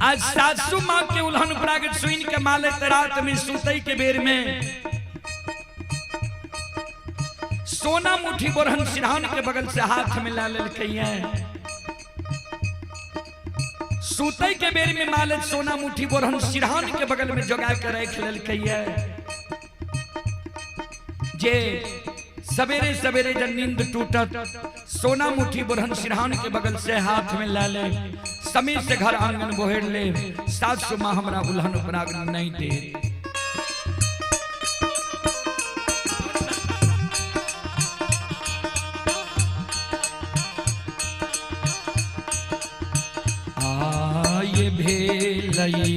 आज सासू माँ के उल्हन उपराग सुन के मालिक रात में सुतई के बेर में सोना मुठी बोरहन सिरहान के बगल से हाथ में ला लेलकै। सुतई के बेर में मालिक सोना मुठी बोरहन सिरहान के बगल में जोगा के रख लेलकै। जे सवेरे सवेरे जब नींद टूटत सोना मुठी बोरहन सिरहान के बगल से हाथ में ला ले, समय से घर आंगन बोहेर ले, सासु माँ हमरा उल्हन उपराग नहीं दे। आय भेलई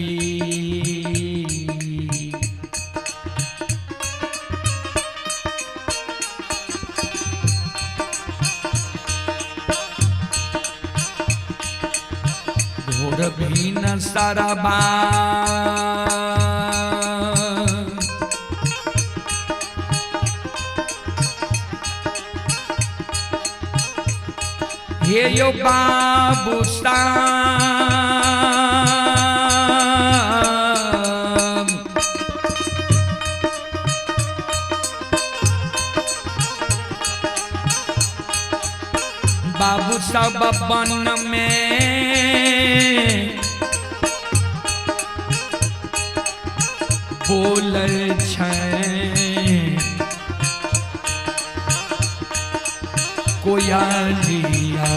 भोर भीन सरबा हे यो बाबू साहब, बाबू सब बन में बोल छै कोयलिया।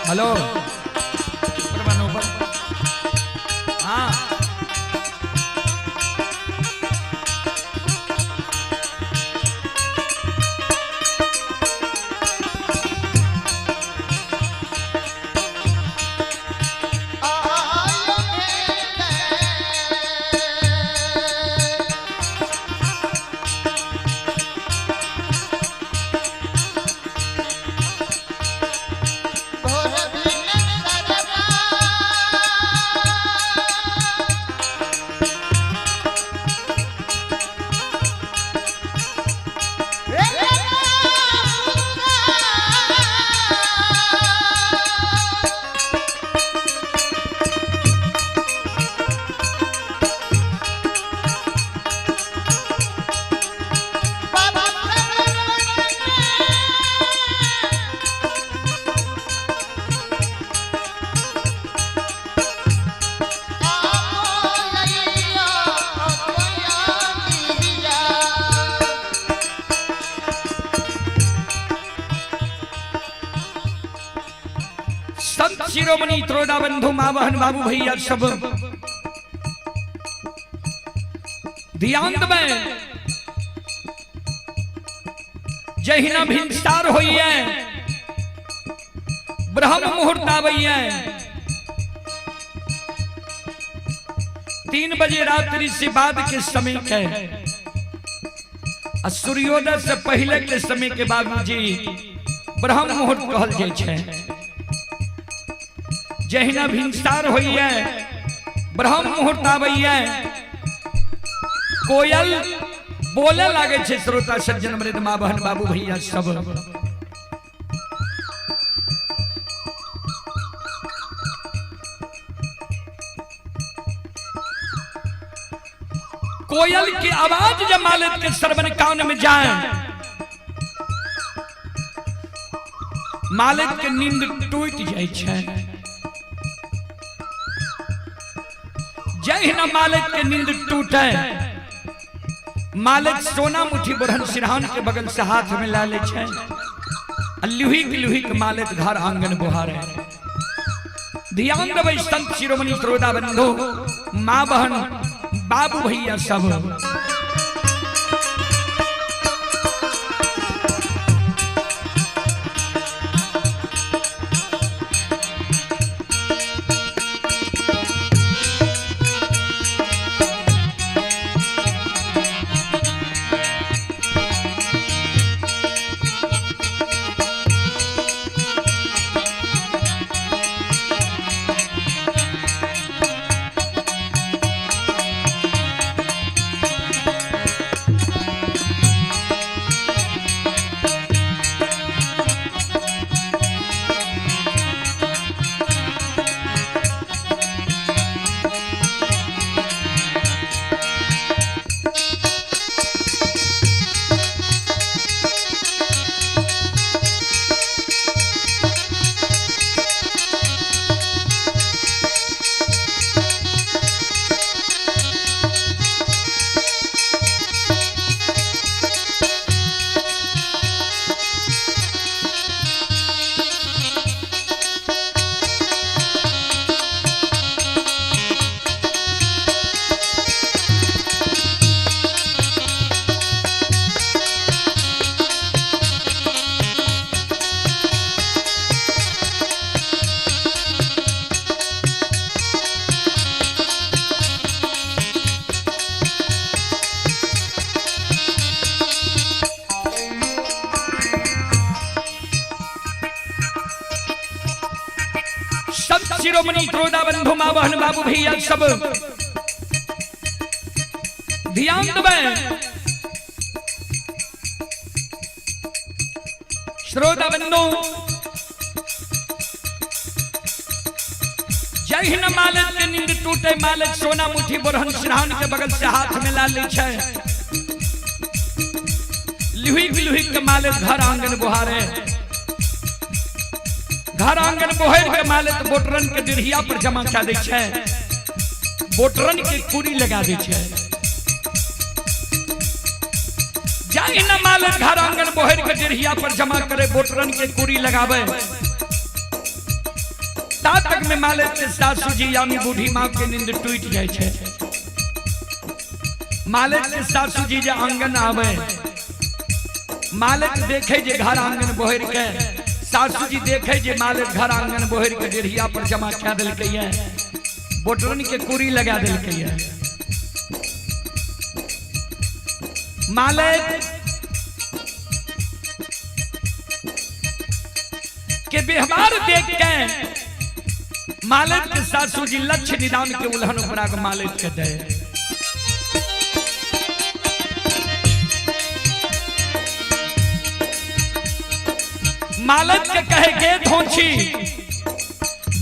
हेलो हाँ संत शिरोमणि त्रोड़ा बंधु माँ बहन बाबू भैया सब ध्यान देबै। जहिना भिनसार होइए ब्रह्म मुहूर्त आबैये 3 बजे रात्रि से बाद के समय के आ सूर्योदय से पहले के समय के बाबूजी ब्रह्म मुहूर्त कहल जाइ छै। जहिना भिनसार होइए ब्रह्म मुहूर्त आबैये कोयल बोले लागे छै। श्रोता सज्जन मृद माँ बहन बाबू भैया सब कोयल की आवाज जब मालिक के श्रवण कान में जाए मालिक के नींद टूट जाए छै। जहिना मालिक के नींद टूटे मालिक सोना मुठी बुरहन सिरहान के बगल से हाथ में ला ले छै आ लुहिक लुहिक मालिक घर आंगन बुहारे। ध्यान देबै संत शिरोमणि श्रोता बंधु माँ बहन बाबू भैया सब। शिरोमणि त्रोदा बंधु माँ बहन बाबू भैया सब ध्यान देबै। श्रोता बंधु, जहिन मालिक के नींद टूटे, मालिक सोना मुठी बोरहन सिरहान के बगल से हाथ में ला लै छै। लुही लुही के मालिक घर आंगन बुहारे, घर आंगन बोहर के मालिक बोटरन के डिढ़िया पर जमा कए दै छै, बोटरन के कुरी लगा दै छै। जहिन मालिक घर आंगन बोहर के डिढ़िया पर जमा करे, बोटरन के कुरी लगावे, ता तक में मालिक के सासू जी यानी बूढ़ी माँ के नींद टूट जाय छै। मालिक के सासू जी जे आंगन आवे, मालिक देखे जे घर आंगन बोहर के, सासू जी देखे जे मालिक घर आंगन बोहर के डेढ़िया पर जमा कए देलकै ये, बोटरन के कुरी लगा देलकै ये। मालिक के व्यवहार देख के मालिक के सासू जी लक्ष्य निदान के उल्हन उपरा के मालिक के दे। मालिक के कहे गे धोछी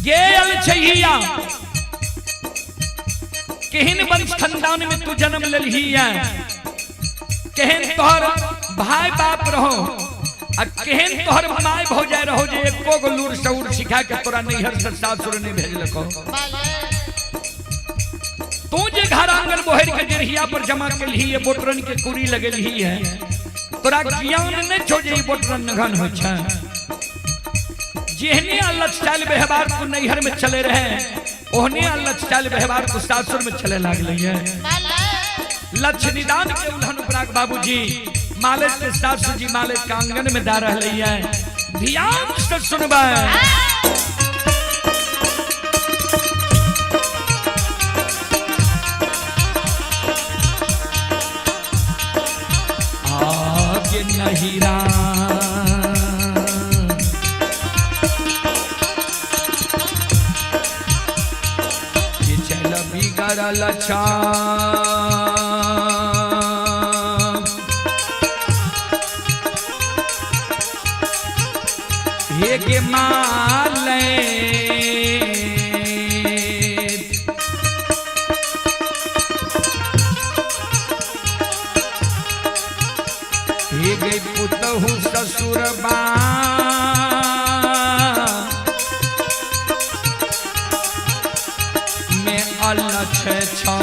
गे अलछहिया, केहन वंश खानदान में तू जन्म लेलही है, केहन तोहर भाई बाप रहो आ केहन तोहर my भौजाई रहो जे एको गो लूर सऊर सिखा के तोरा नैहर से सासुर नहीं भेजलको। तू जे घर आंगन बोहर के डेढ़िया पर जमा केलही है, बोटरन के कुरी लगेलही है, तोरा ज्ञान नहीं छो जे ई बोटरन नघन होइ छै। जेहने अलग चाल व्यवहार को नैहर में चले रहे, ओहने अलग चाल व्यवहार को सासुर में चले लागले है। लक्ष्य निदान के उल्हन उपराग बाबूजी मालिक के सासू जी मालिक के आंगन में दा रहले है। ध्यान से सुनबै। आगे नहीं ये चल बिगड़ल छा हे गे माले हे गे पुतहु ससुर बा में अलछ छा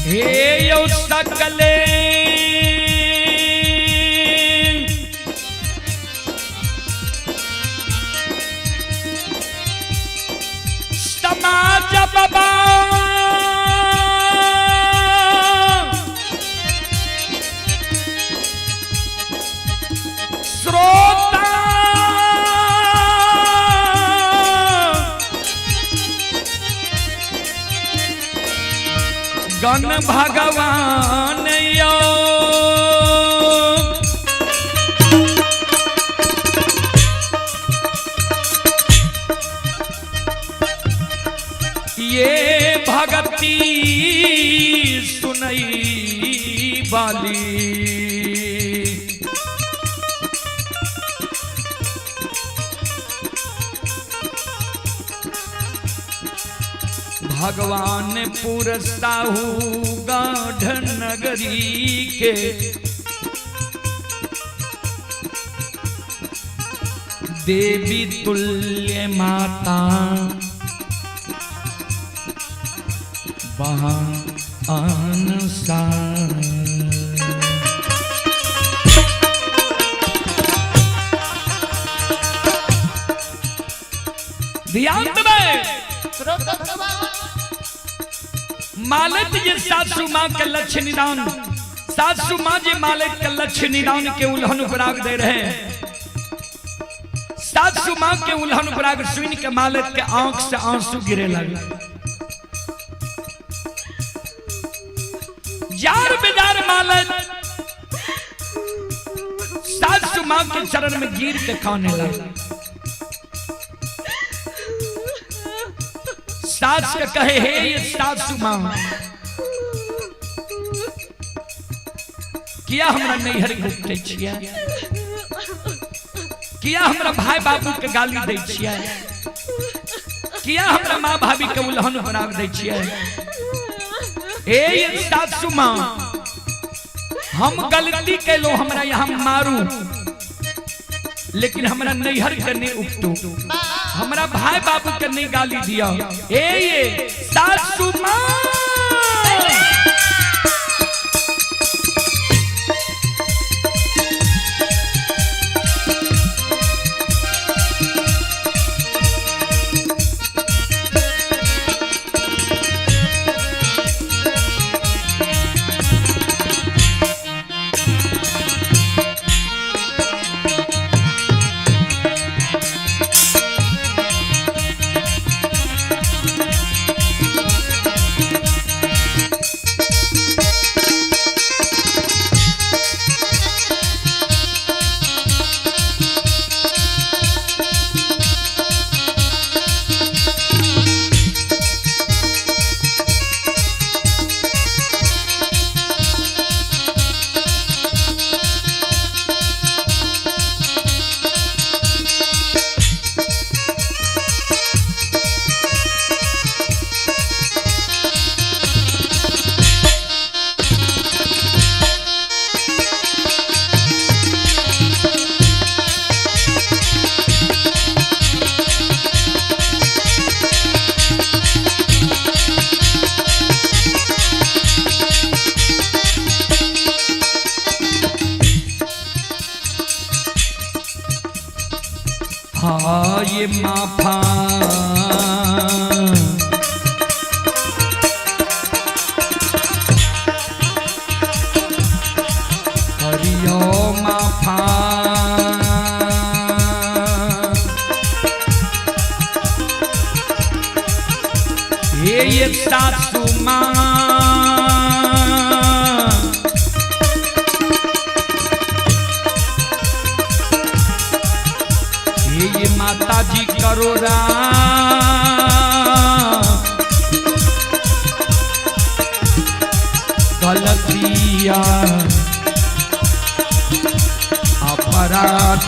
हे यौ सकले समाज बाबा श्रोता गण भगवान यो। ये भगती सुनई वाली। भगवानपुर साहू गाढ़ नगरी के देवी तुल्य माता वहाँ अनुसार। ध्यान देबै। मालत जे सासू माँ के लक्ष्य निदान, सासू माँ जे मालत के लक्ष्य निदान के उल्हन उपराग दे रहे हैं। सासू माँ के उल्हन उपराग सुन के मालत के आंख से आंसू गिरे लगे। जार बेजार मालत सासू माँ के चरण में गिर के खाने लगे। सास के कहे हे ये सासू माँ, किया हमरा नैहर घुटै छियै, किया हमरा भाई बाबू के गाली दै छियै, किया हमरा माँ भाभी के उल्हन बना दै छियै। हे ये सासू माँ, हम गलती कैलो, हमरा यहाँ मारू, लेकिन हमरा नैहर के नहीं उपटू, हमरा भाई बाबू के नहीं गाली दिया। ए ये सासू माँ। हाँ ये माफा हरियो माफा, हे ये सासू माँ, ये माता जी करो गलतिया अपराध।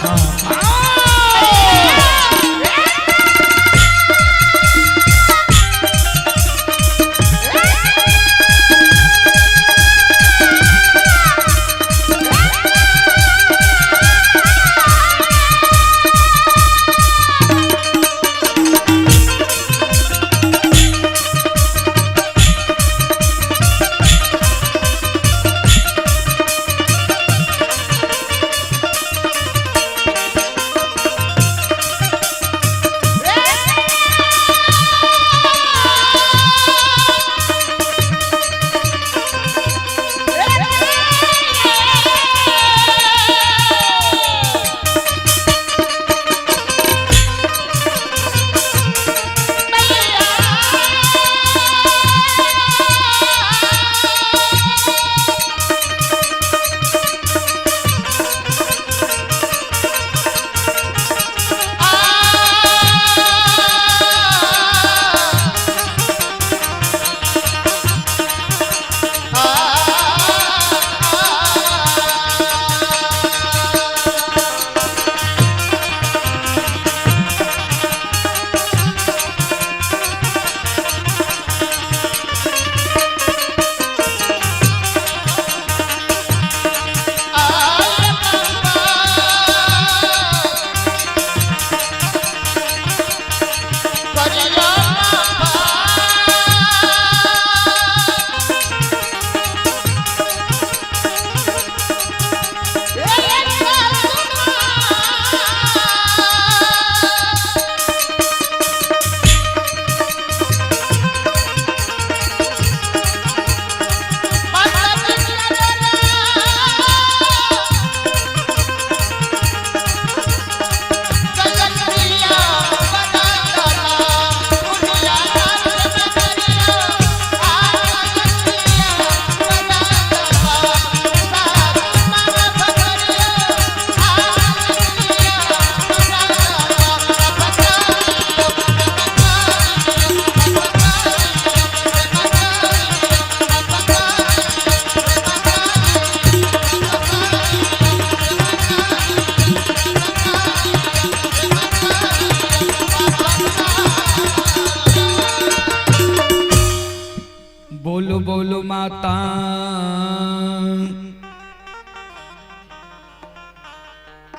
बोलो माता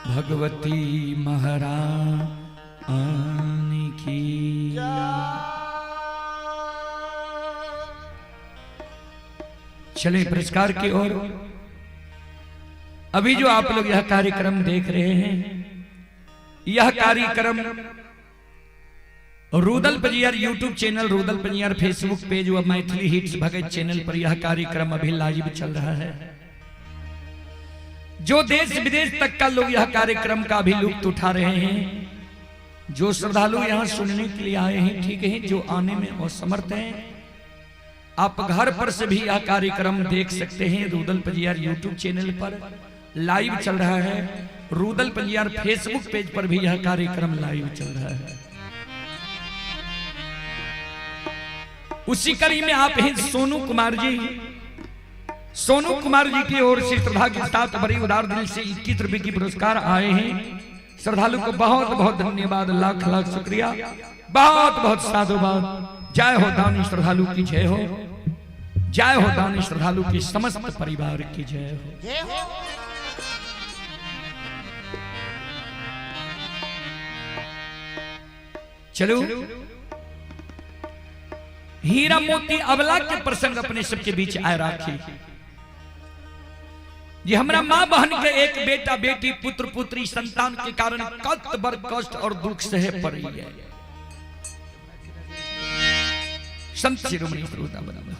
भगवती महारानी की। चले पुरस्कार की ओर। अभी जो आप लोग यह कार्यक्रम देख रहे हैं, यह कार्यक्रम Rudal Panjiyar YouTube channel, Rudal Panjiyar Facebook page व मैथिली हिट्स भगत चैनल पर यह कार्यक्रम अभी लाइव चल रहा है। जो देश विदेश तक का लोग यह कार्यक्रम का भी लुत्फ उठा रहे हैं, जो श्रद्धालु यहाँ सुनने के लिए आए हैं ठीक है, जो आने में असमर्थ हैं आप घर पर से भी यह कार्यक्रम देख सकते हैं। रूदल पंजियार यूट्यूब चैनल पर लाइव चल रहा है, रूदल पंजियार फेसबुक पेज पर भी यह कार्यक्रम लाइव चल रहा है। उसी कड़ी में आप हैं सोनू कुमार जी। सोनू कुमार जी की ओर से श्रद्धा के साथ बड़ी उदार दिल से 21 रुपए की पुरस्कार आए हैं। श्रद्धालु को बहुत बहुत धन्यवाद, लाख लाख शुक्रिया, बहुत बहुत साधुवाद। जय हो दानी श्रद्धालु की जय हो, जय हो दानी श्रद्धालु की समस्त परिवार की जय हो। चलो हीरा मोती अबला के प्रसंग अपने सबके बीच आए राखी। ये हमरा माँ बहन के एक बेटा बेटी पुत्र पुत्री संतान के कारण कत बर कष्ट और दुख सहे पड़ी है। संत शिरोमणि श्रोता बना हो।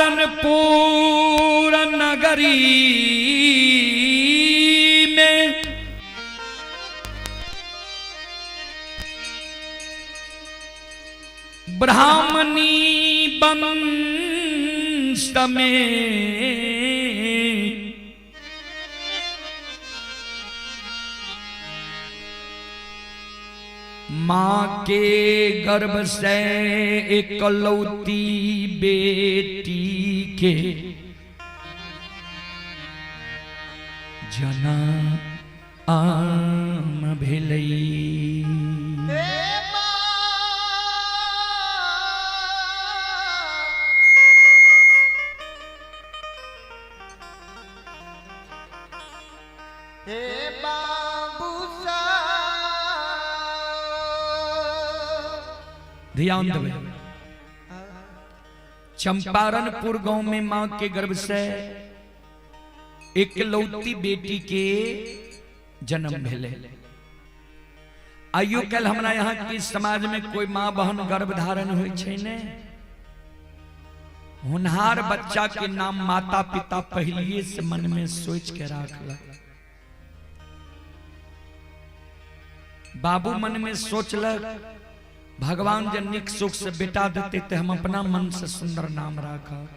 चंपारणपुर नगरी में ब्राह्मणी वंश में माँ के गर्भ से एकलौती बेटी के जना आम भेलई। ध्यान देवे, चंपारणपुर गांव में मां के गर्भ से एकलौती बेटी के जन्म भेले। आइयो कल हमरा यहाँ के समाज में कोई माँ बहन गर्भ धारण होइ छै ने, होनहार बच्चा के नाम माता पिता पहलिए से मन में सोच के राखलक। बाबू मन में सोचलक भगवान जब निक सुख से बेटा देते तो हम अपना मन से सुंदर नाम राखब।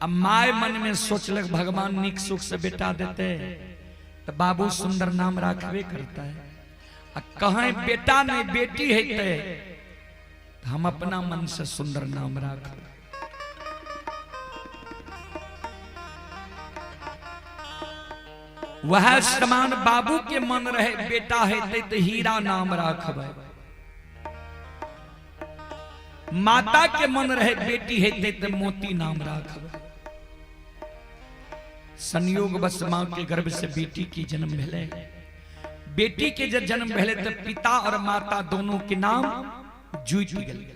अब my मन में सोचलक भगवान निक सुख से बेटा देते तो बाबू सुंदर नाम राखबे करता है। आ कहें बेटा नहीं बेटी है तो हम अपना मन से सुंदर नाम राखब। वह समान बाबू के मन रहे बेटा है तो हीरा नाम राखब। माता के मन रहे बेटी है तो मोती नाम राखब। संयोग बस मां के गर्भ से बेटी की जन्म भेले। बेटी के जब जन्म भेले तो पिता और माता दोनों के नाम जुट गए।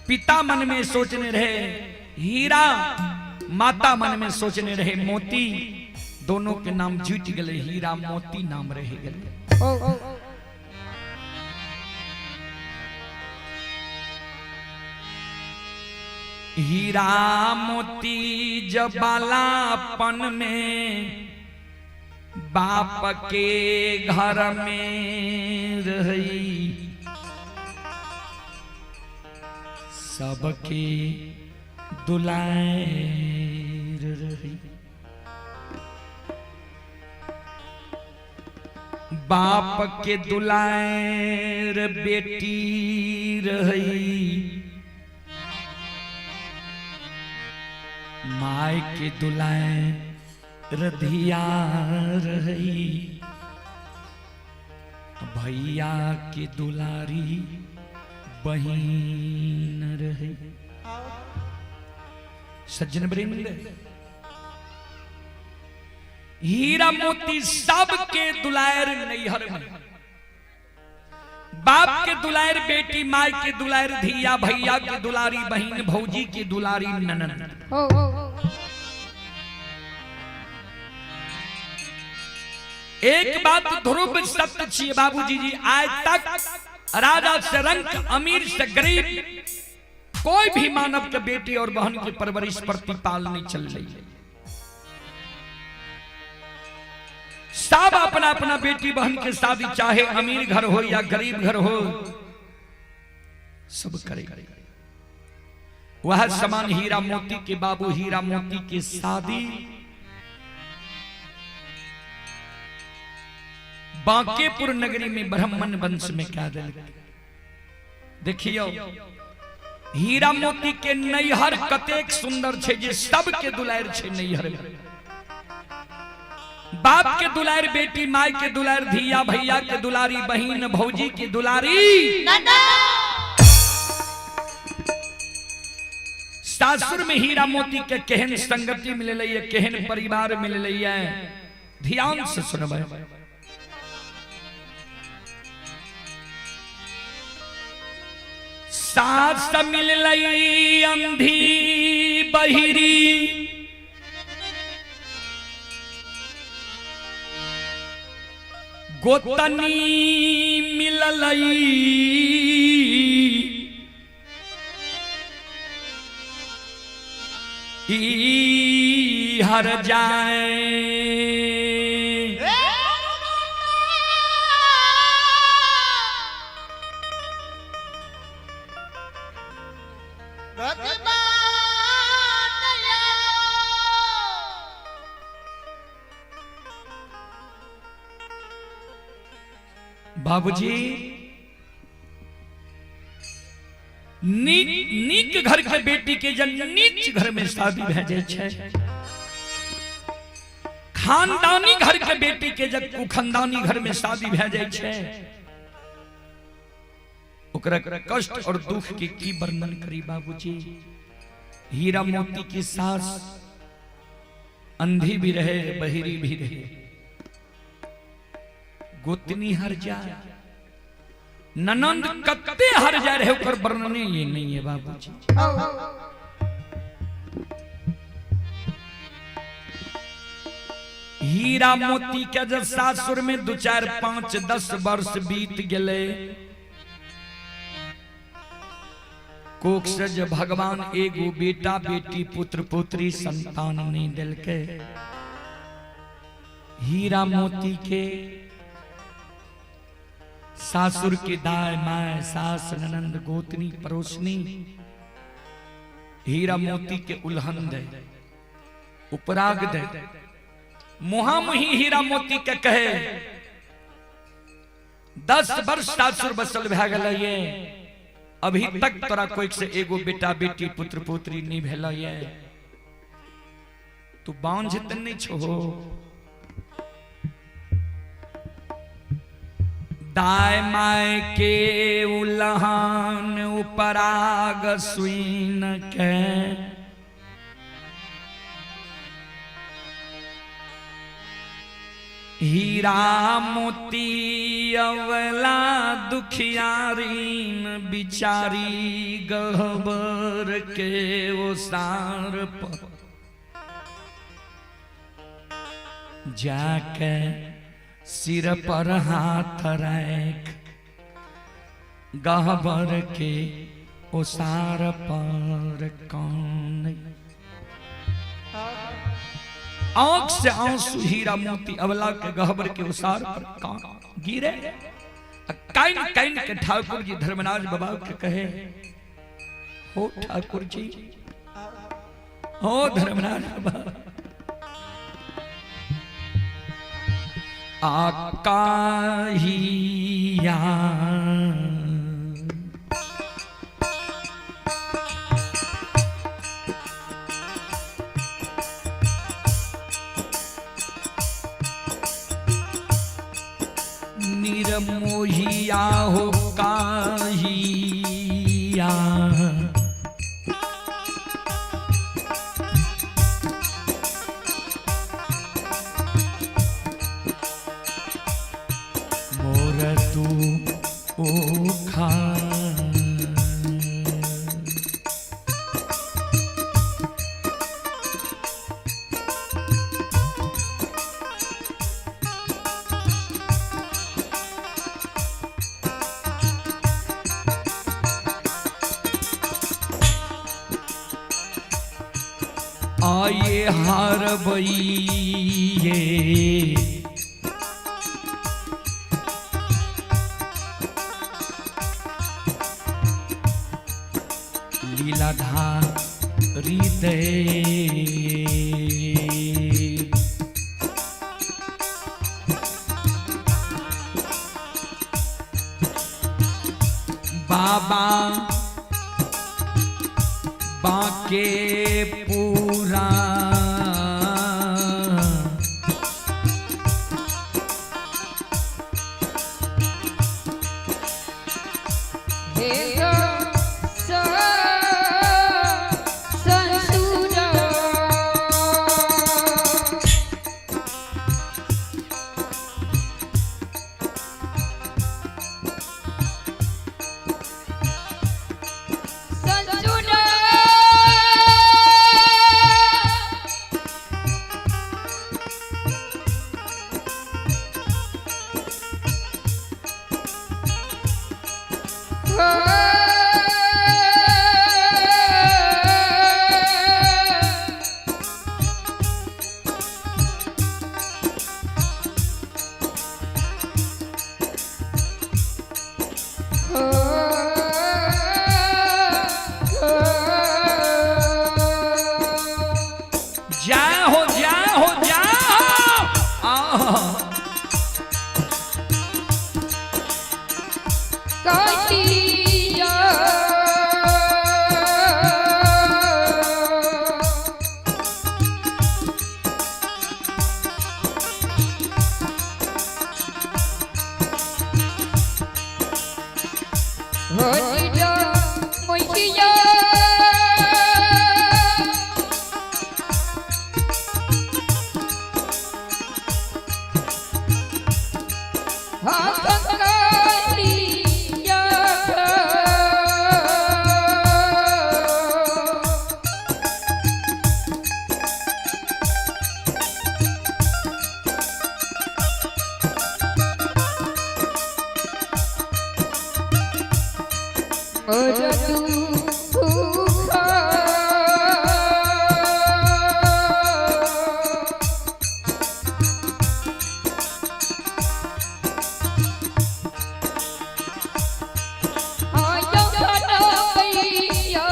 पिता मन में सोचने रहे हीरा, माता मन में सोचने रहे मोती, दोनों के नाम जुट गए, हीरा मोती नाम रह गए। हीरा मोती जब बालापन में बाप के घर में रही, सबके दुलार रही। बाप के दुलार बेटी रही, my के दुलार धिया रही। भैया के दुलारी बहिन रहे। सज्जन वृंद, हीरा मोती सबके दुलार नैहर में, बाप के दुलार बेटी, माय के दुलार धिया, भैया के दुलारी बहिन, भौजी के दुलारी ननद। एक बात ध्रुव सत्य छिए बाबूजी जी, आज तक राजा से रंक, अमीर से गरीब, कोई भी मानव के बेटी और बहन की परवरिश प्रतिपाल नहीं चल रही है। सब अपना अपना बेटी बहन के शादी, चाहे अमीर घर हो या गरीब घर हो, सब करे। वह समान हीरा मोती के बाबू हीरा मोती के शादी बांकेपुर नगरी में ब्राह्मण वंश में क्या दिल। देखियो हीरा मोती के नैहर कतेक सुंदर छे जे सबके दुलार छे नैहर में। बाप के दुलार बेटी, माय के दुलार धिया, भैया के दुलारी बहिन, भौजी की दुलारी सासुर में हीरा मोती के केहन संगति मिललै है, केहन परिवार मिललै है। ध्यान से सुनबै। सास मिललै अंधी बहिरी, गोतनी मिललै ई हर जाए। बाबूजी नीक घर के बेटी के जन नीच घर में शादी भए जाय छै, खानदानी घर के बेटी के जब कुखनदानी घर में शादी भए जाय छै, ओकरा कष्ट और दुख के की वर्णन करी बाबूजी। हीरा मोती की सास अंधी भी रहे, बहिरी भी रहे, गोतनी हर जाए, ननंद कत्ते हर जाए रहे, ओकर वर्णन ये नहीं है बाबूजी। हीरा मोती के जब सासुर में 2 4 5 10 वर्ष बीत गए, कोख से जब भगवान एगो बेटा बेटी पुत्र पुत्री संतान नहीं दिलके, हीरा मोती के सासुर के दाय my सास ननंद गोतनी पड़ोसनी हीरा मोती के उल्हन दे, उपराग दे, मुहामुही हीरा मोती के कहे 10 वर्ष सासुर बसल भए गेलै ये, अभी तक तोरा कोई से एगो बेटा बेटी पुत्र पुत्री नहीं भेल ये, तू बांझ त नहीं छो। दाय my के उल्हान उपराग सुन के, हीरा मोती अवला दुखियारीन बिचारी गहबर के ओसार पर जाके सिर पर हाथ रख गहबर के ओसार पर कौन। आंख से आंसू हीरा मोती अवला के गहबर के उसार पर कान गिरे। काइन काइन के ठाकुर जी धर्मराज बाबा के कहे, हो ठाकुर जी, हो धर्मराज बाबा, आकाहिया निरमोहिया हो काहिया। मोर तू ओखा। आये हार बइये लीलाधारी दे। बाबा बाके पूरा हे संतुरा। संतुरा। जय हो जय हो जय हो आह। काटिया। होलिया मोहिया। कालिया। और तू भूखा। आयो खटैया।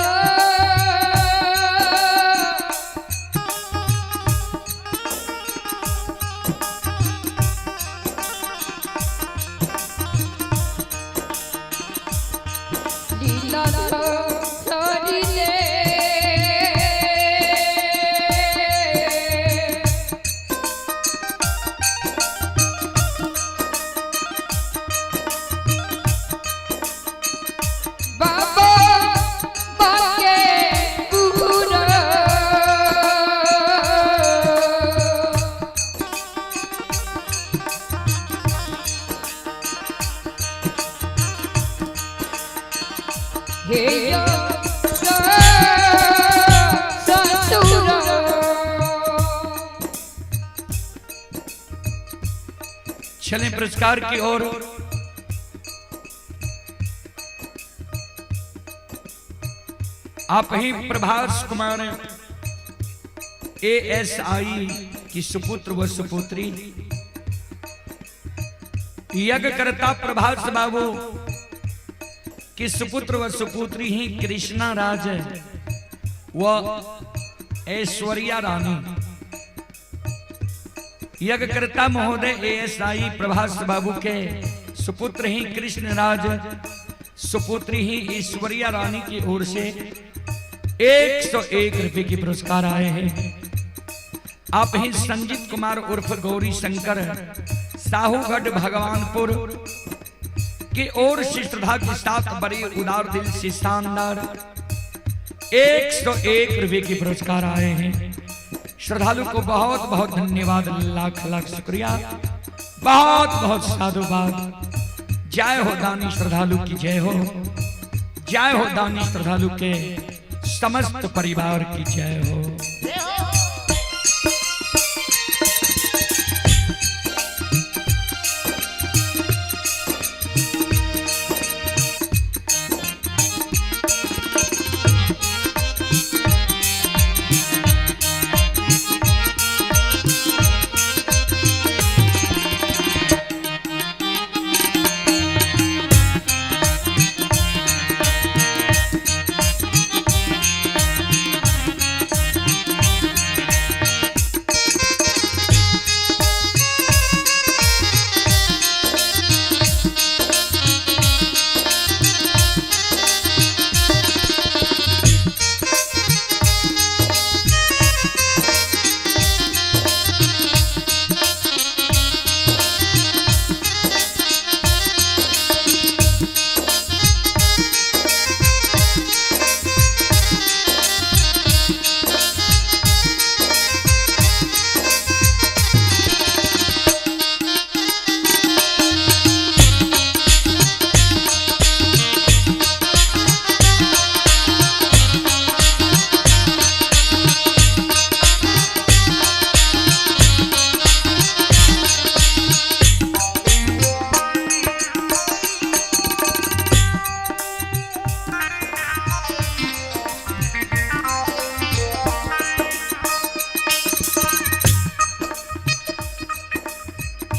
लीला धरी दे। बाबा बाके पूरा। हे ससुरा। चलें पुरस्कार की ओर। आप ही प्रभास कुमार एएसआई की सुपुत्र व सुपुत्री यज्ञकर्ता प्रभास बाबू की सुपुत्र व सुपुत्री ही कृष्णा राज व ऐश्वर्या रानी। यज्ञकर्ता महोदय एएसआई प्रभास बाबू के सुपुत्र ही कृष्ण राज सुपुत्री ही ऐश्वर्या रानी की ओर से 101 रुपए के पुरस्कार आए हैं। आप ही संजीत कुमार उर्फ गौरी शंकर साहूगढ़ भगवानपुर की ओर से श्रद्धा के साथ बड़ी उदार दिल से शानदार 101 रुपए के पुरस्कार आए हैं। श्रद्धालु को बहुत बहुत धन्यवाद, लाख लाख शुक्रिया, बहुत बहुत साधुवाद। जय हो दानी श्रद्धालु की जय हो, जय हो दानी श्रद्धालु के समस्त परिवार की जय हो।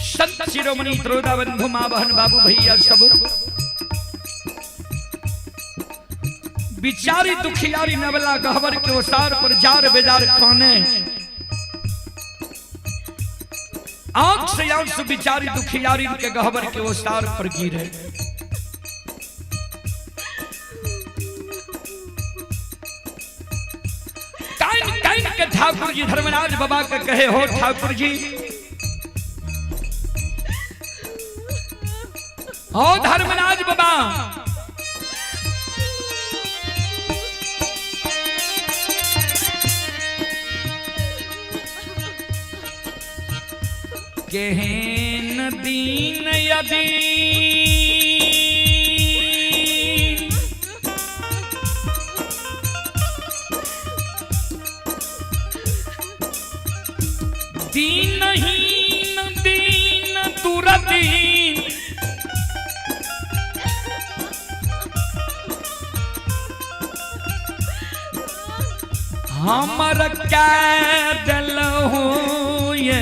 संत शिरोमणि त्रोदा बंधु माँ बहन बाबू भैया सब बिचारी दुखियारी नवला गहवर के ओसार पर जार बेजार खाने, आंख से आंसू बिचारी दुखियारी के गहवर के ओसार पर गिरे। कान कान के ठाकुर जी धर्मराज बाबा के कहे, हो ठाकुर जी, हो धर्मराज बाबा, केहन दीन यदि दीनहीन दीन दुरदीन, हमर कैदल हो ये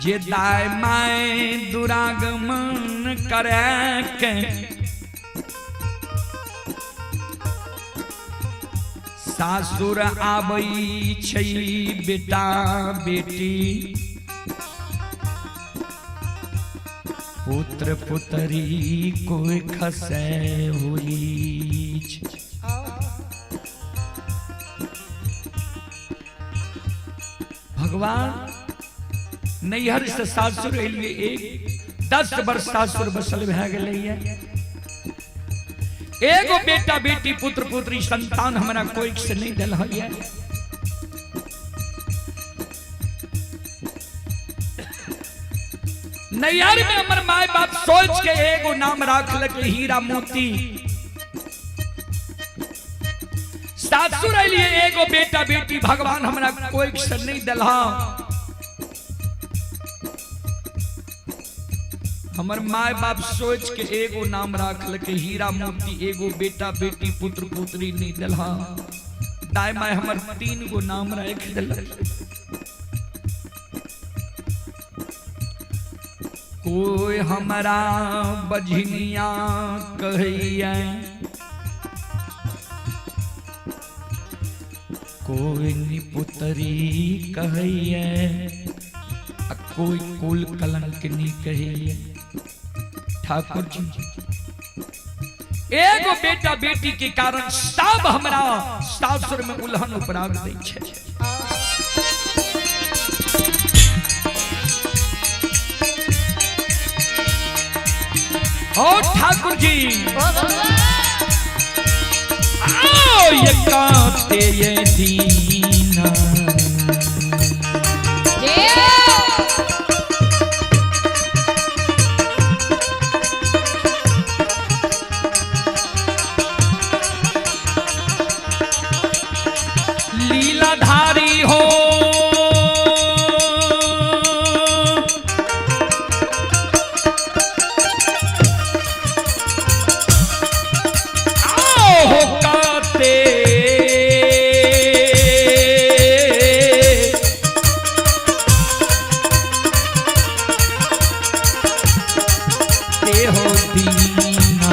जे दाय my दुरागमन करे के सासुर आबै छै बेटा बेटी, पुत्र पुत्री कोई खसे होई छै। भगवान नैहर से सासुर एलिए, एक 10 वर्ष सासुर बसल भए गेलैया, एगो बेटा बेटी पुत्र पुत्री संतान हमरा कोई से नहीं दिल है। नैहर में हमर my बाप सोच के एगो नाम राखलक हीरा मोती, सासुर एलिए एगो बेटा बेटी भगवान हमरा कोई से नहीं दिल। हमर my बाप सोच के एगो नाम राखलक हीरा मोती, एगो बेटा बेटी पुत्र पुत्री नहीं दिल। दाय my हमर 3 गो नाम राख दिलक। कोई हमरा बझनिया कहैया, कोई निपुतरी कहैया, आ कोई कुल कलंकनी कहैया। ठाकुर जी एगो बेटा बेटी के कारण सब हमरा सासुर में उल्हन उपराग दै छै। ओ ठाकुर जी आओ ये काते ये दीना लीलाधारी हो आओ हो काते ते हो दीना।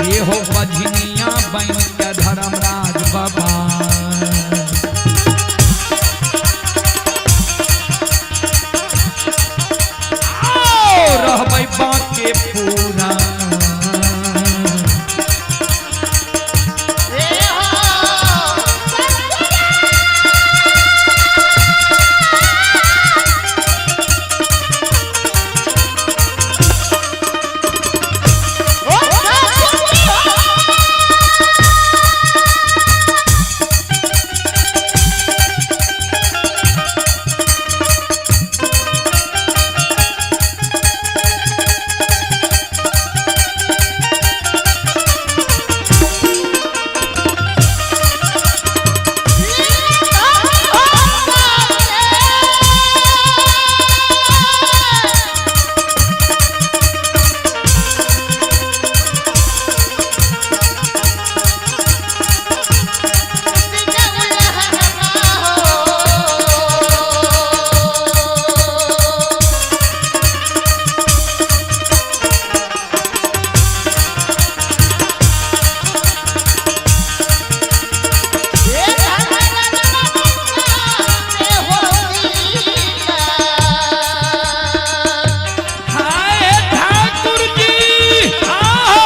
ये हो बजनिया बन के धर्मराज बाबा आओ रहबै बाके पूरा। हाय ठाकुर जी आओ।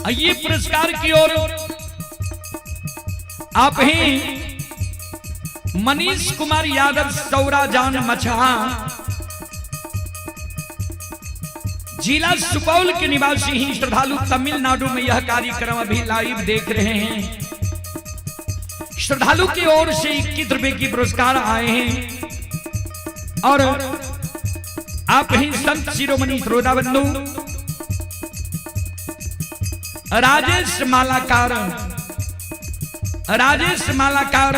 आइए पुरस्कार की ओर आप ही मनीष कुमार यादव सौराजान मछहा जिला सुपौल के निवासी ही श्रद्धालु तमिलनाडु में यह कार्यक्रम अभी लाइव देख रहे हैं। श्रद्धालु की ओर से 21 रुपए की पुरस्कार आए हैं और आप ही संत शिरोमणि श्रोता बंधु राजेश मालाकार, राजेश मालाकार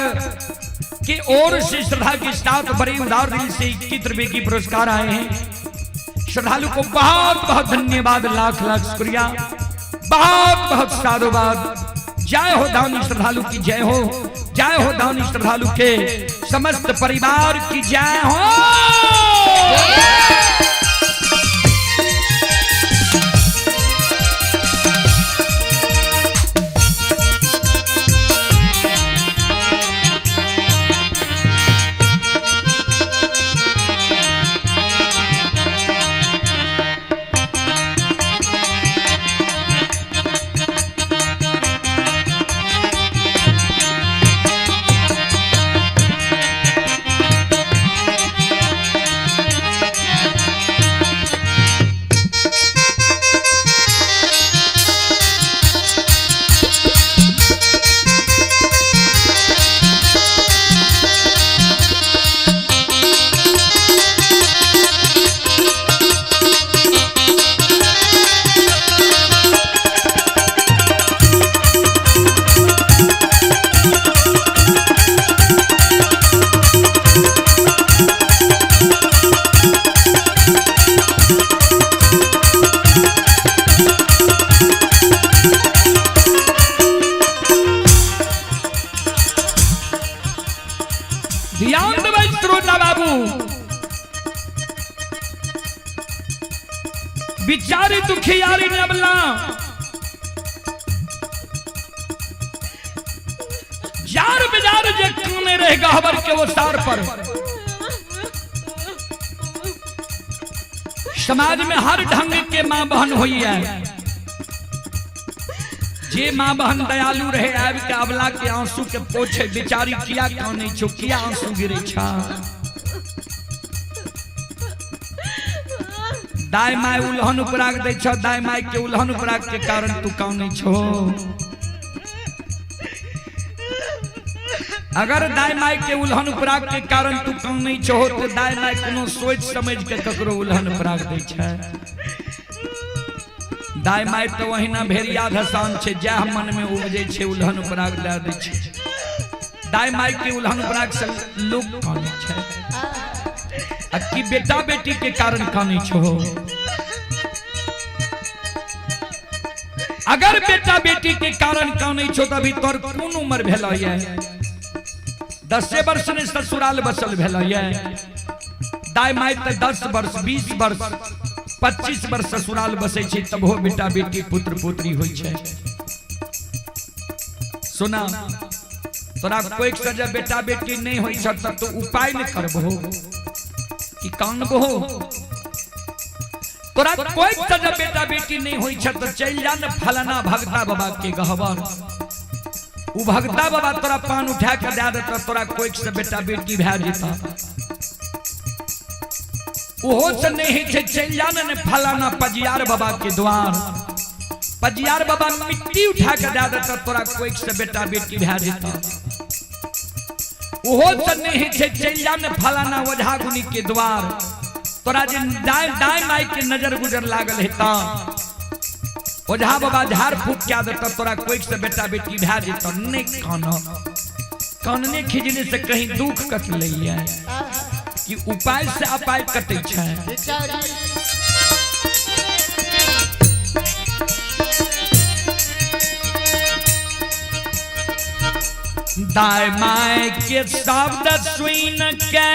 की ओर से श्रद्धा के साथ बड़े उदार दिल से 21 रुपए की पुरस्कार आए हैं। श्रद्धालु को बहुत बहुत धन्यवाद, लाख लाख शुक्रिया, बहुत बहुत साधुवाद। जय हो दानी श्रद्धालु की जय हो, जय हो दानी श्रद्धालु के समस्त परिवार की जय हो। बिचारी दुखियारी नबला जार बिजार जे काने रहे गहबर के वो सार पर। समाज में हर ढंग के माँ बहन हुई है। जे माँ बहन दयालु रहे आबि के अबला के आंसू के पोछे, बिचारी किया काने छो, किया आंसू गिरे छा। दाय my उल्हन उपराग दै छो, दाय my के उल्हन उपराग के कारण तू काने छो। अगर दाय my के उल्हन उपराग के कारण तू काने छो तो दाय my कोनो सोच समझ के ककरो उल्हन उपराग दै छै। दाय my तो वहिना भेड़िया धसान छै, जह मन में उपजै छै उल्हन उपराग दए दै छै। दाय my के उल्हन उपराग से लोग काने छै। आ की बेटा बेटी के कारण काने छो। अगर बेटा बेटी के कारण काने छो तो अभी तोर कोन उम्र भेल ये? 10 वर्ष ने ससुराल बसल भेल ये। दाय my तो 10 वर्ष 20 वर्ष 25 वर्ष ससुराल बसै छै तबो बेटा बेटी पुत्र पुत्री होइ छै। सुना तोरा कोई से जब बेटा बेटी नहीं होइ छ तब तो उपाय नहीं करबहो कि कानबहो। तोरा कोई से जब बेटा बेटी नहीं होइ छ तो चलि जा न फलाना भगता बाबा के गहबर। उ भगता बाबा तोरा पान उठा के दए देतौ, तोरा कोई से बेटा बेटी भए जेतौ। ओहो से नहीं होइ छै, चलि जा ने फलाना पजियार बाबा के द्वार। पजियार बाबा मिट्टी उठा के दए देतौ, तोरा कोई से बेटा बेटी भए जेतौ। ओहो से नहीं होइ छै, चलि जा ने फलाना ओझा गुनी के द्वार। तोरा जे दाय दाय my के नजर गुजर लागल हेतौ, ओझा बाबा झाड़ फूक कए देतौ, तोरा कोई से बेटा बेटी भए जेतौ। नहीं कान कानने खिजने से कहीं दुख कटलैया कि उपाय से अपाय कटै छै। दाय my के शब्द सुन के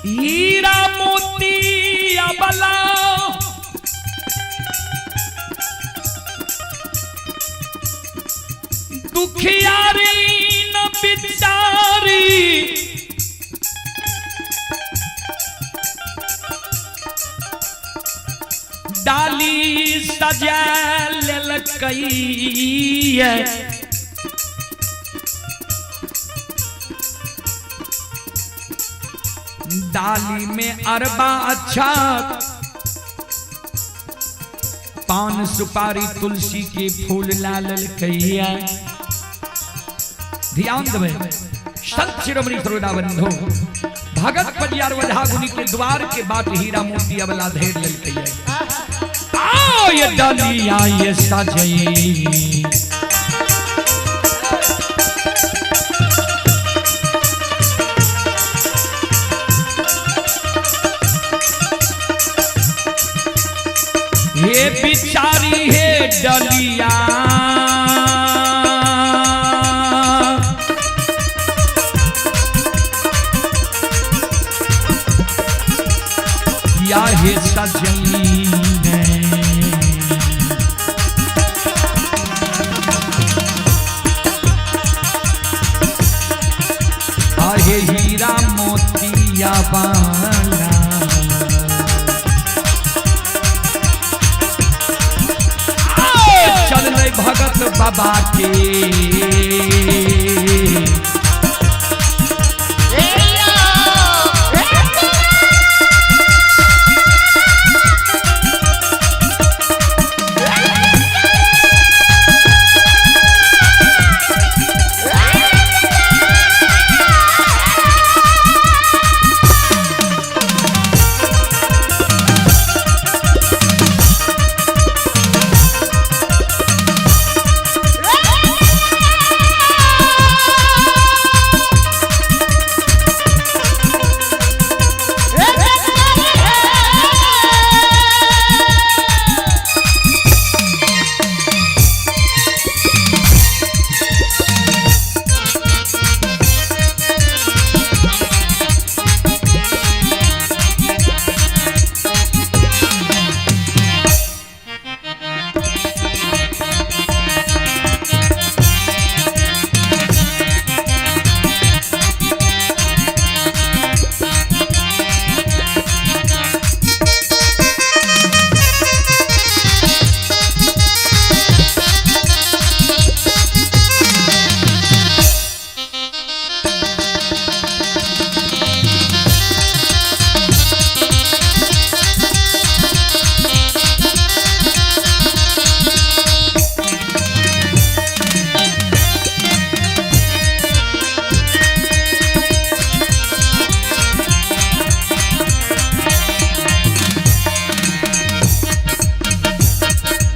हीरा मोती अबला दुखियारी न बिचारी डाली सजा लेलकै। डाली में अरबा अच्छा पान सुपारी तुलसी के फूल ला ललकैया। ध्यान देवे संत शिरोमणि श्रोता बंधु, भगत पजियार वझा गुनी के द्वार के बात हीरा मोती अबला धेर ललकैया। आओ ये डालिया ये सजई हे बिचारी हे डलिया या हे सजनी। आहे हीरा मोतिया बाला चल भगत बाबा के।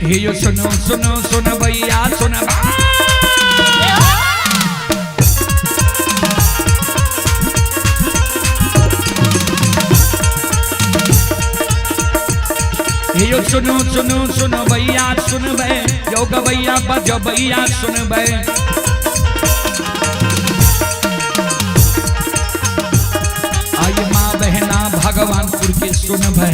हे यो सुनो सुनो सुन भैया सुन। हे यो सुनो सुनो सुनो भैया सुनबे, यो गवैया बजबैया सुनबे। आई माँ बहना भगवानपुर के सुनबे।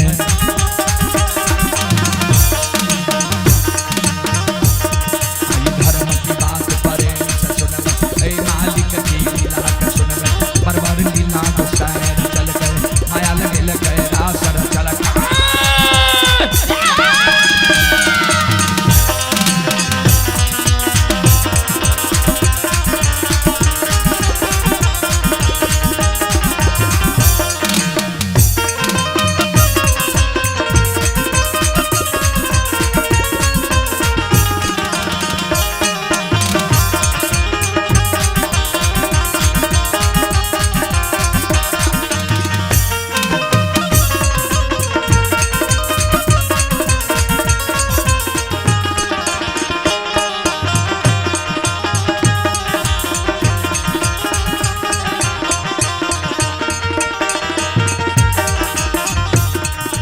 आई धर्म की बात परे सुनबे, ऐ मालिक की लीला के सुनबे। परवर लीला गोसाई चल गए, माया लगे लगे रासर चल गए।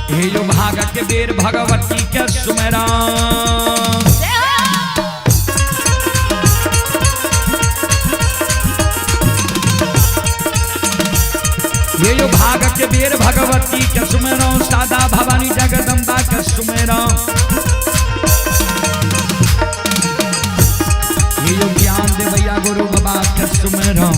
हे यो भाग के बेर भगवती के सुमेरा। हे यो भाग के बेर भगवती के सुमेरा, सादा भवानी जगदम्बा के सुमेरा। हे यो ज्ञान देवैया गुरु बाबा के सुमेरा।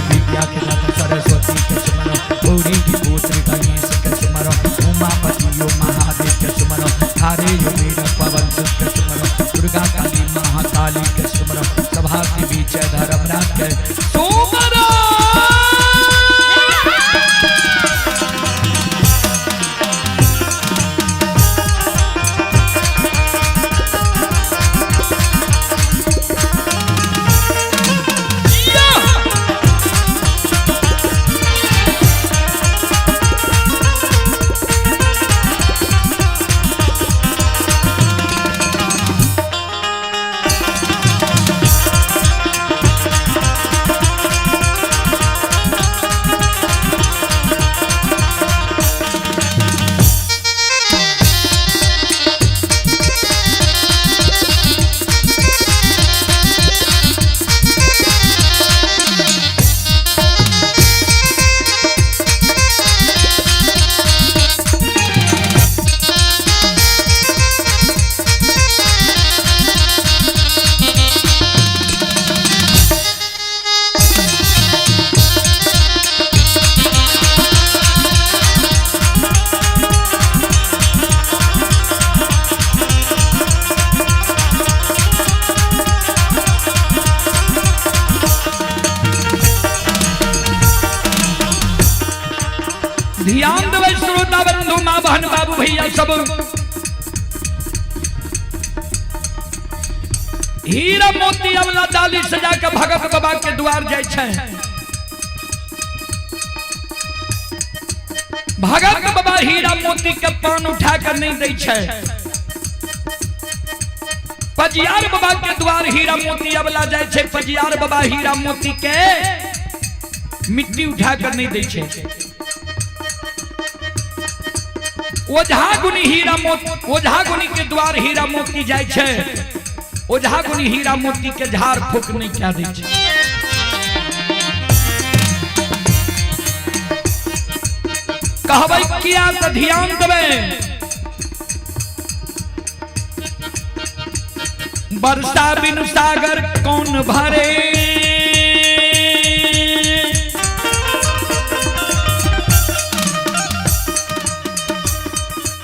विद्या के दाता सरस्वती के सुमरो, गौरी की पुत्री गणेश के सुमरो, उमापति यो महादेव के सुमरो, थारे यो वीर पवन सुत के सुमरो, दुर्गा काली महाकाली के सुमरो, सभा के बीच धर्मराज के सुमरो। ध्यान देवे श्रोता बंधु माँ बहन बाबू भैया सब। हीरा मोती अमला डाली सजा के भगत बाबा के द्वार जाय छै। भगत बाबा हीरा मोती के पान उठा कर नहीं दै छै। पजियार बाबा के द्वार हीरा मोती अमला जाय छै। पजियार बाबा हीरा मोती के मिट्टी उठा कर नहीं दै छै। ओझा गुनी हीरा मोती, ओझा गुनी के द्वार हीरा मोती जाय छै। ओझा गुनी हीरा मोती के झाड़ फूक नहीं क्या दै छै। कहबै किया त ध्यान देबै। वर्षा बिनु सागर कौन भरे,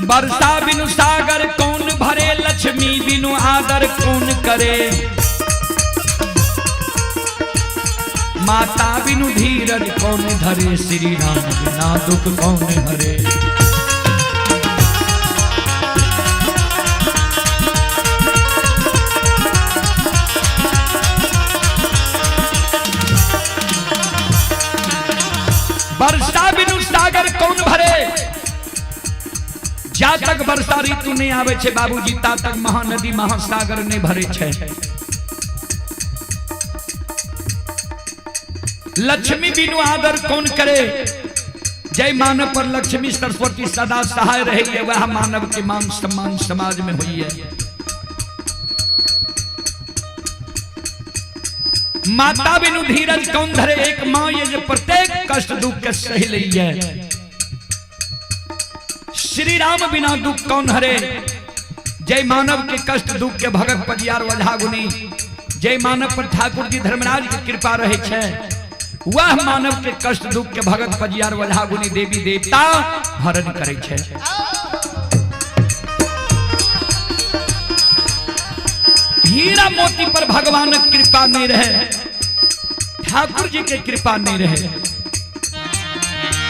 वर्षा बिनु सागर कौन भरे, लक्ष्मी बिनु आदर कौन करे, माता बिनु धीरज कौन धरे, श्री राम बिना दुख कौन हरे। वर्षा बिनु सागर कौन भरे, तक वर्षा ऋतु नहीं आवे छे बाबूजी ता तक महानदी महासागर नहीं भरे छे। लक्ष्मी बिनु आदर कौन करे? जय मानव पर लक्ष्मी सरस्वती सदा सहाय रहे, वह मानव के मान सम्मान समाज में हुई है। माता बिनु धीरज कौन धरे? एक मां ये जो प्रत्येक कष्ट दुख के सही ली है। श्री राम बिना दुख कौन हरे? जय मानव के कष्ट दुख के भगत पजियार वझा गुनी, जय मानव पर ठाकुर जी धर्मराज की कृपा रहे छे, वह मानव के कष्ट दुख के भगत पजियार वझा गुनी देवी देवता हरण करे छे। हीरा मोती पर भगवान कृपा नहीं रहे, ठाकुर जी के कृपा नहीं रहे।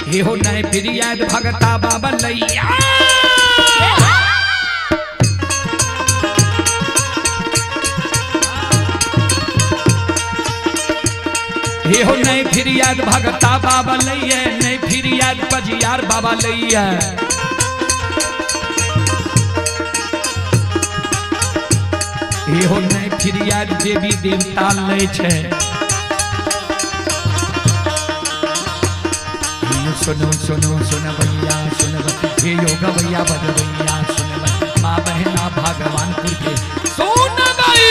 हे हो नहीं फिर याद भगता बाबा लैया। हे हो नहीं फिर याद भगता बाबा लैया, नहीं फिर याद पजियार बाबा लैया। हे हो नहीं फिर याद देवी देवता लै छे। सुनो सुनो सुन भैया सुन, हे योग भैया बज भैया सुन, माँ बहना भगवानपुर के सुन भाई।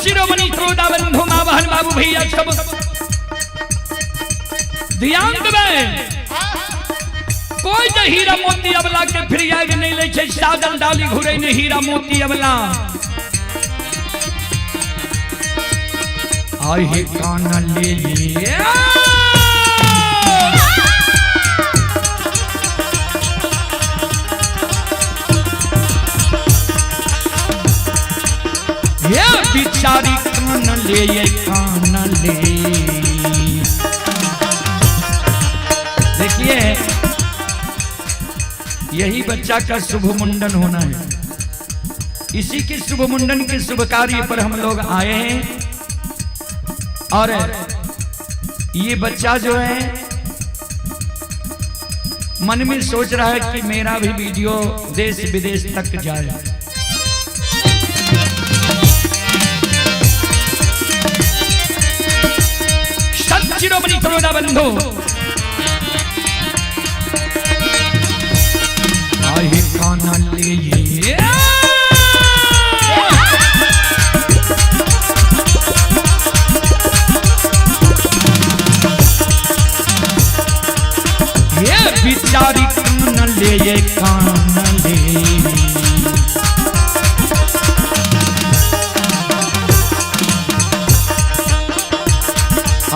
शिरोमणि श्रोता बंधु माँ बहन बाबू भैया सब ध्यान देबै। कोई तो हीरा मोती अबला के फिरियाद नहीं लै छै, सादल डाली घुरे ने हीरा मोती अबला। आए हे कान ले लिए ये बिचारी कान ले, ये कान ले। देखिए यही बच्चा का शुभ मुंडन होना है, इसी के शुभ मुंडन के शुभ कार्य पर हम लोग आए हैं। और ये बच्चा जो है मन में सोच रहा है कि मेरा भी वीडियो देश विदेश तक जाए। शिरोमणि श्रोता बंधु आहे कान ले ये ये बिचारी कान ले, ये कान ले।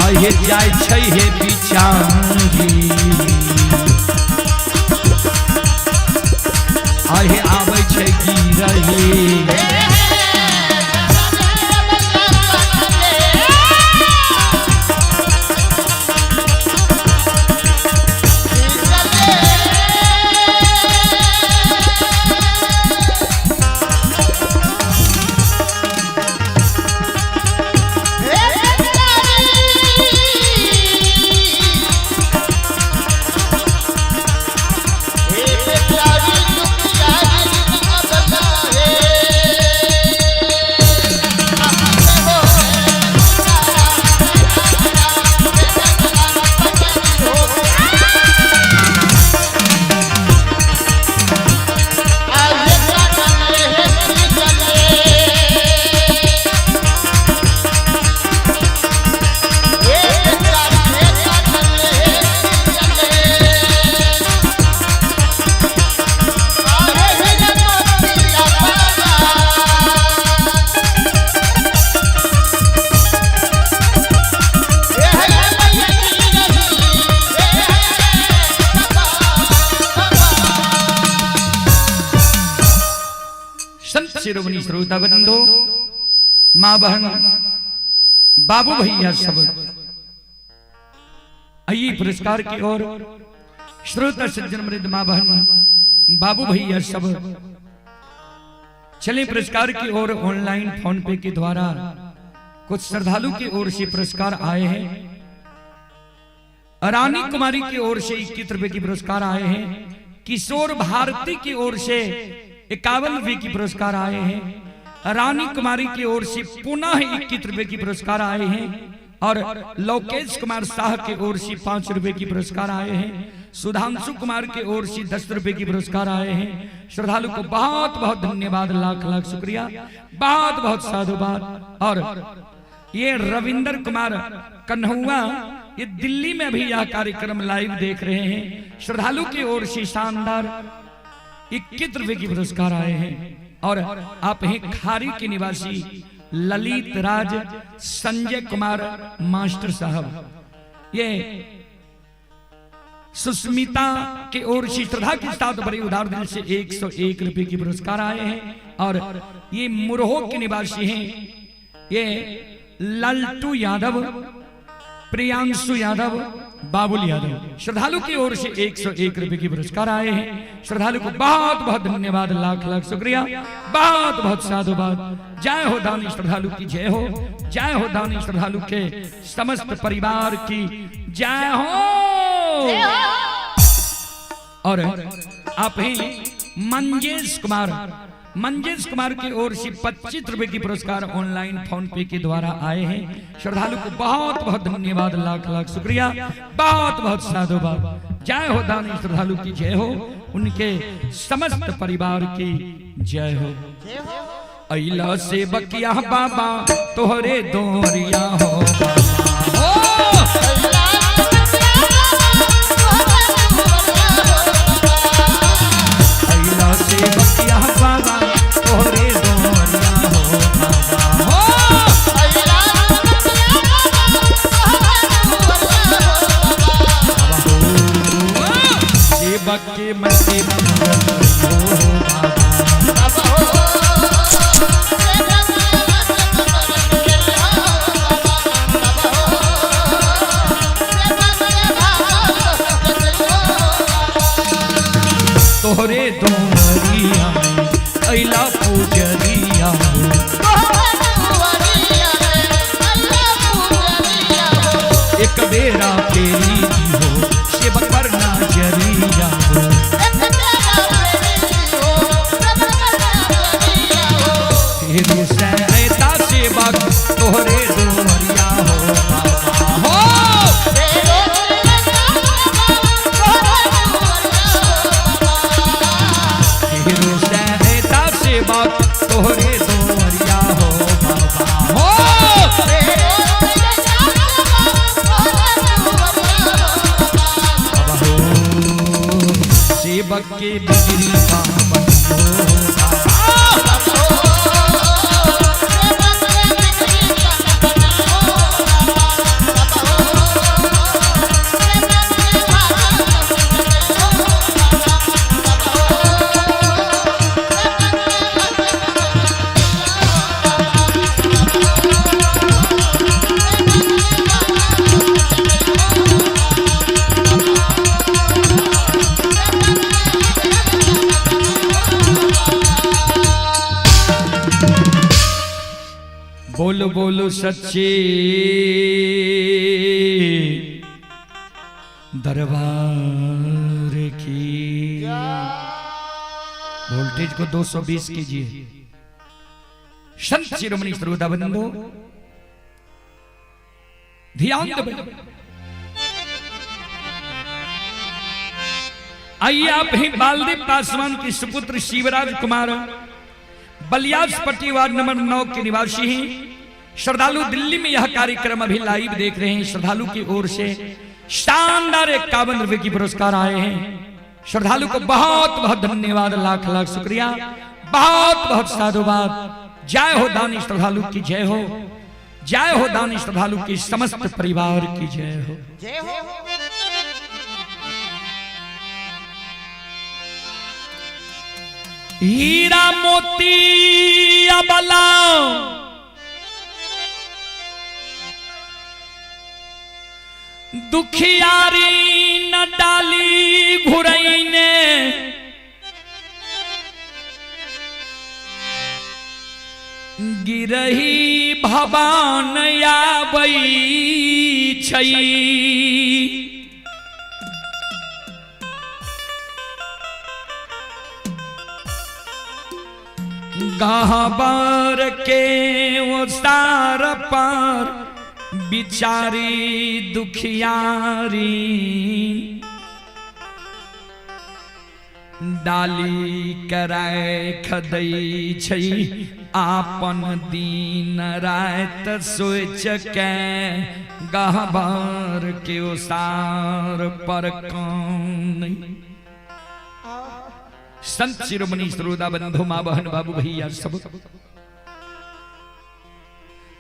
आहे जाय छै हे बिचारी, आहे आबै छै गिरही। शिरोमणि श्रोता बंधु, माँ बहन बाबू भैया सब, आइए पुरस्कार की ओर। श्रोता सज्जन मृद माँ बहन बाबू भैया सब चले पुरस्कार की ओर। ऑनलाइन फोन पे के द्वारा कुछ श्रद्धालु की ओर से पुरस्कार आए हैं। रानी कुमारी की ओर से 21 रुपए की पुरस्कार आए हैं। किशोर भारती की ओर से 51 रुपए की पुरस्कार आए हैं। रानी कुमारी की ओर से पुनः 21 रुपए की पुरस्कार आए हैं। और लोकेश कुमार शाह की ओर से 5 रुपए की पुरस्कार आए हैं। सुधांशु कुमार की ओर से 10 रुपए की पुरस्कार आए हैं। श्रद्धालु को बहुत बहुत धन्यवाद, लाख लाख शुक्रिया, बहुत बहुत साधुवाद। और ये रविंदर कुमार कन्हुआ, ये दिल्ली में भी यह कार्यक्रम लाइव देख रहे हैं। श्रद्धालु की ओर से शानदार 21 रुपए की पुरस्कार आए हैं। और आप हैं खारी के निवासी ललित राज संजय कुमार मास्टर साहब, ये सुस्मिता के ओर से श्रद्धा के साथ बड़े उदार दिल से 101 रुपए की पुरस्कार आए हैं। और ये मुरहो के निवासी हैं, ये लल्टू यादव, प्रियांशु यादव, बाबुल यादव, श्रद्धालु की ओर से 101 रुपए की पुरस्कार आए हैं। श्रद्धालु को बहुत बहुत धन्यवाद, लाख लाख शुक्रिया, बहुत बहुत साधुवाद। जय हो दानी श्रद्धालु की जय हो, जय हो दानी श्रद्धालु के समस्त परिवार की जय हो। और आप हैं मंजेश कुमार, मंजेश कुमार की ओर से 25 रुपए की पुरस्कार ऑनलाइन फोन पे के द्वारा आए हैं। श्रद्धालु को बहुत बहुत धन्यवाद, लाख लाख शुक्रिया, बहुत बहुत साधुवाद। जय हो दानी श्रद्धालु की जय हो, उनके समस्त परिवार की जय हो। अइला से बकिया बाबा तोहरे दोरिया हो बाबा। अइला से बकिया बाबा तोहरे दोरिया हो बाबा। हो सेवक के मन के मंगल हो बाबा। तोहरे दोरिया अइला पूजरिया हो। एक बेरा फेरी हो सेवक पर नजरिया हो। तेरी सहायता सेवक तोहरे दोरिया हो बाबा। हो तेरी सहायता सेवक तोहरे दोरिया हो बाबा। हो बाबा हो सेवक के बिगड़ी बाबा हो बाबा। बोलो बोलो सच्चे दरबार की। वोल्टेज को 220 कीजिए। संत शिरोमणि श्रोता बंधु ध्यान दे। आइए आप ही बालदेव पासवान के सुपुत्र शिवराज कुमार बलियासपट्टी वार्ड नंबर 9 के निवासी हैं। श्रद्धालु दिल्ली में यह कार्यक्रम अभी लाइव देख रहे हैं। श्रद्धालु की ओर से शानदार 51 रुपए की पुरस्कार आए हैं। श्रद्धालु को बहुत बहुत धन्यवाद, लाख लाख शुक्रिया, बहुत बहुत साधुवाद। जय हो दानी श्रद्धालु की जय हो, जय हो दानी श्रद्धालु की समस्त परिवार की जय हो। हीरा मोती अबला दुखियारी न डाली घुरैने गिरही भवान आबै छै। गहबर के ओसार पर बिचारी दुखियारी डाली कराय खदै छै आपन दिन रात सोच के गहबर के ओसार पर कौन। संत शिरोमणि श्रोता बंधु माँ बहन बाबू भैया सब,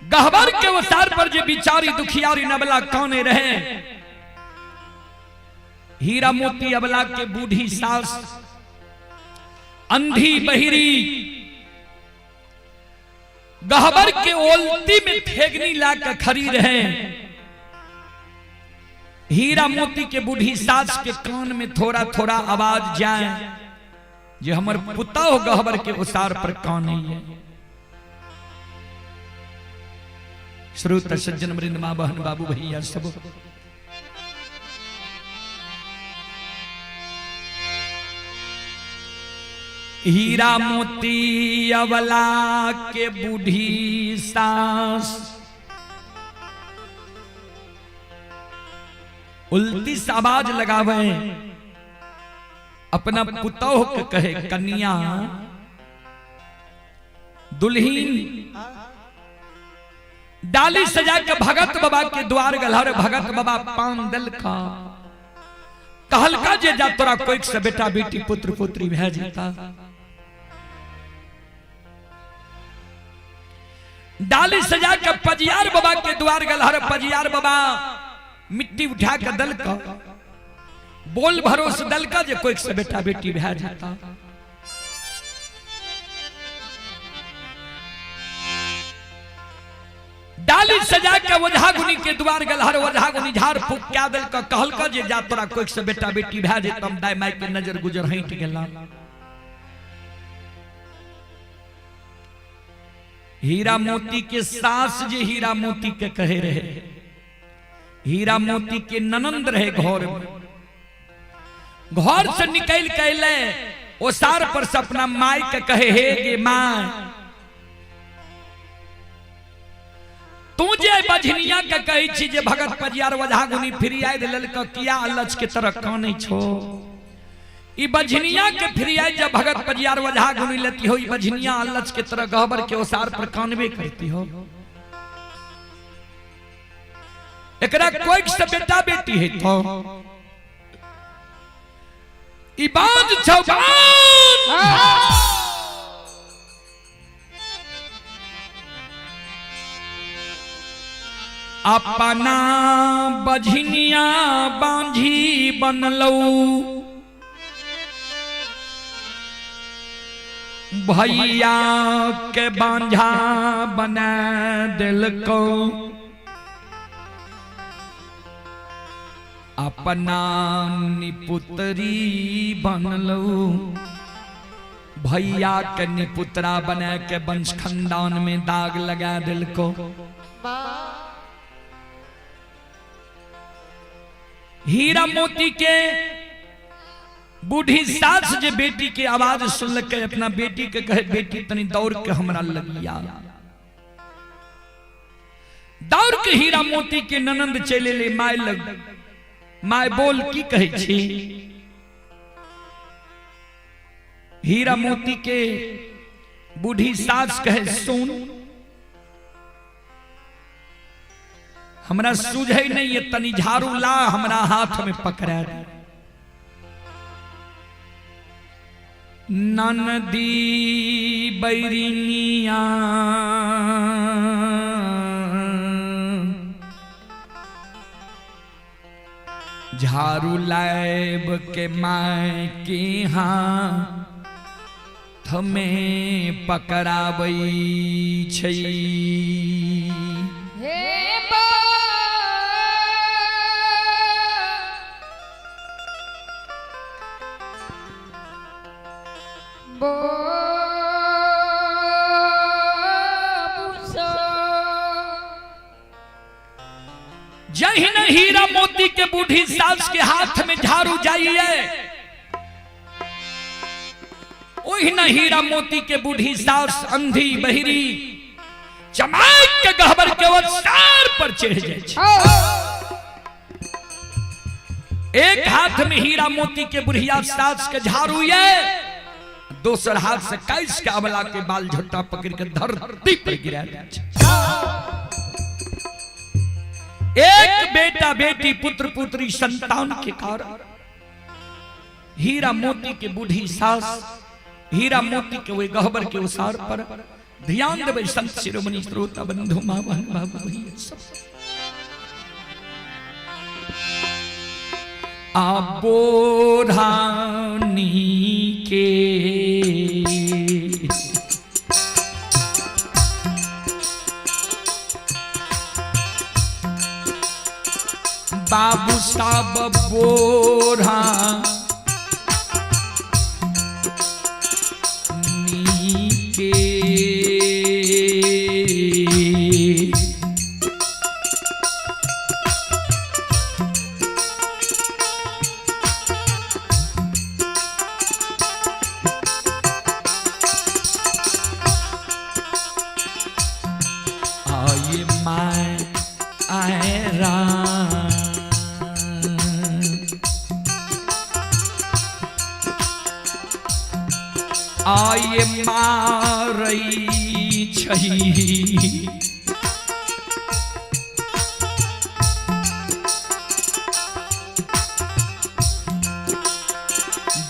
गहबर के ओसार पर जे बिचारी दुखियारी नबला काने रहे, हीरा मोती अबला के बूढ़ी सास अंधी बहिरी गहबर के ओलती में फेगनी ला के खड़ी रहे। हीरा मोती के बूढ़ी सास के कान में थोड़ा थोड़ा आवाज जाए जे हमर पुता हो गहबर के उसार पर कान नहीं है। श्रोता सज्जन वृंद माँ बहन बाबू भैया सब, हीरा मोती अवला के बूढ़ी सास उल्टी से आवाज लगावे, अपना पुतोह के कहे कन्या दुल्हीन डाली सजा के भगत बाबा के द्वार गलहर भगत बाबा पान दल का कहलका जे जा तोरा कोई से बेटा बेटी पुत्र पुत्री भै जेता। डाली सजा के पजियार बाबा के द्वार गलहर पजियार बाबा मिट्टी उठा के दल का बोल भरोस दल का जे कोई से बेटा बेटी भै जेता। डाली सजा के ओझा गुनी के द्वार गलहर ओझा गुनी झाड़ फूक क्या दल का कहलका जे जा तोरा कोई से बेटा बेटी भै जेता, हम दाई माई के नजर गुजर हट गेला। हीरा मोती के सास जे हीरा मोती के कहे रहे, हीरा मोती के ननंद रहे घर में, घर से निकल के अले ओसार पर से अपना माई के कहे हे गे माई, तू जे बझनिया के कहै छी जे भगत पजियार ओझा गुनी फिरियाद ललक किया अलच के तरह कानै छो, ई बझनिया के फिरियाद जब भगत पजियार ओझा गुनी लेती हो, ई बझनिया अलच के तरह गहबर के ओसार पर कानबे करती हो। एकरा कोई से बेटा बेटी है तो ई बाज छौ बाज। अपना बझनिया बांझी बनलौ भैया के बांझा बना दिलको, अपना निपुतरी बनलौ भैया के निपुतरा बना के वंश खानदान में दाग लगा दिलको। हीरा मोती के बूढ़ी सास जे बेटी के आवाज सुन के अपना बेटी के कहे बेटी तनी दौड़ के हमरा लगिया, दौड़ के हीरा मोती के ननंद चले ले my लग, my बोल की कहे छी। हीरा मोती के बूढ़ी सास कहे सुन हमरा सूझे नहीं है, तनी झाड़ू ला हमरा हाथ में पकड़ा दे। ननदी बैरिनिया झाड़ू लाइब के my के हाँ में पकड़ाबै छै। हे बा बाबूसा। जहिन हीरा मोती के बूढ़ी सास के हाथ में झाड़ू जाइए, ओहिना हीरा मोती के बूढ़ी सास अंधी बहिरी चमाक के गहबर के वो सार पर चढ़ जाए छै। एक हाथ में हीरा मोती के बुढ़िया सास के झाड़ू ये, दोसर हाथ से कैस के अबला के बाल झोटा पकड़ के धरती पर गिरा दै छै। एक बेटा बेटी पुत्र पुत्री संतान के कारण हीरा मोती के बूढ़ी सास हीरा मोती के वही गहबर के उसार पर ध्यान देबै संत शिरोमणि श्रोता बंधु माँ बहन बाबू भैया सब। आ बोढ़ानी के बाबू साहब बोढ़ा के आए my आए राम आए मारै छै।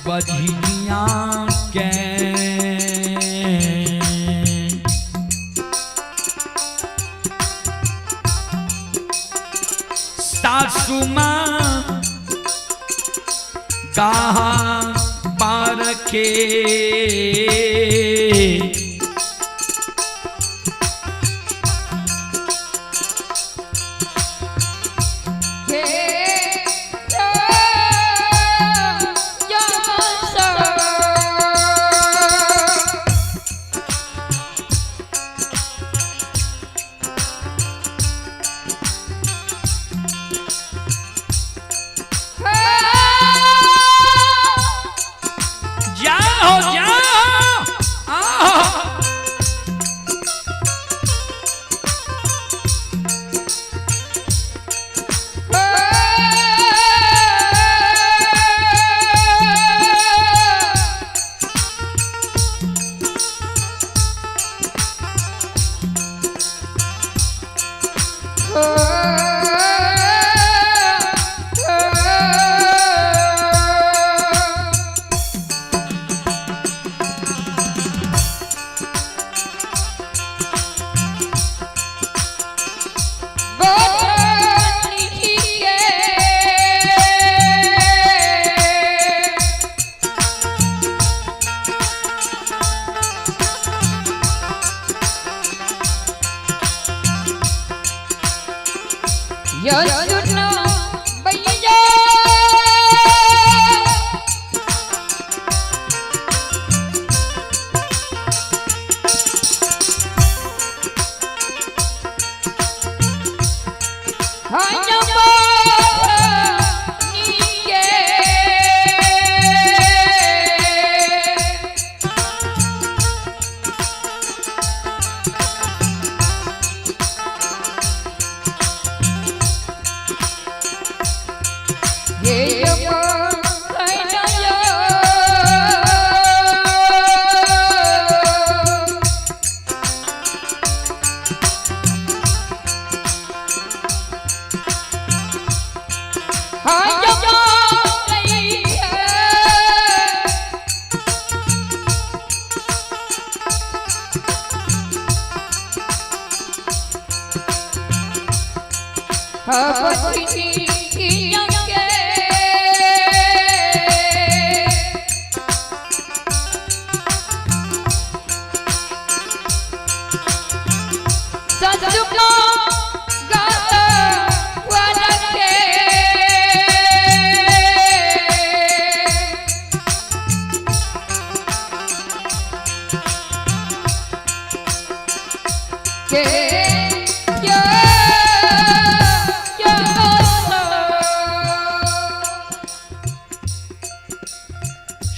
बझिया के सासु माँ गाहा पार के हे या जाओ जाओ आ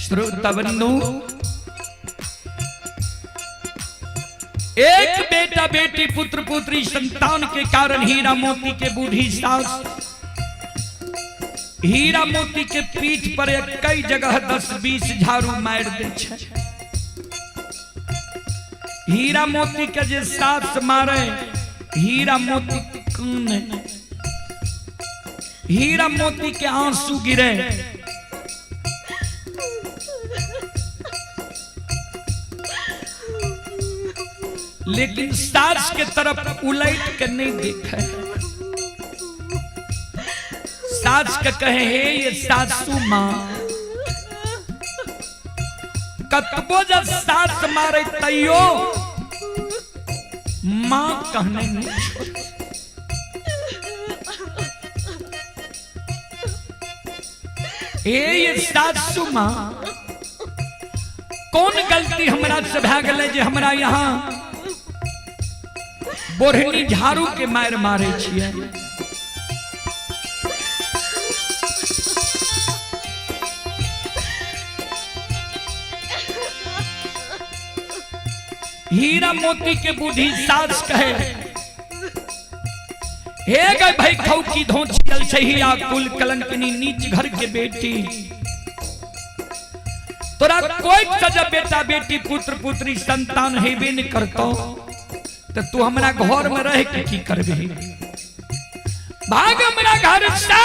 श्रोता बंधु, एक बेटा बेटी पुत्र पुत्री संतान के कारण हीरा मोती के बूढ़ी सास हीरा मोती के पीठ पर एक कई जगह 10-20 झाड़ू मार दे छै। हीरा मोती के जे सास मारे, हीरा मोती काने, हीरा मोती के आंसू गिरे। लेकिन सास के तरफ उलट के नहीं देखे। सास के कहे, हे ये सासू माँ, कतबो जब सास मारे तैयो माँ कहने नहीं छोड़। हे ये सासू माँ, कौन गलती हमरा से भए गेलै जे हमरा यहाँ बोढ़नी झाड़ू के मार मारे छियै? हीरा मोती के बूढ़ी सास कहे, हे गए भाई खौ की धोचियल सही आ कुल कलंकनी नीच घर के बेटी, तोरा कोई सजा बेटा बेटी पुत्र पुत्री संतान हेबे नहीं करतो तो तू हमरा घर में रह के की करबी? भाग हमरा घर से।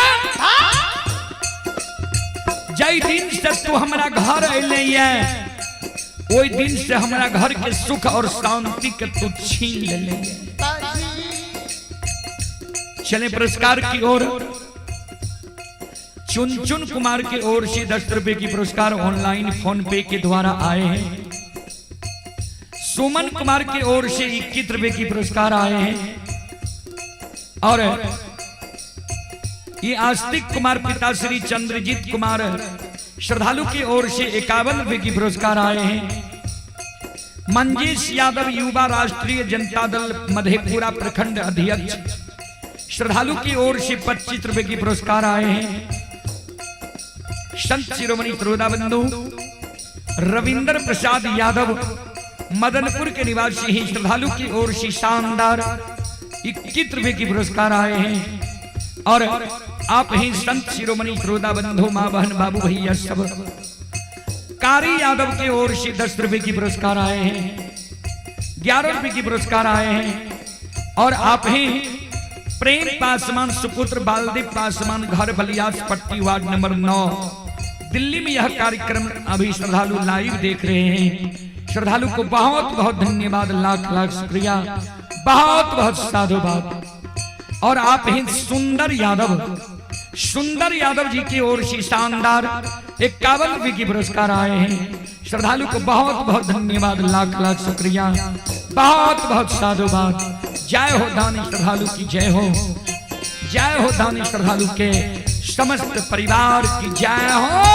जय दिन से तू हमरा घर अइले ये, ओई दिन से हमरा घर के सुख और शांति के तू छीन ले। चले पुरस्कार की ओर। चुन चुन कुमार की ओर से 10 रुपए की पुरस्कार ऑनलाइन फोन पे के द्वारा आए हैं। सुमन कुमार की ओर से 21 रुपए की पुरस्कार आए हैं। और ये आस्तिक कुमार पिता श्री चंद्रजीत कुमार श्रद्धालु की ओर से 51 रुपए की पुरस्कार आए हैं। मंजेश यादव युवा राष्ट्रीय जनता दल मधेपुरा प्रखंड अध्यक्ष श्रद्धालु की ओर से 25 रुपए की पुरस्कार आए हैं। संत शिरोमणि श्रोता बंधु रविंद्र प्रसाद यादव मदनपुर के निवासी ही श्रद्धालु की ओर से शानदार 21 रुपए की पुरस्कार आए हैं। और आप ही संत शिरोमणि श्रोता बंधु माँ बहन बाबू भैया सब कारी यादव की ओर से 10 रुपए की पुरस्कार आए हैं, 11 रुपए की पुरस्कार आए हैं। और आप ही प्रेम पासवान सुपुत्र बालदेव पासवान घर बलियास पट्टी वार्ड नंबर 9 दिल्ली में यह कार्यक्रम अभी श्रद्धालु लाइव देख रहे हैं। श्रद्धालु को बहुत बहुत धन्यवाद, लाख लाख शुक्रिया, बहुत बहुत साधुवाद। और आप ही सुंदर यादव, सुंदर यादव जी की ओर से शानदार 51 रुपए की पुरस्कार आए हैं। श्रद्धालु को बहुत बहुत धन्यवाद, लाख लाख शुक्रिया, बहुत बहुत साधुवाद। जय हो दानी श्रद्धालु की जय हो, जय हो दानी श्रद्धालु के समस्त परिवार की जय हो।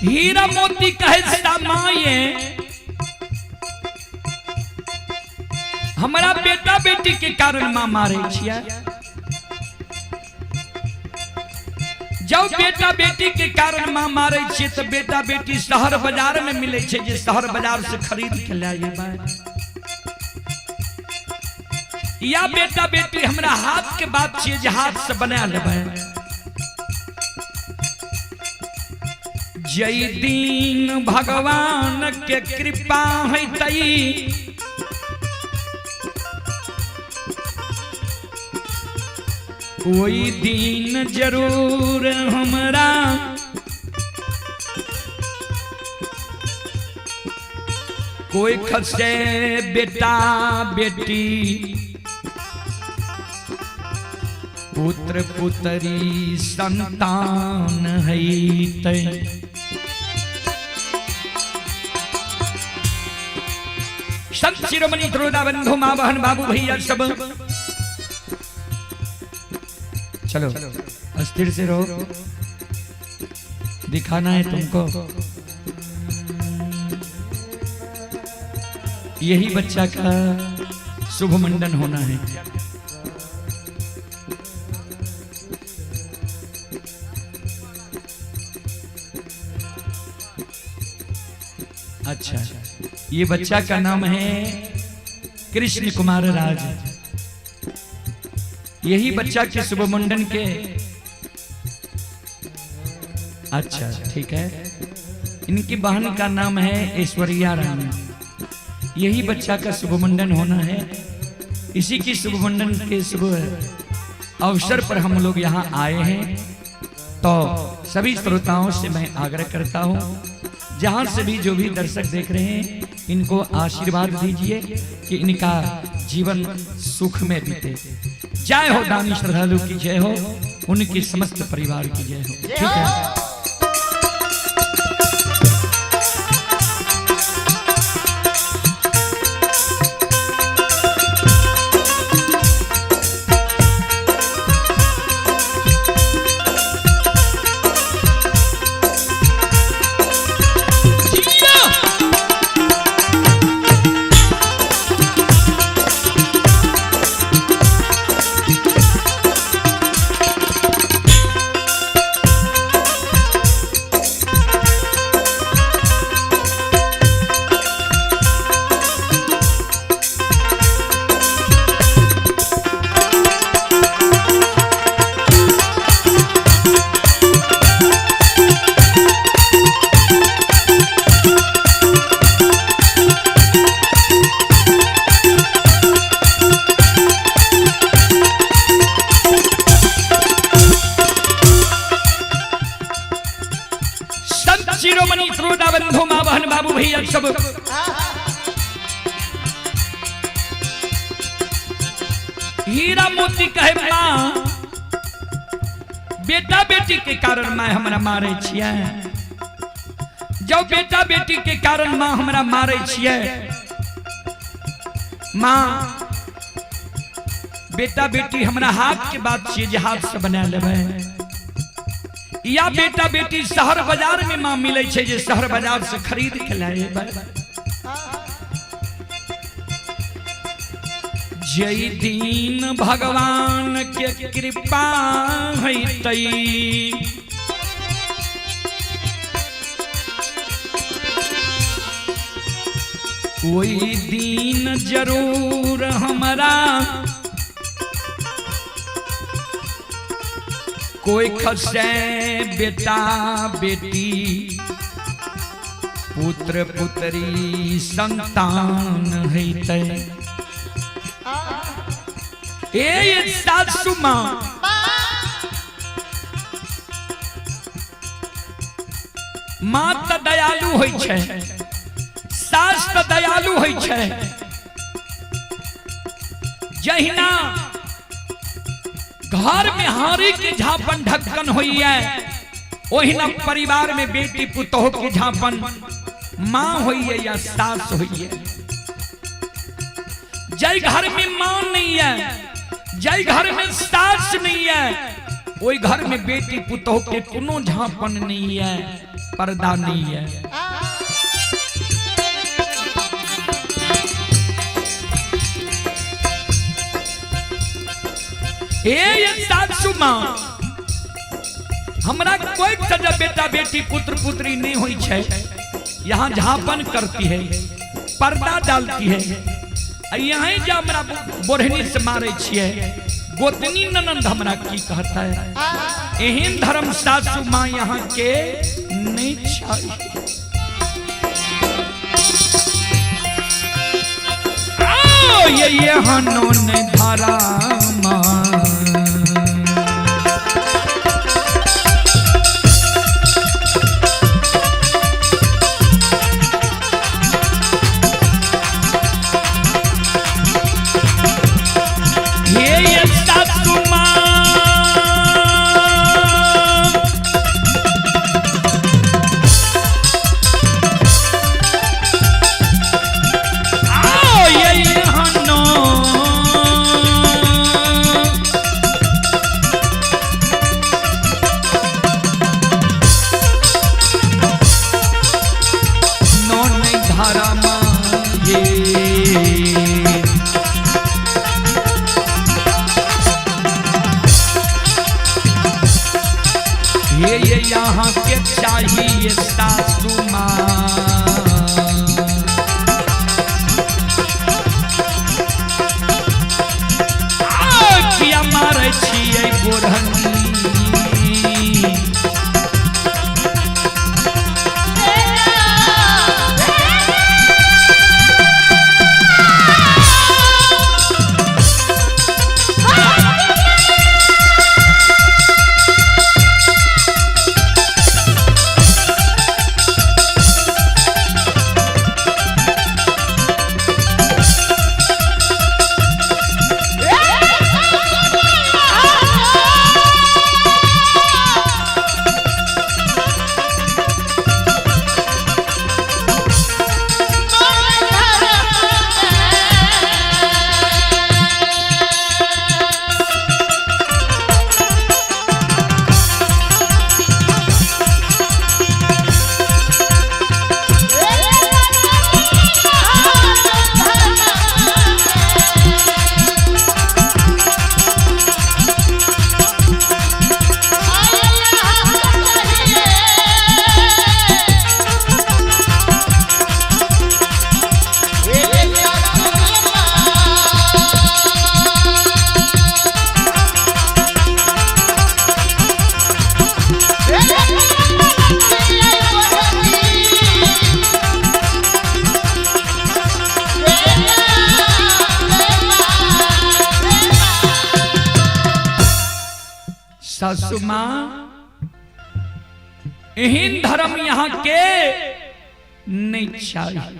हीरा मोती कहे समाये, हमरा बेटा बेटी के कारण मां मारे छियै। जब बेटा बेटी के कारण मां मारे छियै तो बेटा बेटी शहर बाजार में मिले छै, जे शहर बाजार से खरीद के ले जेबै, या बेटा बेटी हमरा हाथ के बात छियै जे हाथ से बना लेबै। जय दिन भगवान के कृपा हेतई, ओई दिन जरूर हमरा कोई खसे बेटा बेटी पुत्र पुत्री संतान हेतै। संत शिरोमणि त्रोदा बंधु माँ बहन बाबू भैया सब, चलो अस्थिर से रहो, दिखाना है तुमको। यही बच्चा का शुभ मंडन होना है। अच्छा, ये बच्चा का नाम है कृष्ण कुमार राज। यही बच्चा के शुभ मुंडन के, अच्छा ठीक है। इनकी बहन का नाम है ऐश्वर्या रानी। यही बच्चा का शुभ मुंडन होना है। इसी की शुभ मुंडन के शुभ अवसर पर हम लोग यहाँ आए हैं। तो सभी श्रोताओं से मैं आग्रह करता हूँ, जहाँ से भी जो भी दर्शक देख रहे हैं, इनको आशीर्वाद दीजिए कि इनका जीवन सुख में बीते। जय हो दानी श्रद्धालु की जय हो, उनके समस्त परिवार की जय हो। ठीक है। शिरोमणि श्रोता बंधु माँ बहन बाबू भैया सब, हीरा मोती कहे माँ बेटा बेटी के कारण माँ हमरा मारे छियै। जब बेटा बेटी के कारण माँ हमरा मारे छियै, माँ बेटा बेटी हमरा हाथ के बात छियै जे हाथ से बना लेबै, या बेटा बेटी शहर बाजार में माँ मिले छै जे शहर बाजार से खरीद के लाएबै। जय दिन भगवान के कृपा हेतई, ओई दिन जरूर हमरा कोई खसे बेटा बेटी पुत्र पुत्री संतान हेतै। ए सासू माँ, माँ त दयालु होइ छै, सास त दयालु होइ छै। जहिना घर में हारी के झापन ढक्कन होइए, ओहिना परिवार में बेटी पुतोह के झापन माँ होइए या सास होइए। जय घर में माँ नहीं है, जय घर में सास नहीं है, ओई घर में बेटी पुतोह के कोनो झापन नहीं है। पर्दा नहीं है। ए सासू माँ, हमरा कोई सजा बेटा बेटी पुत्र पुत्री नहीं हुई छे, यहाँ झापन करती है, पर्दा डालती है, यहाँ जा हमरा बोढ़नी से मारे छिए, गोतनी ननंद हमरा की कहता है। एहन धर्म सासू माँ यहाँ के नहीं चाहिए। आओ ये यहाँ नोन धारा माँ, ये यहाँ के चाहिए सासू माँ। किया मारे छिए गोरहनी, सासू माँ एहन धर्म यहाँ के नहीं चाहिए।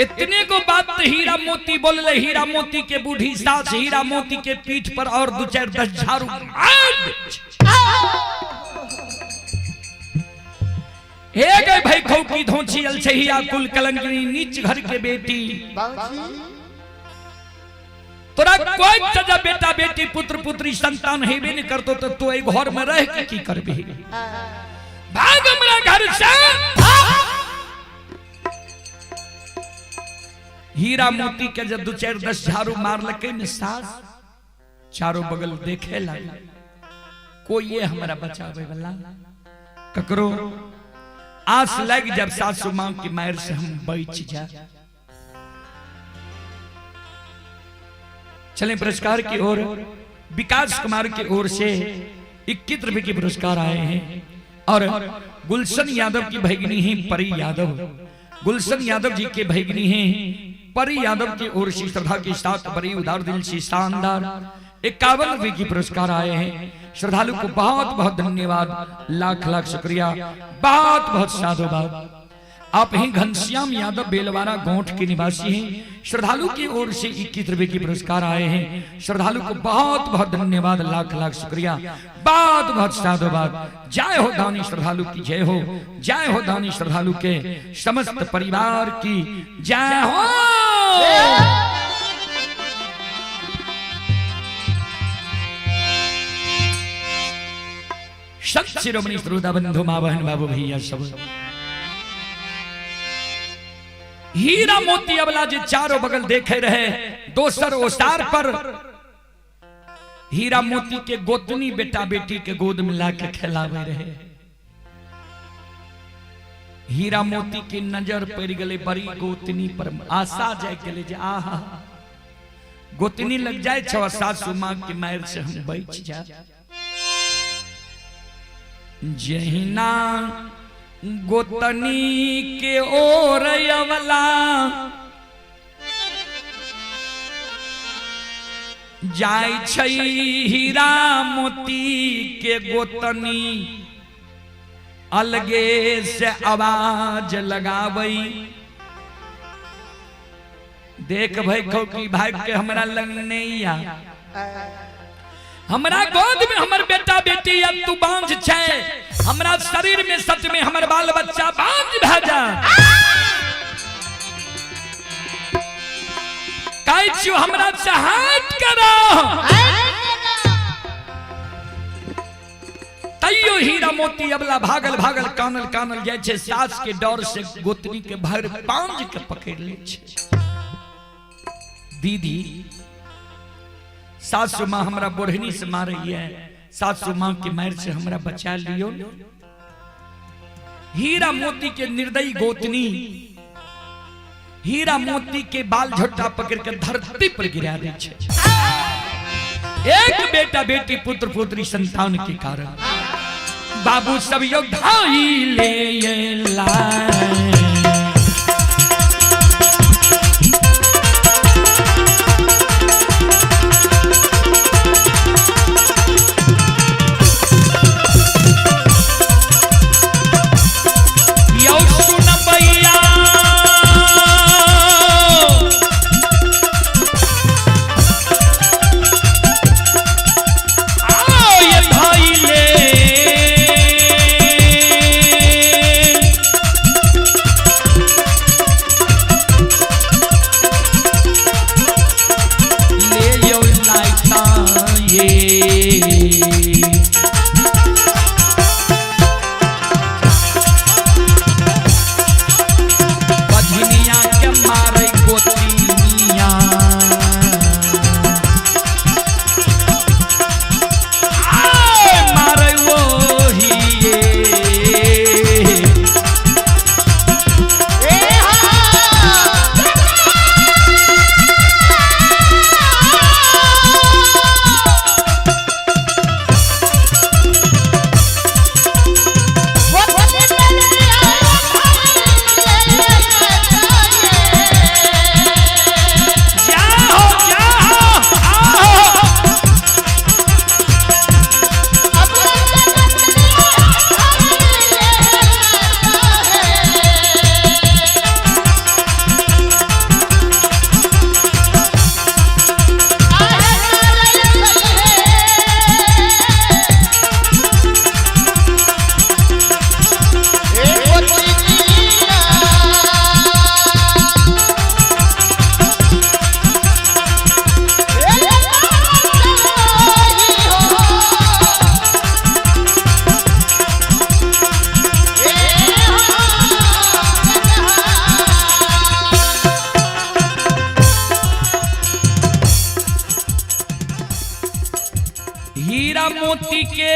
इतने को बात हीरा मोती बोलले, हीरा मोती के बूढ़ी सास हीरा मोती के पीठ पर और दो चार दस झाड़ू। हे गए भाई खौकी धोची अलछहिया कुल कलंकनी नीच घर के बेटी, तोरा कोई सजा बेटा बेटी पुत्र पुत्री संतान हेबे नहीं करतो तो तू एक घर में रह के की करबी, भाग हमरा घर से। हीरा मोती के जब दो चार दस झाड़ू मार लके ने सास चारों बगल देखे लगे, कोई ये हमरा बचावे वाला ककरो आस लग जब सासू मां की मार से हम बच जा। चलें पुरस्कार की ओर। विकास कुमार की ओर से 21 रुपए के पुरस्कार आए हैं और गुलशन यादव की भगिनी है परी यादव, गुलशन यादव जी के भगिनी हैं परी यादव की ओर से श्रद्धा के साथ बड़ी उदार दिल से शानदार 51 रुपए की पुरस्कार आए हैं। श्रद्धालु को बहुत बहुत धन्यवाद, लाख लाख शुक्रिया, बहुत बहुत साधुवाद। आप ही घनश्याम यादव बेलवारा गोंठ के निवासी हैं, श्रद्धालु की ओर से 21 रुपए के पुरस्कार आए हैं। श्रद्धालु को बहुत बहुत धन्यवाद, लाख लाख शुक्रिया, बहुत बहुत साधुवाद। जय हो दानी श्रद्धालु की जय हो, जय हो दानी श्रद्धालु के समस्त परिवार की जय हो। संत शिरोमणि श्रोता बंधु माँ बहन बाबू भैया सब, हीरा मोती अबला जे चारों बगल देखे रहे, दोसर ओसार पर हीरा मोती के गोतनी बेटा बेटी के गोद में ला के खेलावे रहे। हीरा मोती के नजर पड़ गए बड़ी गोतनी पर, आशा जाग गए जे आहा गोतनी लग जाए छो सासू माँ के मार से हम बच जा। जहिना गोतनी के ओर अवला जाय छै हीरा मोती के गोतनी, अलगे से आवाज लगावई, देख भाई खौकी भाग के हमरा लग नहीं आ, हमरा गोद में हमर बेटा बेटी अब तू बांझ छै, हमरा शरीर में सच में हमर बाल बच्चा बांझ भए जा। कहै छियौ हमरा से हाथ करो, तैयो हीरा मोती अबला भागल भागल कानल कानल जाइ छै, सास के डर से गोतनी के भर पांज के पकड़ ले छै। दीदी सासू माँ हमरा बोढ़नी से मारैया, सासू माँ के मार से हमरा बचा लियो। हीरा मोती के निर्दयी गोतनी हीरा मोती के बाल झोटा पकड़ के धरती पर गिरा दै छै। एक बेटा बेटी पुत्र पुत्री संतान के कारण बाबू सब योद्धाई ले लाए। यौ सुनबैया आओ ये भाई ले, ले यौ लाइता ये। बझनिया के मारे गोतिनिया, आए मारे वही। जाओ जाओ आओ। हीरा मोती के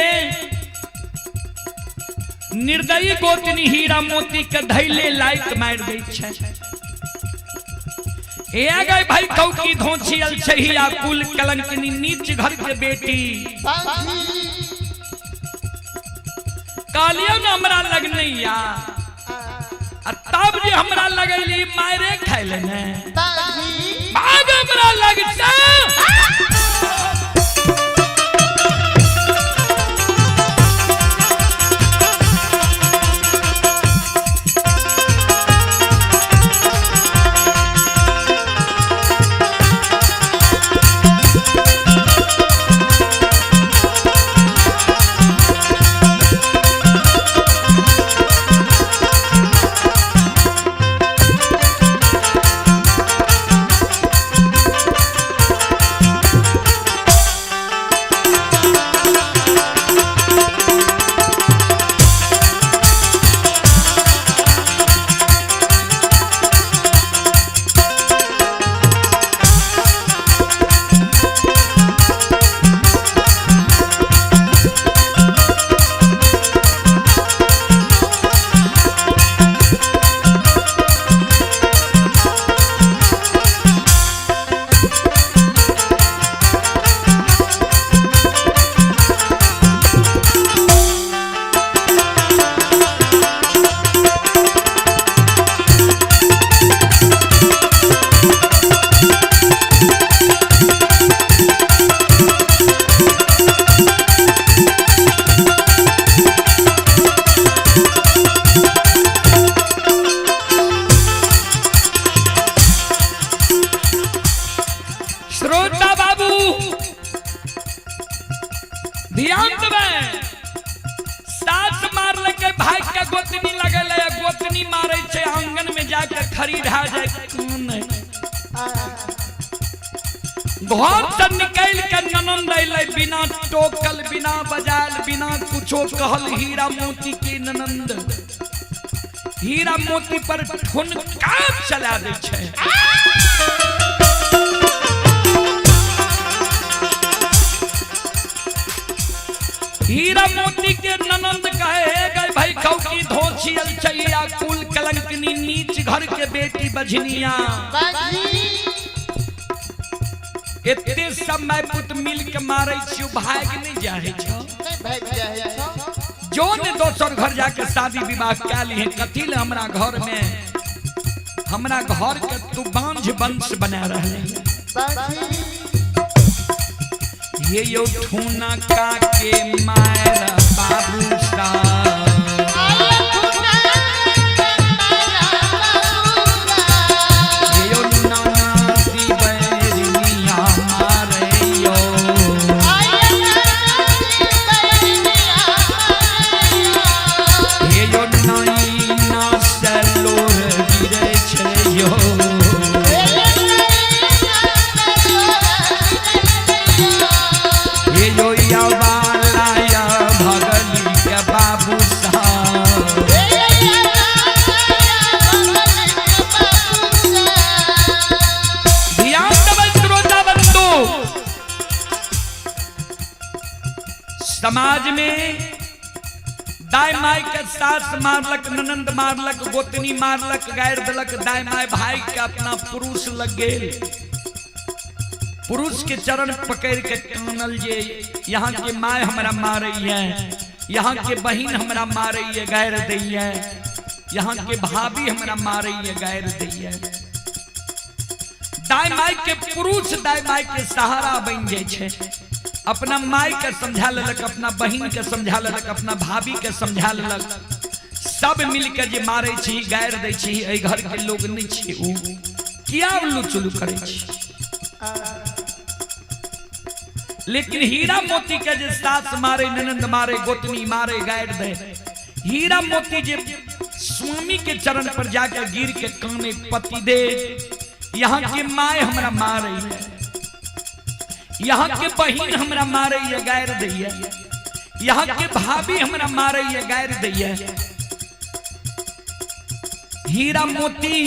निर्दयी गोतनी हीरा मोती के धैले लाइट मार दै छै। ए गए भाई कौकी धोछियल छहिया कुल कलंकनी नीच घर के बेटी, कहलियौ ने हमरा लग नहीं आ, तब जे हमरा लगैली मारे खाइले ने भाग हमरा लग से। श्रोता बाबू ध्यान देबै, सास मारलकै भाई के गोतनी लगल है, गोतनी मारे छै आंगन में जाके खरीदा जाय कोन घर से निकल के ननंद अयलै बिना टोकल बिना बजायल बिना कुछो कहल। हीरा मोती के ननंद हीरा मोती पर ठुनका चला दै छै। हीरा मोती के ननंद कहे गए भाई खौ की धोछियल छैया कुल कलंकनी नीच घर के बेटी बझनिया, एते सब my पुत मिल के मारे छियो भाग नहीं जाए छो, जो ने दोसर घर जाके शादी विवाह कए ली है कथी ले हमरा घर में, हमरा घर के तू बांझ वंश बना रहे। ये यो ठूना का के मार बाबू सा, ये यो नाना दी बैरिया मारे यो, ये यो नाइना से लोर गिरे छे यो, ये यो या वाला या भगली के बाबू सा। ध्यान देबै श्रोता बंधु, समाज में दाय माय के सास मारलक, ननंद मारलक, गोतनी मारलक, गारि देलक, दाय my भाई के अपना पुरुष लग गेल, पुरुष के चरण पकड़ के कानल जे यहाँ के my हमरा मारे है, यहाँ के बहिन हमरा मारे है गारि दै है, यहाँ के भाभी हमरा मारे है गारि दै है। दाय my के पुरुष दाय my के सहारा बन जाए छै, अपना माय के समझा लेलक, अपना बहिन के समझा लेलक, अपना भाभी के समझा लेलक, सब मिल के जे मारे छी गारि दै छी एहि घर के लोग नहीं छी उ किया उल्लू चुल्लू करे छी। लेकिन हीरा मोती के जे सास मारे, ननंद मारे, गोतनी मारे, गारि दे, हीरा मोती जे स्वामी के चरण पर जाके गिर के काने पति दे यहाँ के my हमरा मारे है, यहाँ के बहिन हमरा मारे है गारि दै है, यहाँ के भाभी हमरा मारे है गारि दै है। हीरा मोती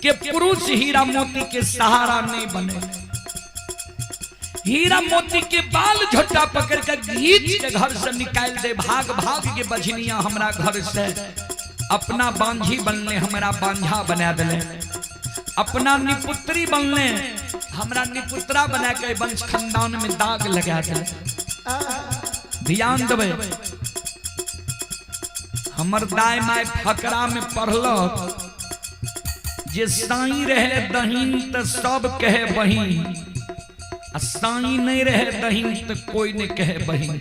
के पुरुष हीरा मोती के सहारा नहीं बने, हीरा मोती के बाल झोटा पकड़ के घींच के घर से निकाल दे, भाग भाग के बझनिया हमरा घर से, अपना बांझी बनले हमरा बांझा बना दिले, अपना निपुत्री बनले हमरा निपुत्रा बना के वंश खानदान में दाग लगा दिले। ध्यान देबै, हमर दाय my फकरा में पढ़लक जे साई रहे दहीन त सब कहे बहिन, आ साई नहीं रहे दहीन त कोई नहीं कहे बहिन।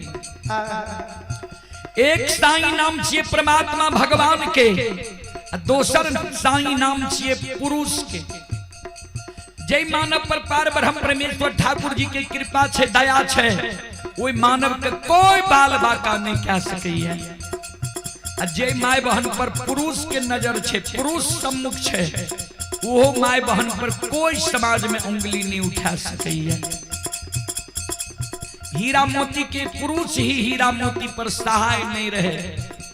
एक साई नाम छिए परमात्मा भगवान के, आ दोसर साई नाम छिए पुरुष के। जय मानव पर पार ब्रह्म परमेश्वर ठाकुर जी के कृपा छे दया छे, ओहि मानव के कोई बाल बाका नहीं कह सकैया। आ जे my बहन पर पुरुष के नजर छे, पुरुष सम्मुख छे, वो my बहन पर कोई समाज में उंगली नहीं उठा सकैया। हीरा मोती के पुरुष ही हीरा मोती पर सहाय नहीं रहे,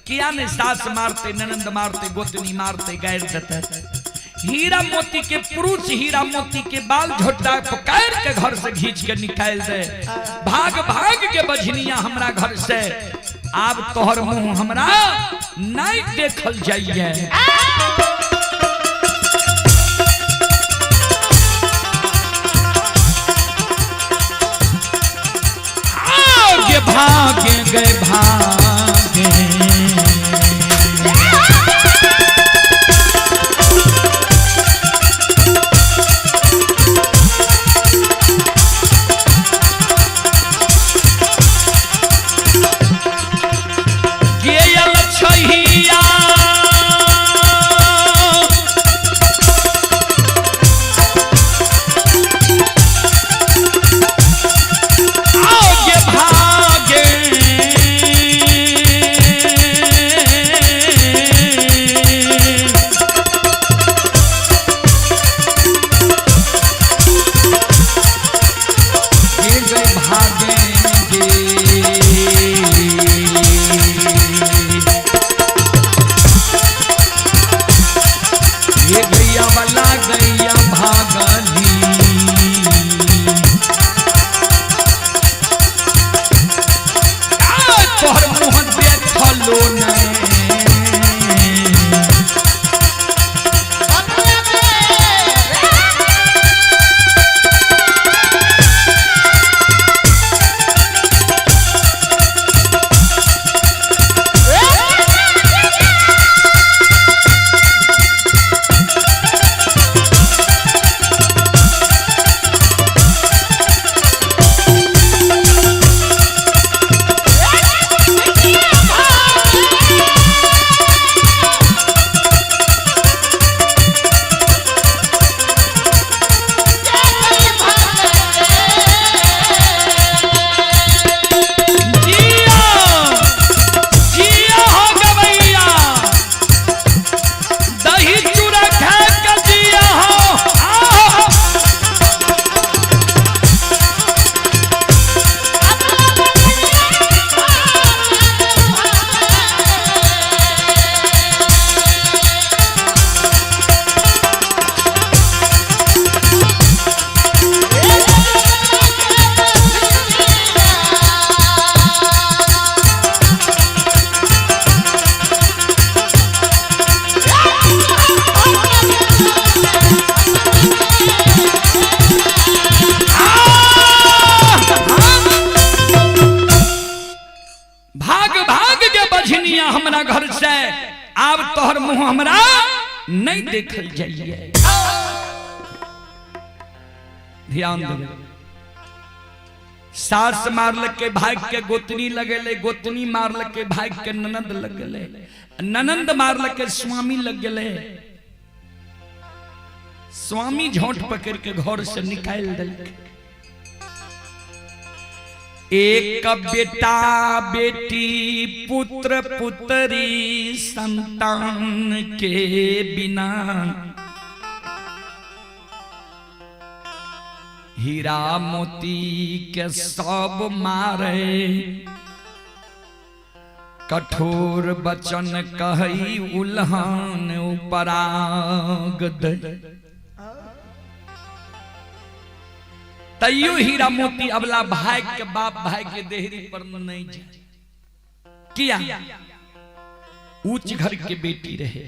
किया ने सास मारते, ननंद मारते, गोतनी मारते, गैर देते। हीरा मोती के पुरुष हीरा मोती के बाल झोटा पकड़ के घर से घींच के निकाल दे, भाग भाग के बझनिया हमरा घर से, आब तोहर मुंह हमरा नहीं देखल जाइए। भागे भागे गए भागे, गेल छहिया नहीं देखल जाइए। ध्यान देबै, सास मारलकै भाग के गोतनी लगेले, गोतनी मारलकै भाग के ननंद लगेले, ननंद मारलकै स्वामी लग गेलै, स्वामी झोंट पकड़ के घर से निकाल देलकै। एक बेटा बेटी पुत्र पुत्री संतान के बिना हीरा मोती के सब मारे, कठोर वचन कहई उल्हान उपराग दे। तैयो हीरा मोती अबला भाई के बाप भाई के देहरी पर नहीं जाए। किया? ऊंच घर के बेटी रहे,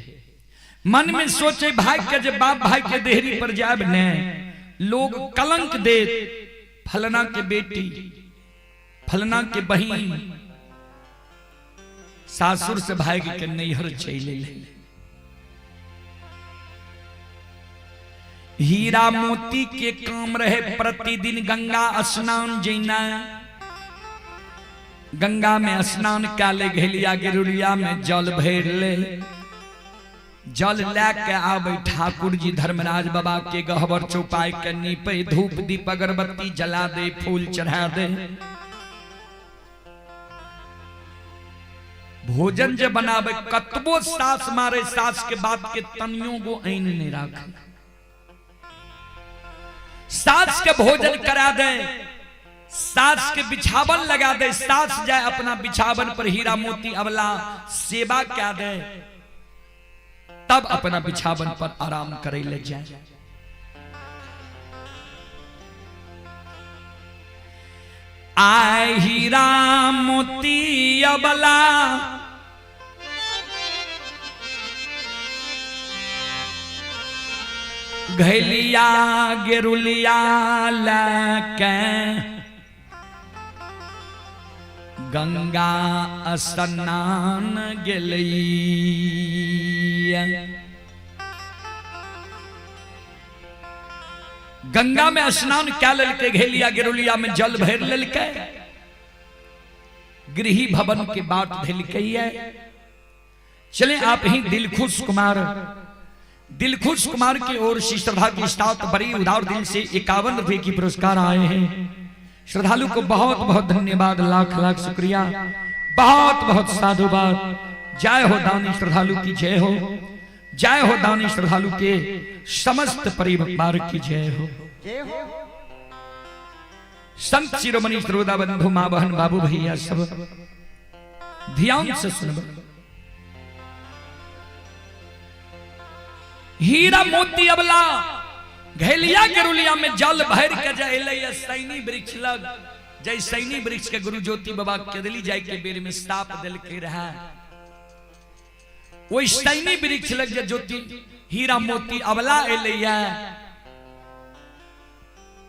मन में सोचे भाई के जे बाप भाई के देहरी पर जाब ने लोग कलंक दे, फलना के बेटी फलना के बहिन सासुर से भाग के नैहर चले ले। हीरा मोती के काम रहे प्रतिदिन गंगा स्नान जैना, गंगा में स्नान काले घेलिया गेरुलिया में जल भर ले, जल लै के आबे ठाकुर जी धर्मराज बाबा के गहबर चौपाई के नीपे, धूप दीप अगरबत्ती जला दे, फूल चढ़ा दे। भोजन जे बनाबे कतबो सास मारे सास के बात के तनियो गो ऐन नहीं राखे, सास के भोजन करा दे, सास के बिछावन लगा दे, सास जाए अपना बिछावन पर हीरा मोती अबला सेवा क्या दे, तब अपना बिछावन पर आराम करे ले जाए। आए हीरा मोती अबला घैलिया गेरुलिया लैके गंगा स्नान गेलैया। गंगा में स्नान क्या लेलकै, घेलिया गेरुलिया में जल भर लेलकै, गृही भवन के बाट धेलकै। चले आप ही दिलखुश कुमार, दिलखुश कुमार की ओर से श्रद्धा के साथ बड़ी उदार दिल से 51 रुपए की पुरस्कार आए हैं। श्रद्धालु को बहुत बहुत धन्यवाद, लाख लाख शुक्रिया, बहुत बहुत साधुवाद। जय हो दानी श्रद्धालु की जय हो, जय हो दानी श्रद्धालु के समस्त परिवार की जय हो। संत शिरोमणि श्रोता बंधु माँ बहन बाबू भैया सब ध्यान से सुनो। हीरा मोती अबला घैलिया गेरुलिया में जल भर के जाए सैनी वृक्ष लग, जय सैनी वृक्ष के गुरु ज्योति बाबा केदली जाय के बेर में साप दिल के रहा, वही सैनी वृक्ष लग जे ज्योति हीरा मोती अबला एलैया,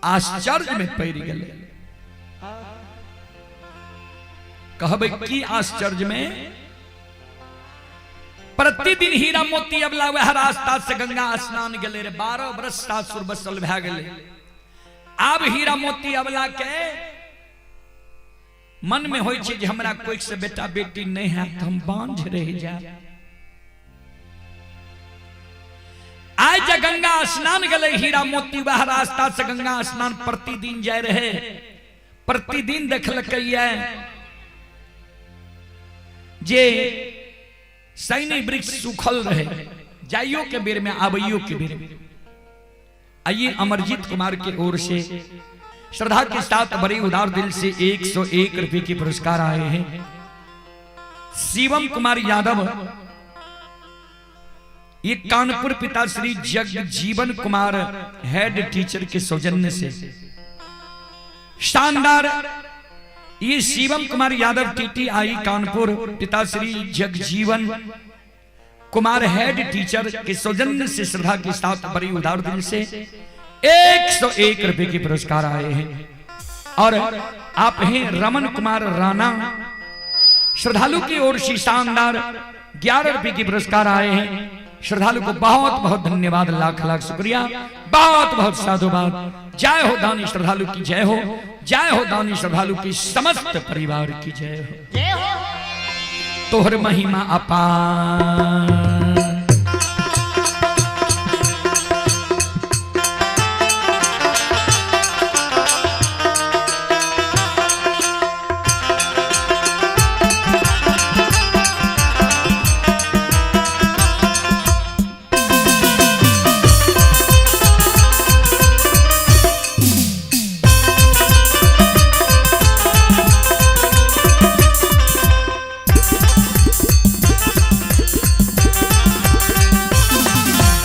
आश्चर्य में पड़ गेलै। कहबै की आश्चर्य में? प्रतिदिन हीरा मोती अबला वह रास्ता से गंगा स्नान गेलै रे, 12 बरस सासुर बसल भए गेलै। आब हीरा मोती अबला के मन में होइ छै जे हमरा कोई से बेटा बेटी नहीं है तो हम बांझ रह जाए। आज जे गंगा स्नान गेलै हीरा मोती वह रास्ता से गंगा स्नान प्रतिदिन जाय रहे, प्रतिदिन देखलकै जे सैनी वृक्ष सूखल रहे, जाइयो के बेर में आबैयो के बेर में। आइए अमरजीत कुमार की ओर से श्रद्धा के साथ बड़े उदार दिल से 101 रुपए के पुरस्कार आए हैं। शिवम कुमार यादव, ये कानपुर पिता श्री जगजीवन कुमार हेड टीचर के सौजन्य से शानदार ये शिवम कुमार यादव टीटीआई कानपुर पिता श्री जगजीवन कुमार हेड टीचर के सौजन्य से श्रद्धा के साथ बड़ी उदार दिल से 101 रुपए के पुरस्कार आए हैं। और आप हैं रमन कुमार राणा, श्रद्धालु की ओर से शानदार 11 रुपए के पुरस्कार आए हैं। श्रद्धालु को बहुत बहुत धन्यवाद, लाख लाख शुक्रिया, बहुत बहुत साधुवाद। जय हो दानी श्रद्धालु की जय हो, जय हो दानी श्रद्धालु की समस्त परिवार की जय हो। तोहर महिमा अपार।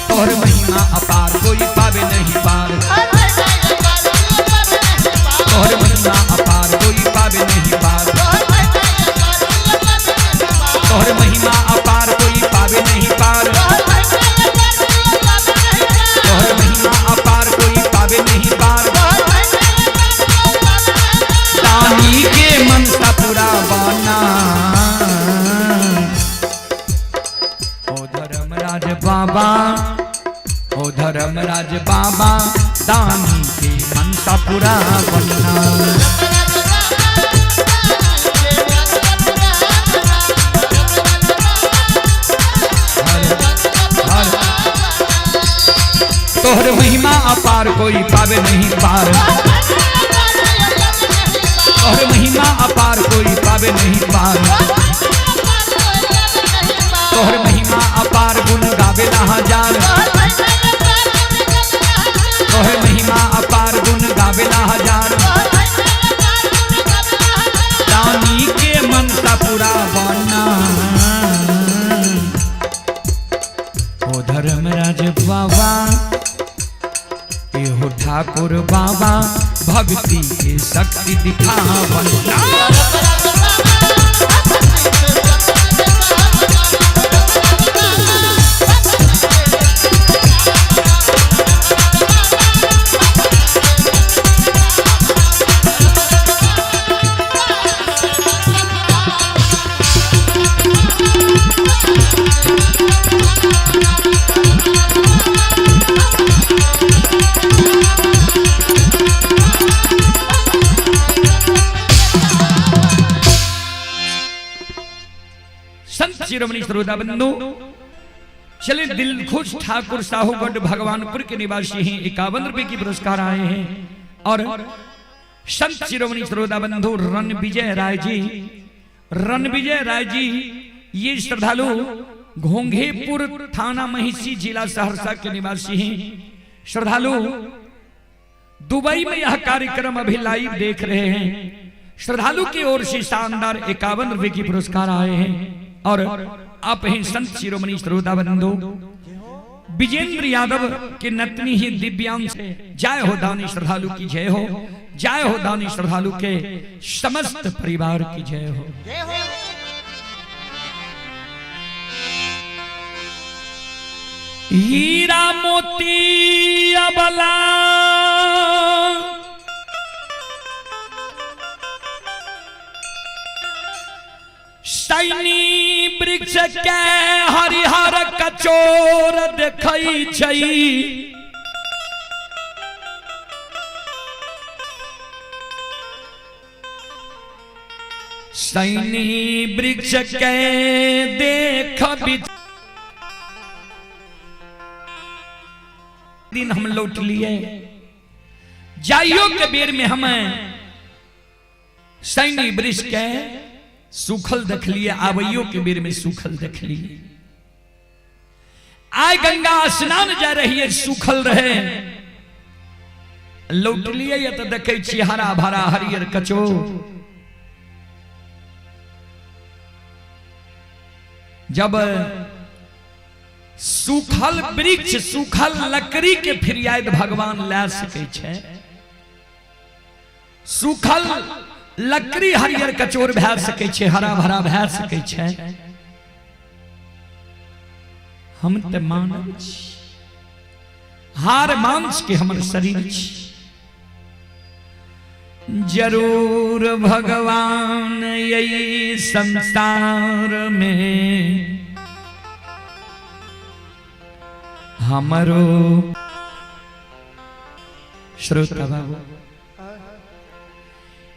तोहर महिमा अपार, कोई पावे नहीं पार। तोहर महिमा अपार, कोई पावे नहीं पार। तोहर महिमा अपार, कोई पावे नहीं पार। तोहर महिमा अपार, कोई पावे नहीं पार। दानी के मनसा पूरा बाना। ओ धर्मराज बाबा, ओ धर्मराज बाबा, दानी के मनसा पूरा बनना। हर हर तोहर महिमा अपार, कोई पावे नहीं पार। तोहर महिमा अपार, कोई पावे नहीं पार। तोहर महिमा अपार, गुण गावेला हजार। तोहर महिमा अपार, गुण गावेला हजार। दानी के मनसा पूरा बना। ओ धर्मराज बाबा, एहो ठाकुर बाबा, भक्ति के शक्ति दिखा बना। संत शिरोमणि श्रोता बंधु, चले दिलखुश ठाकुर साहूगढ़ भगवानपुर के निवासी हैं, 51 रुपए की पुरस्कार आए हैं। और संत शिरोमणि श्रोता बंधु रणविजय राय जी, रणविजय राय जी ये श्रद्धालु घोंघेपुर थाना महिषी जिला सहरसा के निवासी हैं। श्रद्धालु दुबई में यह कार्यक्रम अभी लाइव देख रहे हैं। श्रद्धालु की ओर से शानदार 51 रुपए की पुरस्कार आए हैं। और आप हैं संत शिरोमणि श्रोता बंधु विजेंद्र यादव के नतनी ही दिव्यांश। जय हो दानी श्रद्धालु की जय हो, जय हो दानी श्रद्धालु के समस्त परिवार की जय हो। हीरा मोती अबला सैनी वृक्ष के हरिहर कचोर देखै छै। सैनी वृक्ष के देख दिन हम लौट लिए। जाइयो के बेर में हम सैनी वृक्ष के सूखल देखलिए, आबैयो के बेर में सूखल देखलिए। आय गंगा स्नान जा रही है, सूखल रहे। लौटलिए या तो देखे छी हरा भरा हरियर कचो। जब सूखल वृक्ष सूखल लकड़ी के फिरियाद भगवान ला सकै छै, सूखल लकड़ी हरियर कचोर भए सकै छै, हरा भरा भए सकै छै। हम तऽ मानव छी, हार मांस के हमर शरीर छी। जरूर भगवान यही संसार में हमरो श्रोता बाबू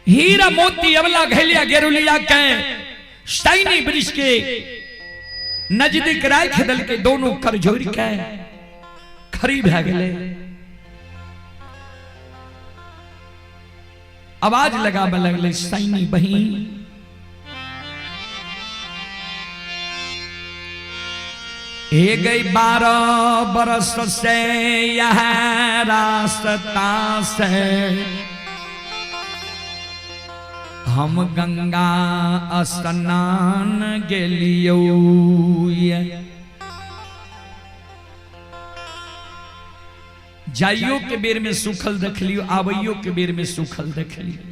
हीरा मोती अबला घैलिया गेरुलिया के सैनी वृक्ष के नजदीक राख दल के दोनों कर जोड़ के खड़ी भए गेलै। आवाज लगाबे लगलै, सैनी बहिन हे गई 12 बरस से यह रास्ता से हम गंगा स्नान गेलियौ। जाइयो के बेर में सुखल देखलियो, आबैयो के बेर में सुखल देखलियो।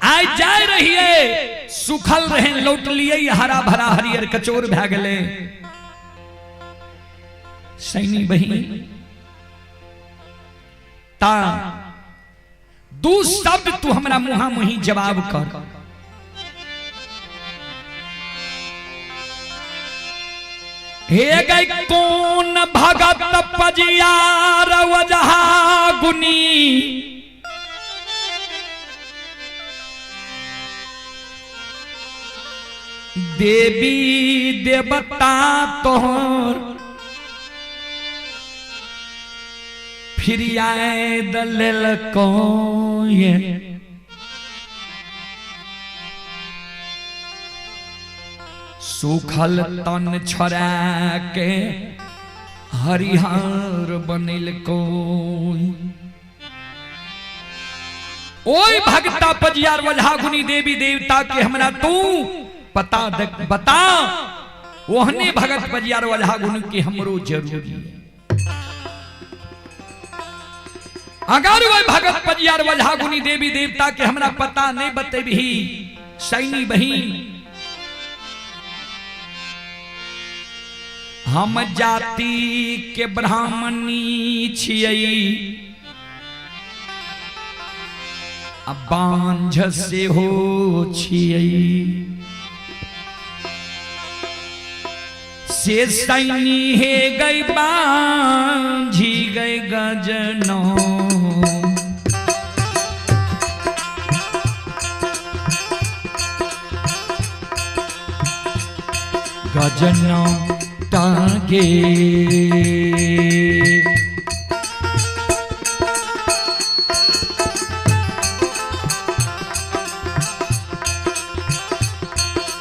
आइ जाय रहिए सुखल रहे, लौटलिए हरा भरा हरियर कचोर भए गेलै। सैनी बहिन ता दू शब्द तू हमरा मुहा मुही जवाब कर। हे गई कौन भगत पजियार वजहा गुनी, देवी देवता तोहर फिर आए दल कोय। सूखल तन छोड़ा के हरिहर बनिल कोई। ओय भगता पजियार वजहा गुनी देवी देवता के हमरा तू पता बता, ओहने भगत पजियार वजहा गुनी के हमरो जरूरी है। अगर वह भगत पजियार वजहा गुनी देवी देवता के हमरा पता नहीं बतेबही सैनी बहिन, हम जाति के ब्राह्मणी छियै आ बांझ से हो छियै। से सैनी हे गई बांझी गई गजनो, गजनो टागे।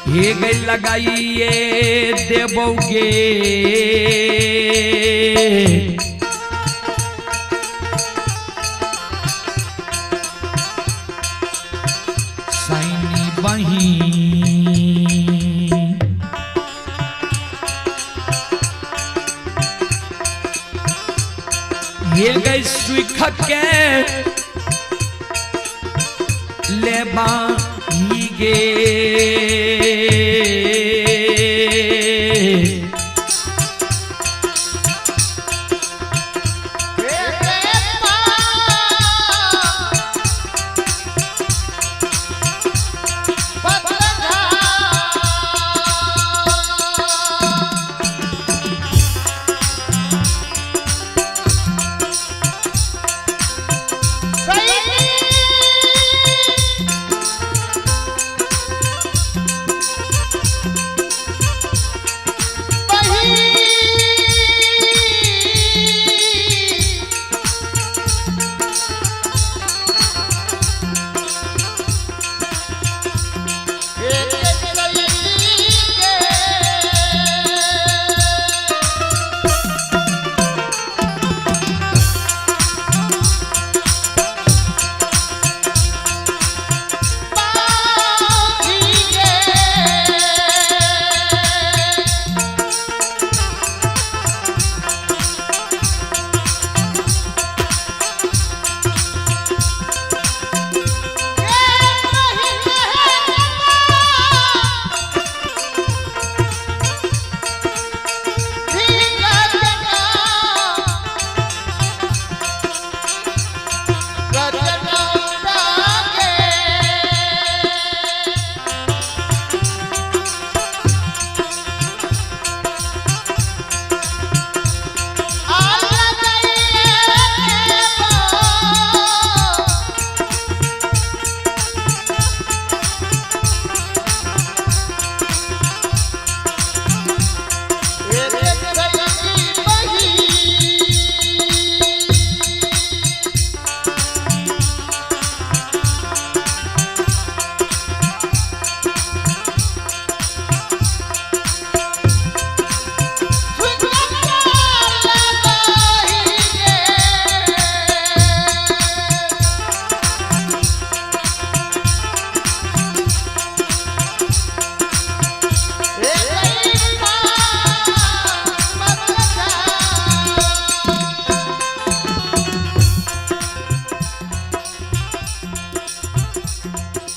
हे गई लगाइए देबोगे सैनी बहिन। हे गई सुख के लेबा गे।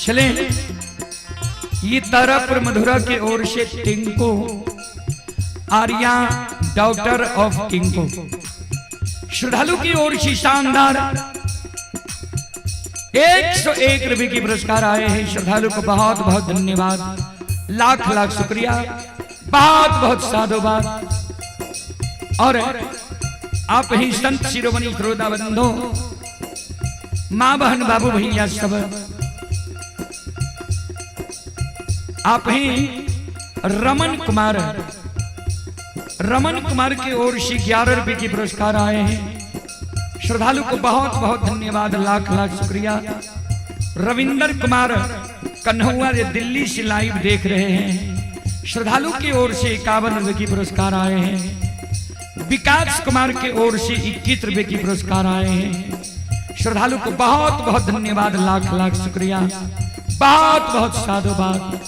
चले ये तारापुर मधुरा के ओर से टिंकू आर्या डॉक्टर ऑफ टिंकू श्रद्धालु की ओर से शानदार 101 रुपए की पुरस्कार आए हैं। श्रद्धालु को बहुत बहुत धन्यवाद, लाख लाख शुक्रिया, बहुत बहुत साधुवाद। और आप ही संत शिरोमणि श्रोता बंधु, माँ बहन बाबू भैया सब, आप ही रमन कुमार, रमन कुमार की ओर से 11 रुपए की पुरस्कार आए हैं। श्रद्धालु को बहुत बहुत धन्यवाद, लाख लाख शुक्रिया। रविंदर कुमार कन्हौआ ये दिल्ली से लाइव देख रहे हैं, श्रद्धालु की ओर से 51 रुपए की पुरस्कार आए हैं। विकास कुमार की ओर से 21 रुपए की पुरस्कार आए हैं। श्रद्धालु को बहुत बहुत धन्यवाद, लाख लाख शुक्रिया, बहुत बहुत साधुवाद।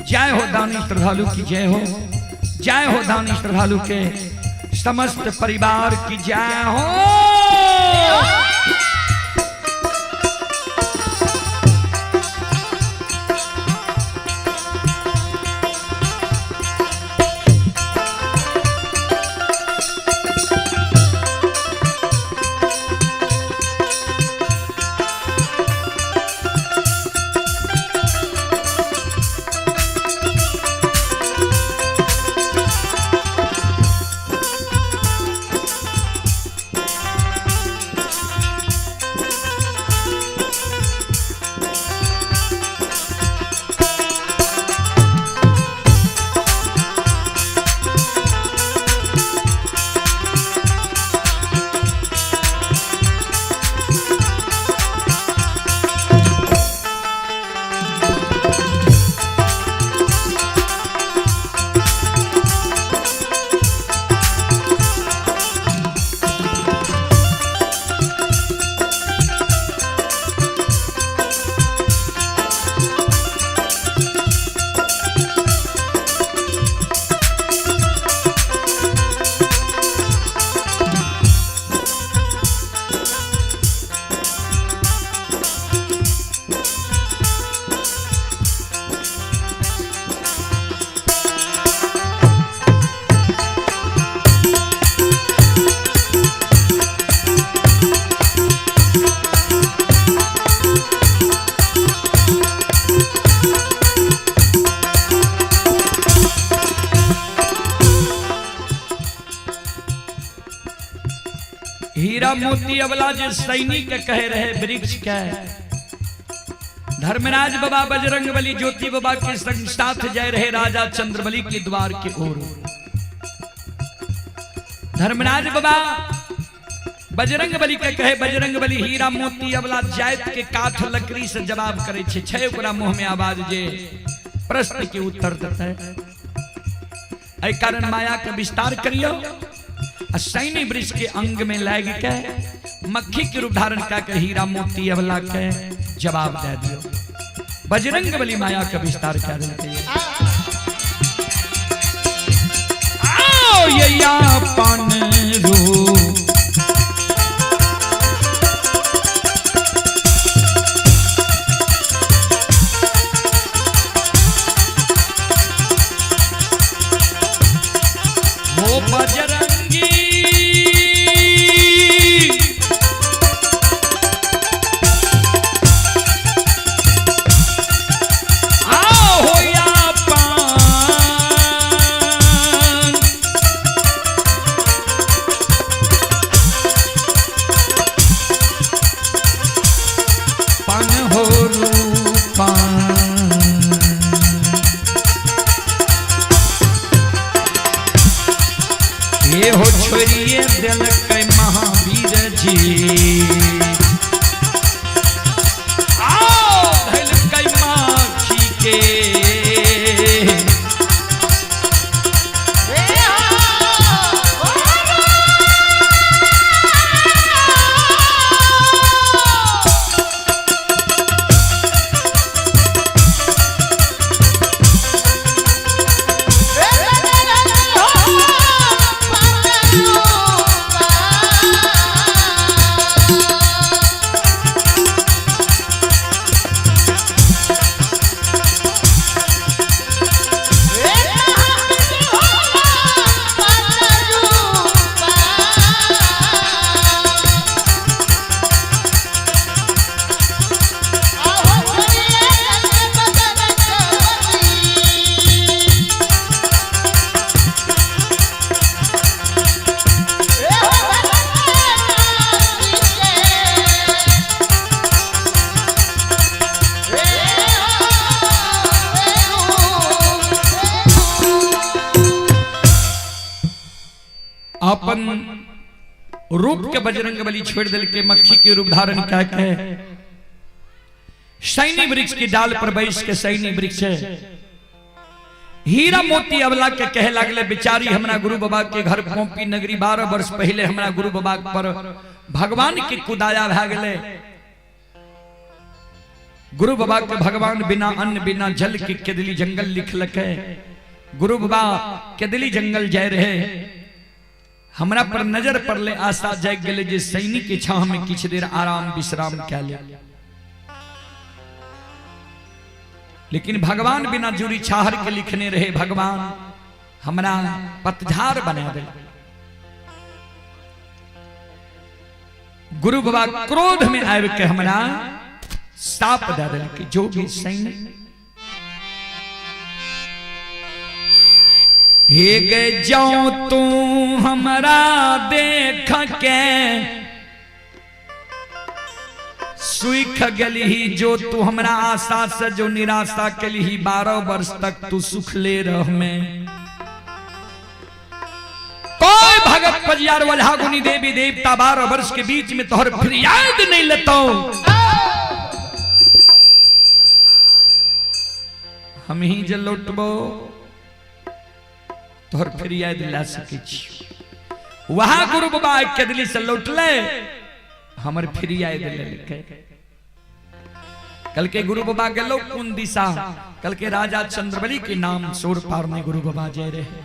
जय हो दानी श्रद्धालु की जय हो, जय हो दानी श्रद्धालु के समस्त परिवार की जय हो। हीरा मोती अबला जे सैनिक के कहे रहे वृक्ष के, धर्मराज बाबा बजरंग बली ज्योति बाबा के संग साथ जाए रहे राजा चंद्रबली के द्वार के ओर। धर्मराज बाबा बजरंग बली के कहे, बजरंग बली हीरा मोती अबला जायत के काठ लकड़ी से जवाब करे छे, छे ओकरा मुंह में आवाज जे प्रश्न के उत्तर देते। एहि कारण माया के विस्तार करियो, सैनी वृक्ष के अंग में लाग के मक्खी के रूप धारण करके हीरा मोती अबला के जवाब दे दियो। बजरंग बली माया का विस्तार कर देते। आओ ये यापन रूप हो बजरंगी, आओ हो यापन पन हो रूपा। ये हो छोड़िए दिलकै महावीर जी, आओ धलकै माखी के। Oh, अपन रूप के बजरंग बली छोड़ दिल के मक्खी के रूप धारण क्या के सैनी वृक्ष की डाल पर बैस के सैनी वृक्ष हीरा मोती अबला के कहे लागले, बिचारी हमरा गुरु बाबा के घर पोंपी नगरी 12 वर्ष पहले हमरा गुरु बाबा पर भगवान के कुदाया भा गेले। गुरु बाबा के भगवान बिना अन्न बिना जल के केदली जंगल लिखलक है। गुरु बाबा केदली जंगल जाय रहे, हमरा पर नजर पड़ले, आशा जाग गेले जे सैनिक के छाह में किछ देर आराम विश्राम कए ले। लेकिन भगवान बिना जुड़ी छाहर के लिखने रहे, भगवान हमरा पतझार बना दे। गुरु बाबा क्रोध में आबि के हमरा साप दे देलकै, जो भी सैनिक हे गे जाओ तू हमरा देख के सुख गली, जो तू हमरा आशा से जो निराशा के 12 वर्ष तक तू सुख ले रह में। कोई भगत पजियार वल्हा गुनी देवी देवता 12 वर्ष के बीच में तोहर फरियाद नहीं लेतो। हम ही जे लौटबो तोहर फरियाद ला सकै छी। वहां गुरु बाबा के दिल्ली से लौटले, हमर फरियाद लेलकै। कल के गुरु बाबा गेलो कोन दिशा, कल के राजा चंद्रबली के नाम सोर पारने गुरु बाबा जय रहे।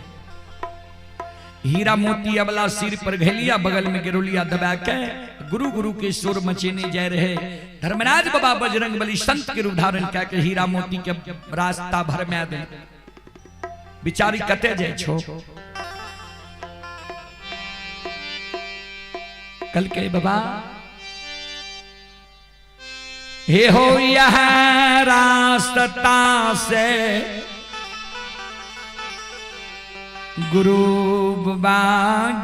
हीरा मोती अबला सिर पर घेलिया, बगल में गिरोलिया दबा के गुरु गुरु के शोर मचेने जा रहे। धर्मराज बाबा बजरंग बली संत के रूप धारण कह के हीरा मोती के रास्ता भर में दे। बिचारी कते जाय छो। कल के बाबा हे हो यह रास्ता से गुरु बाबा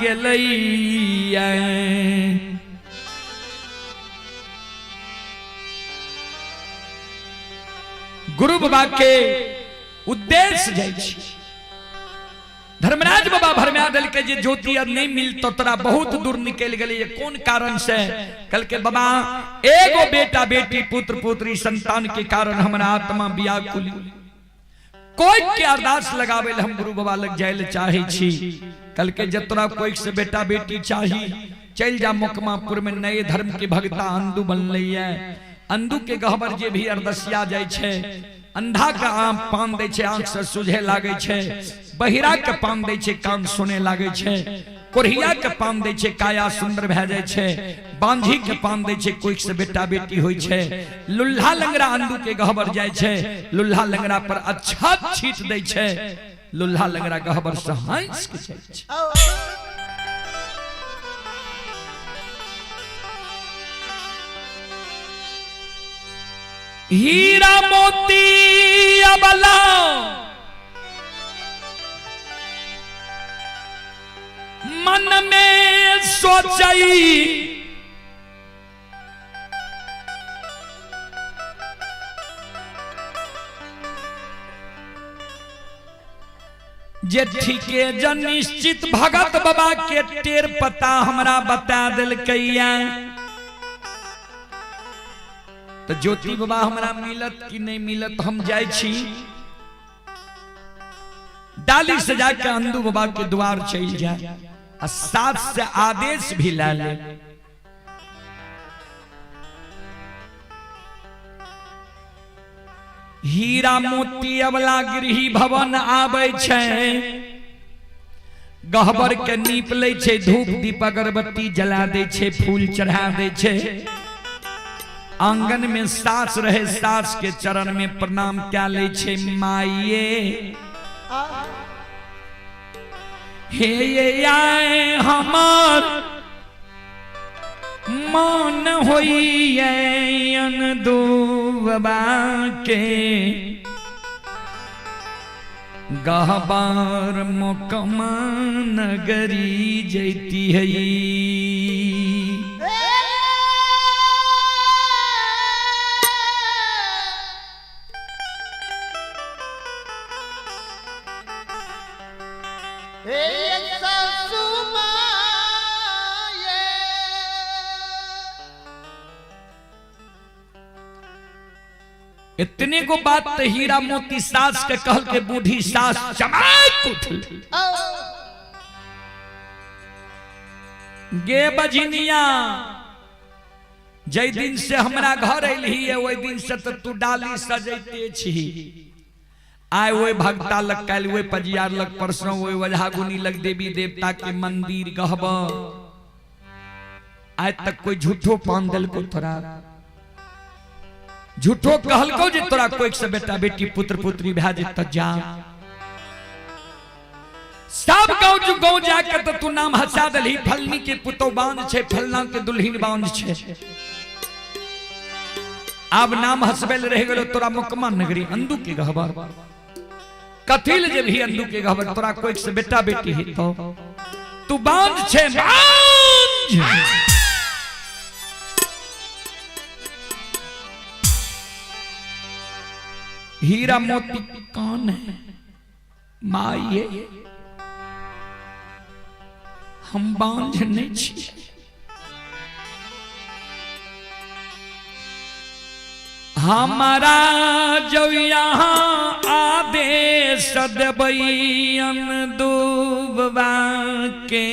गेलैया। गुरु बाबा के उद्देश्य जाइ छी। धर्मराज बाबा भरमा देलकै जे ज्योति अब नहीं मिलतो तोरा बहुत दूर निकल गेलै, कोन कारण से? कल के बाबा एगो बेटा बेटी पुत्र पुत्री संतान के कारण हमरा आत्मा व्याकुल, कोई के अरदास लगावे हम गुरु बाबा लग जाए ले चाहे छी। कल के जतरा कोई से बेटा बेटी चाही चल जा मोकमापुर में नए धर्म के भगता अंदू बनलै है। अंदू के गहबर जे भी अरदसिया जाय छै, अंधा के आम पान दै छै, आंख से सुझे लागै छै, बहिरा के पान दै छै, कान सुने लागै छै, कोढ़िया के पान दै छै, काया सुंदर भए जाइ छै, बांझी के पान दै छै, कोई से बेटा बेटी होइ छै, लुल्हा लंगड़ा अंदू के गहबर जाइ छै, लुल्हा लंगड़ा पर अच्छा छीट दै छै, लुल्हा लंगड़ा गहबर से हंस के जाइ छै। हीरा मोती अबला मन में सोचई, जे ठीके जन निश्चित भगत बाबा के टेर पता हमरा बता दिलकैया। तो ज्योति बाबा हमरा मिलत कि नहीं मिलत, हम जाय छी डाली सजा के अंदू बाबा के द्वार चल जाए आ साथ से आदेश भी ला ले। हीरा मोती अबला गृही भवन आबै छै, गहबर के नीप लै छै, धूप दीप अगरबत्ती जला दै छै, फूल चढ़ा दै छै। आंगन में सास रहे, सास के चरण में प्रणाम क्या ले छै, माइये हे ये आए हमार मन होइए अनदुबा के गहबार मोकमा नगरी जैती है। हे सासू माँ। इतने गो बात तो हीरा मोती सास के कहल के बूढ़ी सास चमक उठल। गे बजनिया, जै दिन से हमरा घर अयली है ओहि दिन से तो तू डाली सजैते छी। आय ओहि भगता लग, काल्हि ओहि पजियार लग, परसों ओहि ओझागुनी लग, देवी देवता के मंदिर गहब। आइ तक कोई झूठो पान देलको तोरा? झूठो कहलको जे तोरा कोई से बेटा बेटी पुत्र पुत्री भए जेत जा? सब गाँव जो गाँव जाके तो तू नाम हंसा दलही, फलनी के पुतो बांझ छे, फलना के दुल्हिन बांझ छे। अब नाम हंसबेल रह गेलो तोरा मुकमा नगरी अंदू के गहबर। कथिल जे भी अंदू के गहबर, तोरा कोई से बेटा बेटी ही तो तू बांझ छे, बांझ। हीरा मोती कौन है माँ? ये हम बांझ नहीं छी। हमारा जो यहाँ आदेश देबैन डूबवा के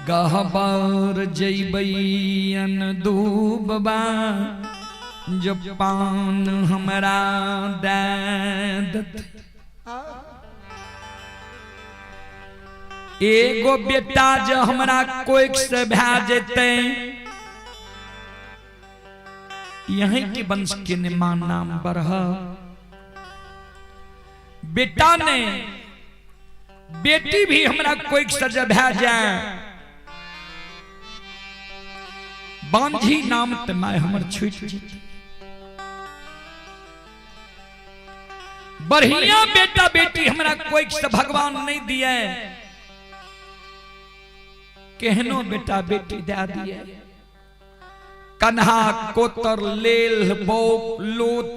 गहबर जैबैन डूबवा, जो पान हमरा दे देत। एगो बेटा जो हमरा कोइक से भए जेतै, यहीं के वंश के निमान नाम बढ़। बेटा ने बेटी भी हमरा कोइक से जब भए जाए, बांझी नाम ते my हमर छूट जेतै। बढ़िया बेटा बेटी हमरा कोइक से भगवान नहीं दिए, केहनो बेटा बेटी दे दिए, कन्हा कोतर लेल बौक लोथ,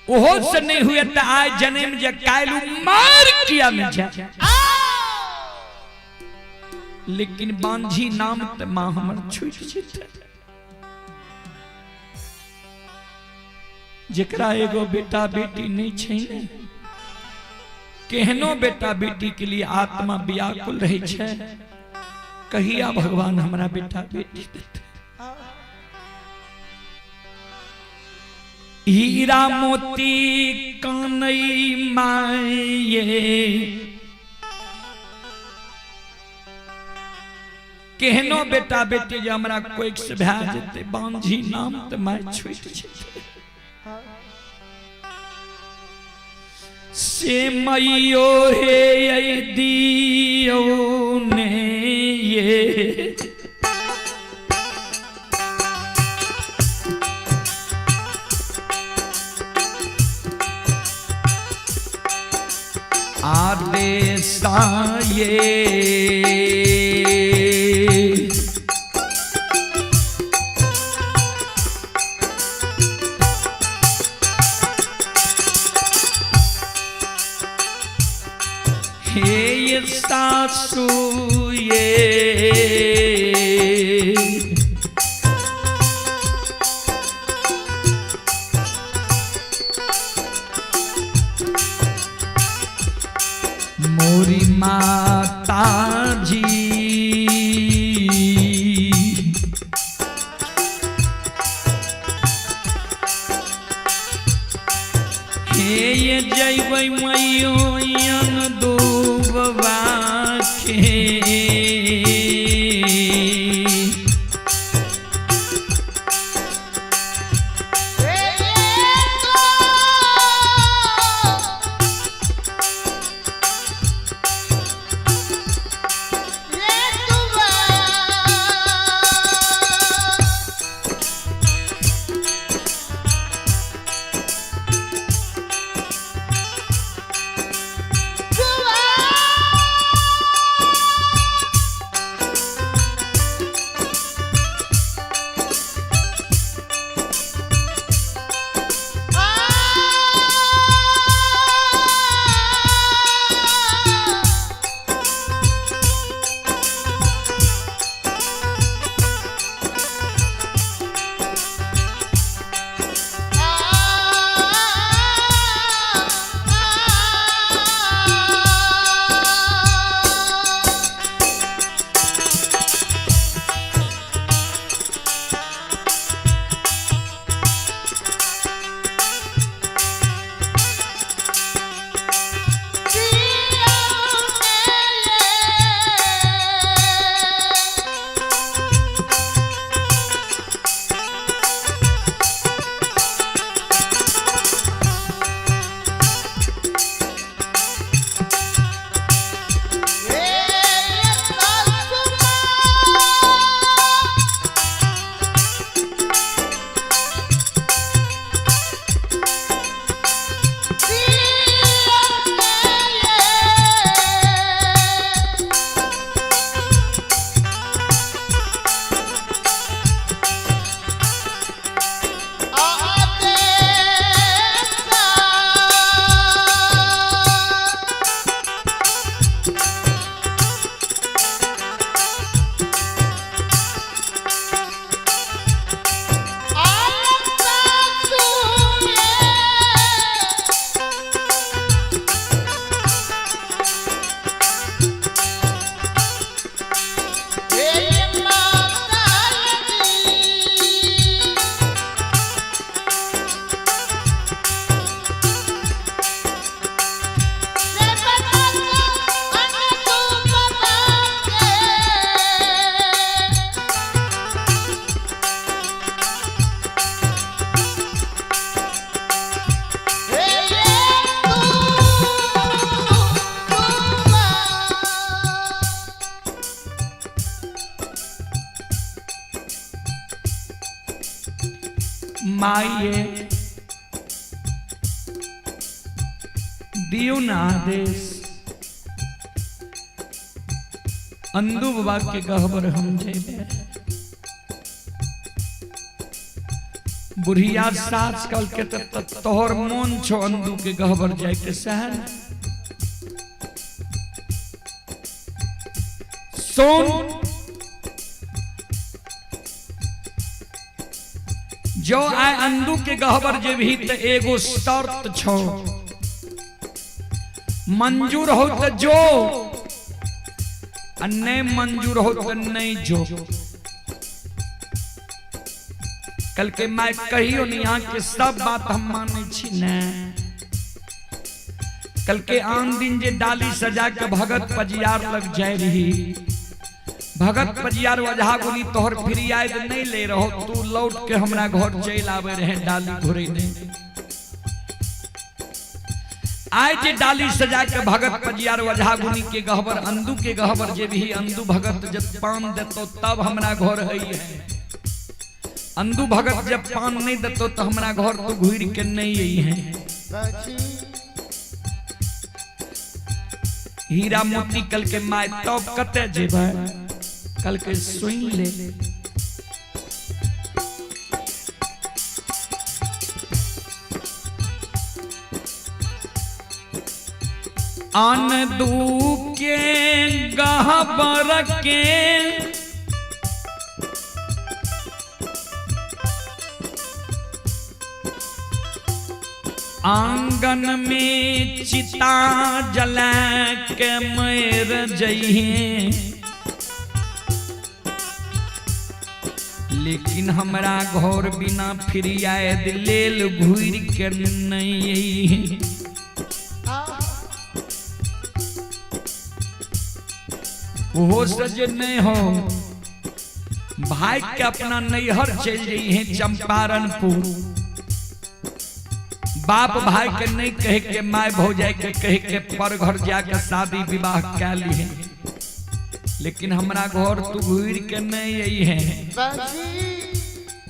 ओहो से नहीं हुए त आय जन्म जे काल्हि मार किया में जाए, लेकिन बांझी नाम त मां हमर छूट जेतै। जेकरा एगो बेटा बेटी नहीं छै ने, केहनो बेटा बेटी के लिए आत्मा व्याकुल रहे छै, कहिया भगवान हमरा बेटा बेटी देते। हीरा मोती कानई माये, केहनो बेटा बेटी जे हमरा कोइक से भए जेतै, बांझी नाम त my छूट जेतै। से मैयो हे दियो ने ये, आदेश ये हे सासू ये मोरी माता जी, हे ये जैबै मैयो डूबवा के। माइये दियौ न आदेश, अंदू बाबा के गहबर हम जेबे। बुढ़िया सास कल के तोहर मोन छो अंदू के गहबर जाय के सहन सोन जो आए अंदू के गहबर जेबही त एगो शर्त छो, मंजूर हो त जो आ नहीं मंजूर हो त नहीं जो। कल के मैं कहियो नहीं यहाँ के सब बात हम माने छी ने। कल के आन दिन जे डाली सजा के भगत पजियार लग जाए रही, भगत पजियार वजहा गुनी तोहर फिरियाद नहीं ले रहो, तू लौट के हमरा घर चल आवे रहे डाली घुरे ने। आए जे डाली सजा के भगत पजियार वजहा गुनी के गहबर अंदू के गहबर जे भी अंदू भगत जब पान देतो तब हमरा घर है। अंदू भगत जब पान नहीं देतो तो हमरा घर तो घूर के नहीं आई है। हीरा मोती कल के my तब कते जेबे, कल के सुन ले। अंदू के गहबर के आंगन में चिता जला के मर जइहे, लेकिन हमरा घर बिना फिरियाद लेल घूर के नहीं। वो सज नहीं हो भाई के अपना नैहर चल जइहे चंपारणपुर, बाप भाई के नहीं कहे के my भौजाई के कहे के पर घर जाके शादी विवाह कै ली, लेकिन हमरा घर तू घूर के नहीं आई है।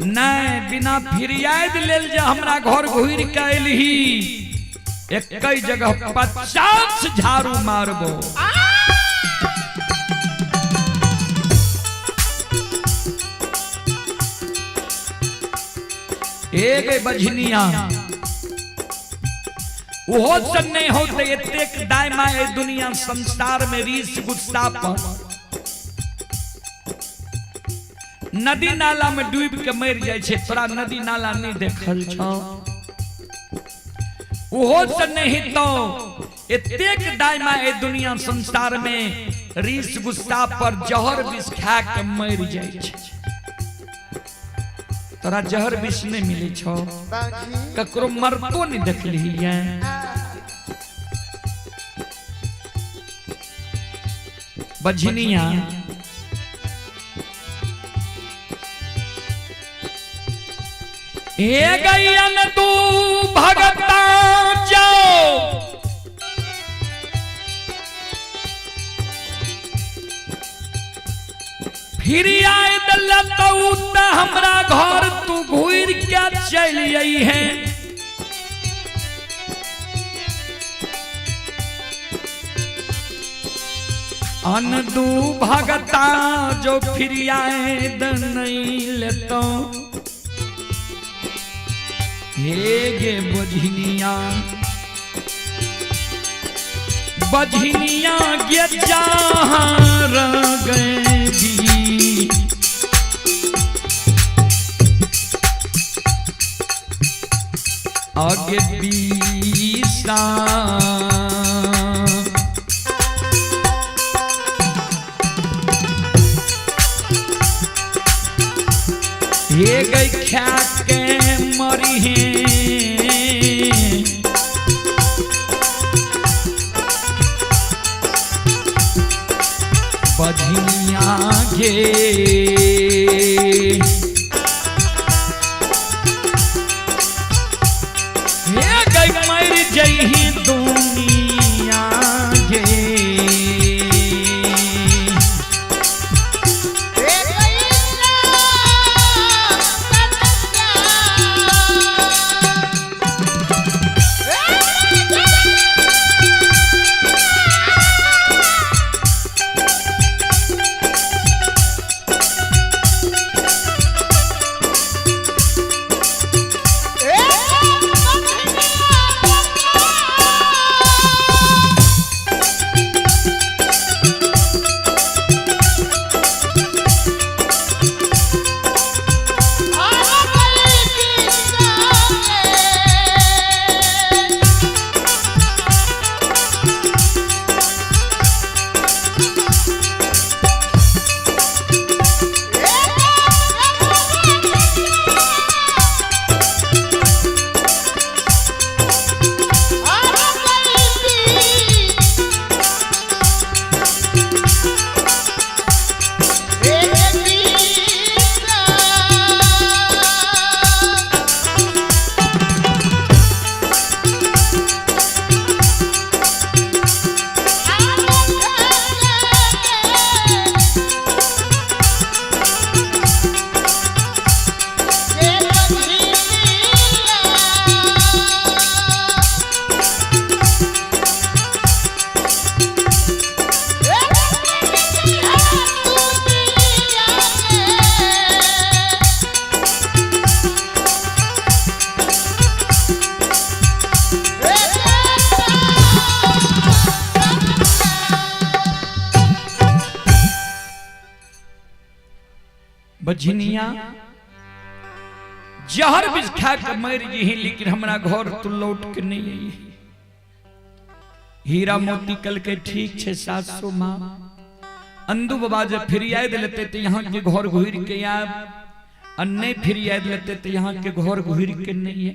नहीं बिना फिरियाद लेल जा हमरा घर घूर के अयलही, एक जगह 50 झाड़ू मारबो। एक बझनिया ओहो सब नहीं होते एतेक दाय my दुनिया संसार में रीस गुस्सा पर नदी नाला में डूब के मर जाए छे, तोरा नदी नाला नहीं देखल छो। ओहो सब नहीं तो एतेक दाय my दुनिया संसार में रीस गुस्सा पर जहर विष खा के मर जाए छे, तोरा जहर विष नहीं मिले छो, ककरो मरतो नहीं देखली है। बझनिया हे गैयन तू भगता जाओ, फिर आए दलतऊ हमरा घर तू घूर के चल आई है। अनदू भगता जो फिर आए नहीं लेतो, हे गे बझनिया बझनिया गे जहाँ गए भी, आगे बीसा हे गई खा के मरी है। बझनिया गे हे गई मर जही दुनिया गे। हे गई बझनिया जहर बिष खा के मर जी, लेकिन हमरा घर तू लौट के नहीं आई। हीरा मोती कल के ठीक छे सासू माँ, अंदू बाबा जब फिर याद लेते तो यहाँ के घर घुर के आब, और नहीं फिर याद लेते तो यहाँ के घर घुर के नहीं है।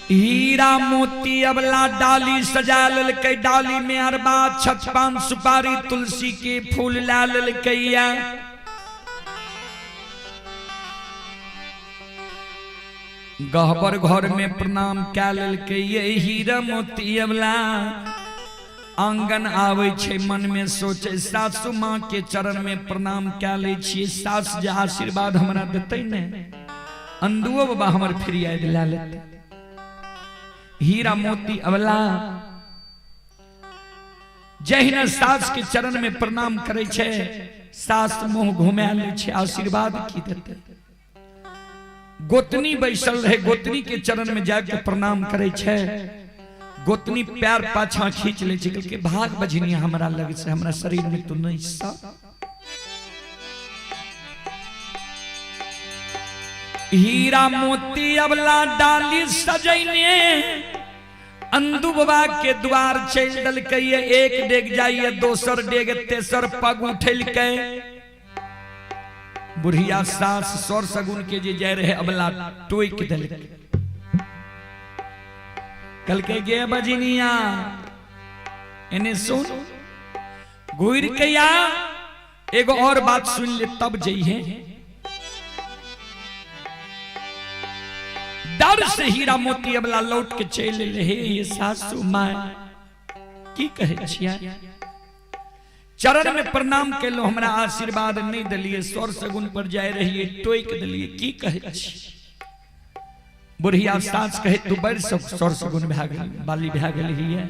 हीरा मोती अबला डाली सजा ललकै, डाली में अरबा छत पान सुपारी तुलसी के फूल ला ललकैया। गहबर घर में प्रणाम कै ललकै ये हीरा मोती अबला। आंगन आवे छे, मन में सोचे सासू माँ के चरण में प्रणाम कै लै छियै, सास जे आशीर्वाद हमरा देतै ने अंदुओ बाबा हमर फिरियाद ला लेतै। हीरा मोती अबला जहिना सास के चरण में प्रणाम करे छे, सास मुंह घुमा लै छे, आशीर्वाद की देतै। गोतनी बैसल रहे, गोतनी के चरण में जाके प्रणाम करे छे, गोतनी प्यार पाछा खींच ले छे, कहलकै भाग बझनिया हमरा लग से, हमरा शरीर में तो नहीं सब। हीरा मोती अबला डाली सजैने अंदू बाबा के द्वार चल दलकै, एक डेग जाइए दोसर डेग तेसर पग उठेलकै। बुढ़िया सास सौर सगुन के जे जाय रहे अबला टोक देलकै, कहलकै गे बजनिया एने सुन, घुर के आ एगो और बात सुन ले तब जइहे। डर से हीरा मोती अबला लौट के चल ले, हे ये सासू माय की कहे छियै, चरण में प्रणाम केलो हमरा आशीर्वाद नहीं दिलिए, सौर सगुन पर जाय रहिए टोक दिलिए, की कहे छी। बुढ़िया सास कहे तू बड़ सौर सगुन भए गेल, बाली भए गेल हिये।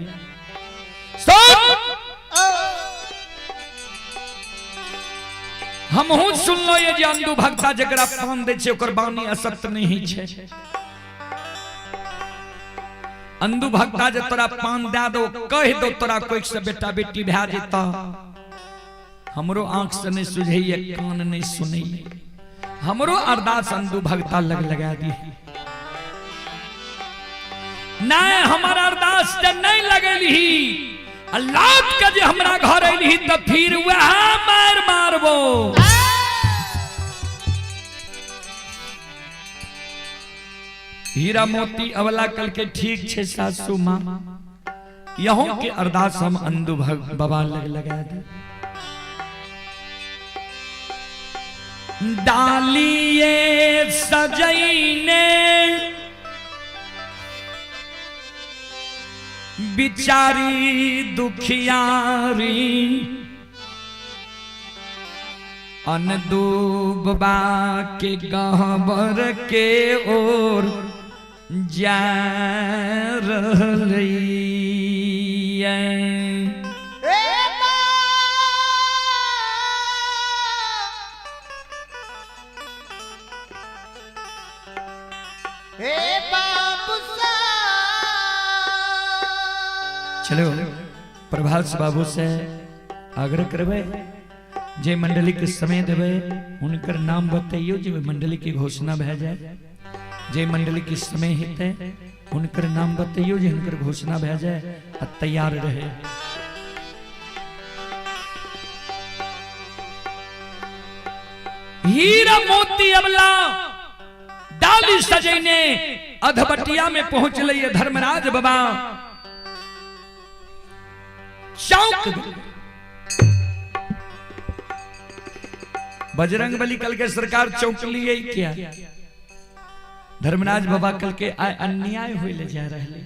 हमहू सुनलो ये जे अंदू भक्ता जकरा पान दै छै ओकर बानी असत्य नहीं छै। अंदू भक्ता जे तोरा पान दे दो, कह दो तोरा कोई से बेटा बेटी भए जेता, हमरो आंख से नहीं सुझैये, कान नहीं सुनैये, हमरो अरदास अंदू भक्ता लग लगा दी। नहीं हमर अरदास जे नहीं लगेलही, लौट के जे हमरा घर अयलही त फिर वह मार मारबो। हीरा मोती अवला कल के ठीक छे सासू माँ, यहों के अरदास हम अंदू बाबा लग लगा दे। डालिए सजैने बिचारी दुखियारी, अनदूबा के गहबर के ओर जा रहलै। चलो प्रभास बाबू से आग्रह करबै जे मंडली के समय देबै हुनकर नाम बतैयो, जे मंडली की घोषणा भए जाए। जे मंडली के समय हेतै हुनकर नाम बतैयो, जे हुनकर घोषणा भए जाए आ तैयार रहे। हीरा मोती अबला डाली सजैने अधबटिया में पहुंचलै धर्मराज बाबा। चौंक बजरंग बली कल के सरकार चौंक लिए क्या? धर्मराज बाबा कल के अन्याय होए ले जा रहे।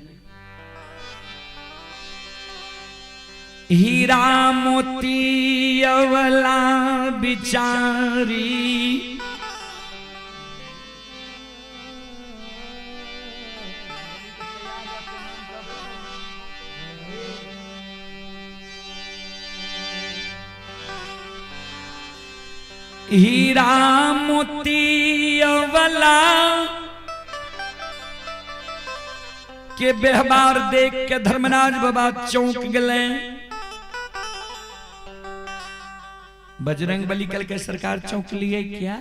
हीरा मोती अवला बिचारी, हीरा मोती अवला के व्यवहार देख के धर्मराज बाबा चौंक गए। बजरंग बली कल के सरकार चौंक लिए क्या?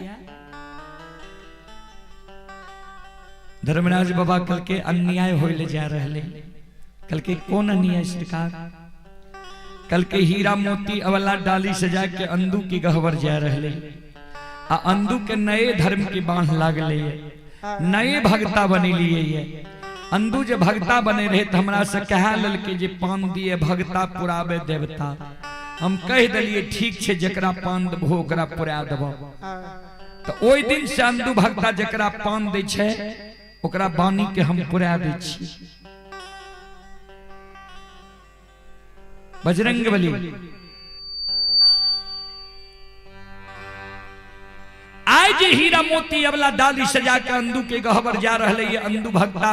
धर्मराज बाबा कल के अन्याय होइले जा रहले। कल के कौन अन्याय सरकार? कल के हीरा मोती अवला डाली सजा के अंदू की गहवर जा रहले, आ अंदू के नए धर्म की बांध लागले, नए भगता बने लिए। अंदू जे भगता बने रहे तो हमरा से कहा ललके जे पान दिए भगता पुराबे देवता। हम कह दिलिए ठीक छे, जकरा पान देबो ओकरा पुरा देबो। तो ओहि दिन से अंदू भगता जकरा पान दै छे ओकरा बानी के हम पुरा दै छी। बजरंग बली आइ जे हीरा मोती अबला डाली सजा के अंदू के गहबर जा रहले, ये अंदू भगता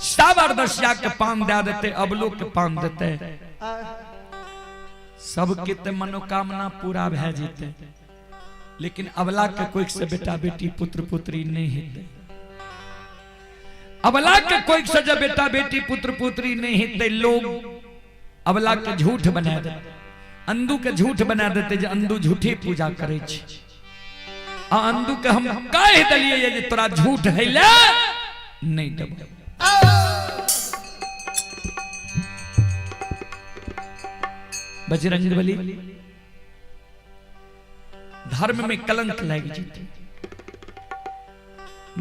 सब अरदसिया के पान दे देते, अबलो के पान देते, सबके ते मनोकामना पूरा भए जेते, लेकिन अबला के कोई से बेटा बेटी पुत्र पुत्री नहीं हेतै। अबला के कोई से जब बेटा बेटी पुत्र पुत्री नहीं हेतै, लोग अबला के झूठ बना देते, अंदू के झूठ बना देते जे अंदू झूठे पूजा करे छै। आ अंदू के हम कह देलिए जे तोरा झूठ है ले नहीं देबो। बजरंग बली धर्म में कलंक लग जेतै।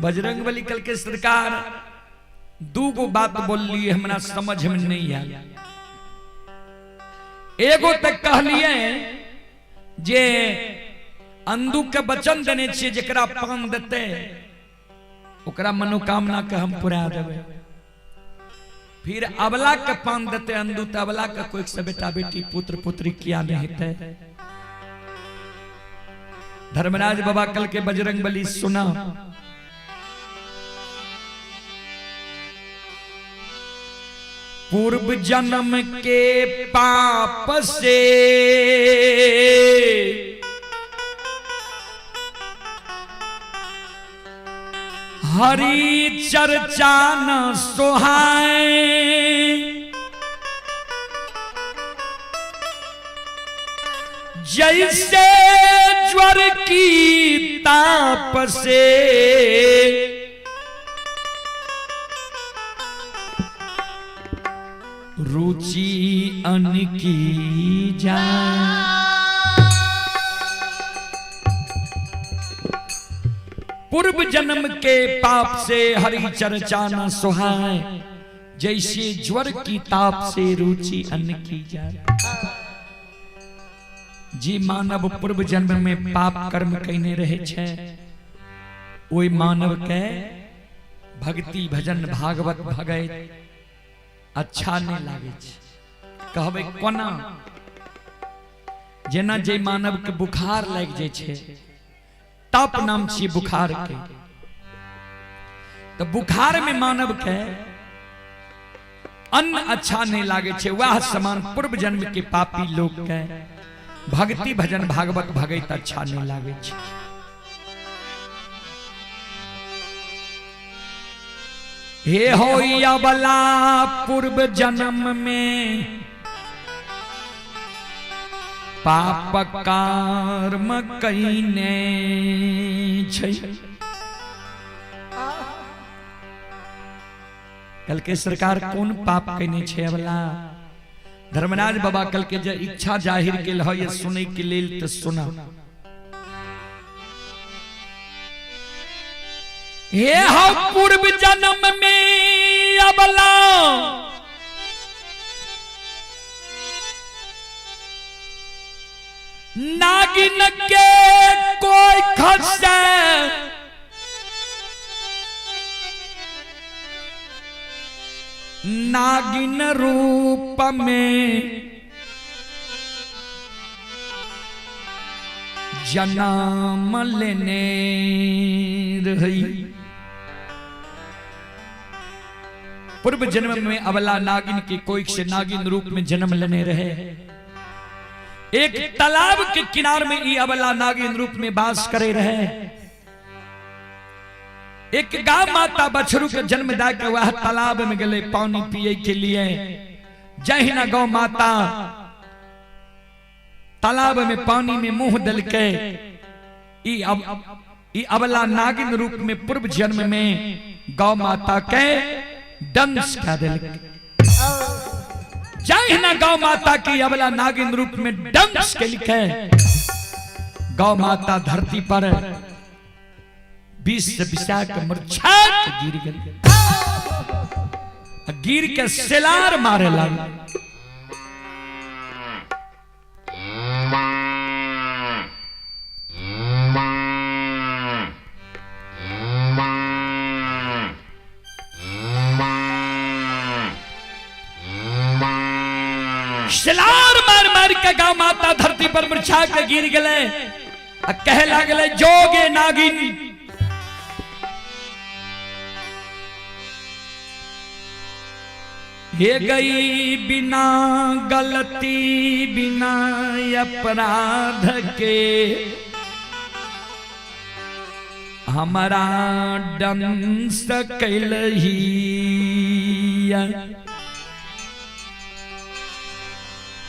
बजरंग बली कल के सरकार दू गो बात बोललिए हमरा समझ में नहीं आयल। एगो तक कहलिए जे अंदू के वचन देने छियै जकरा पान देते ओकरा मनोकामना के हम पूरा देबै। फिर अबला के पान देते अंदू त अबला के कोई से बेटा बेटी पुत्र पुत्री किया नहीं हेतै। धर्मराज बाबा कल के बजरंग बली सुना, पूर्व जन्म के पाप से हरि चर्चा न सोहाए, जैसे ज्वर की ताप से रुचि अन्न की जाए। पूर्व जन्म के पाप से हरि चर्चा न सुहाए, जैसे ज्वर की ताप से रुचि अन्न की जाए। जी मानव पूर्व जन्म में पाप कर्म कयने रहे छे, ओहि मानव के भक्ति भजन भागवत भगैत अच्छा नहीं लागे छे। कहबै कोना? जेना जे मानव के बुखार लागि जाइ छे, ताप नाम छियै बुखार के, तो बुखार में मानव के अन्न अच्छा नहीं लागे छे, वह समान पूर्व जन्म के पापी लोग के भक्ति भजन भागवत भगैत अच्छा नहीं लागे छे। हे होइया बला पूर्व जन्म में पाप कर्म कईने छै। कल के सरकार कोन पाप कईने छै अबला? धर्मराज बाबा कल के जे इच्छा जाहिर केल है ये सुनै के लेल त सुना। हे हो पूर्व जन्म में अबला नागिन के कोई खसे नागिन रूप में जन्म लेने रही। पूर्व जन्म में अबला नागिन के कोई से नागिन रूप में जन्म लेने रहे। एक तालाब के किनार में ई अबला नागिन रूप में वास करे रहे। एक गाय माता बछरू के जन्म दे के वह तालाब में गले पानी पिए के लिए। जहिना गौ माता तालाब में पानी में मुंह दलके ई अब ई अबला नागिन रूप में पूर्व जन्म में गौ माता के डंस कह दिलके। जहिना गौ माता की अबला नागिन रूप में डंस के लिखे, गौ माता धरती पर 20 बिसा के मुरझा के गिर गई, गिर के सेलार मारे लग। सेलार मार मार के गौ माता धरती पर मुरझा के गिर गए, आ कहे लागले जोगे नागिन, हे गई बिना गलती बिना अपराध के हमारा डंस कैलही,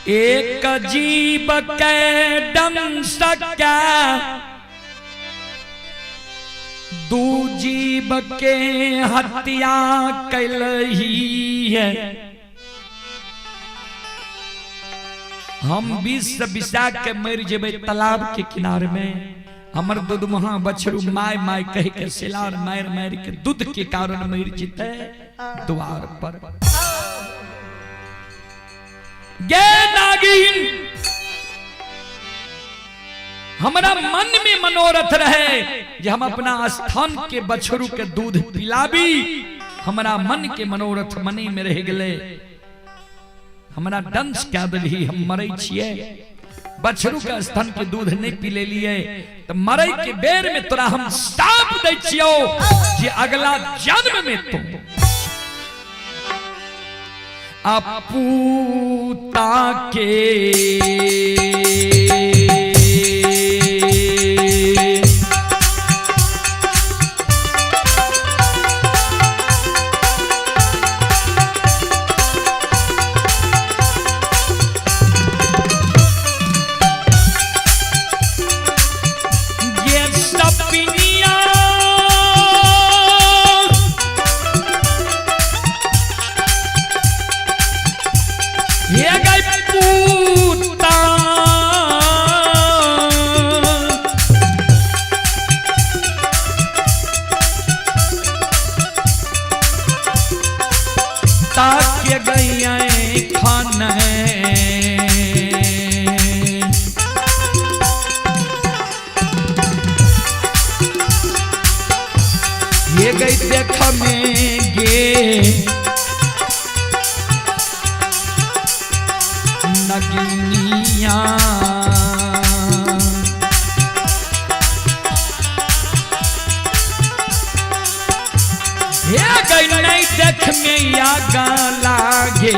एक जीव के डंस के दू जीव के हत्या कैलही है। हम 20 बिसा के मर जेबै तालाब के किनारे में, हमर दूध मुहा बछरू my my कह के सिलार मार मार के दूध के कारण मर जेतै द्वार पर। गे नागिन, हमरा मन में मनोरथ रहे जे हम अपना स्थान के बछरू के दूध पिलाबी, हमरा मन के मनोरथ मने में रह गले, हमरा डंस क्या दलही, हम मरे छिए, बछरू के स्थान के दूध नहीं पी ले लिए तो मरे के बेर में तोरा हम साप दै छियो जे अगला जन्म में तुम अपूता के ये सपनिया ये गई पूता ताके गई खाने ये गई देख में गे नगिनिया, ये गई नहीं देख में आगा लागे।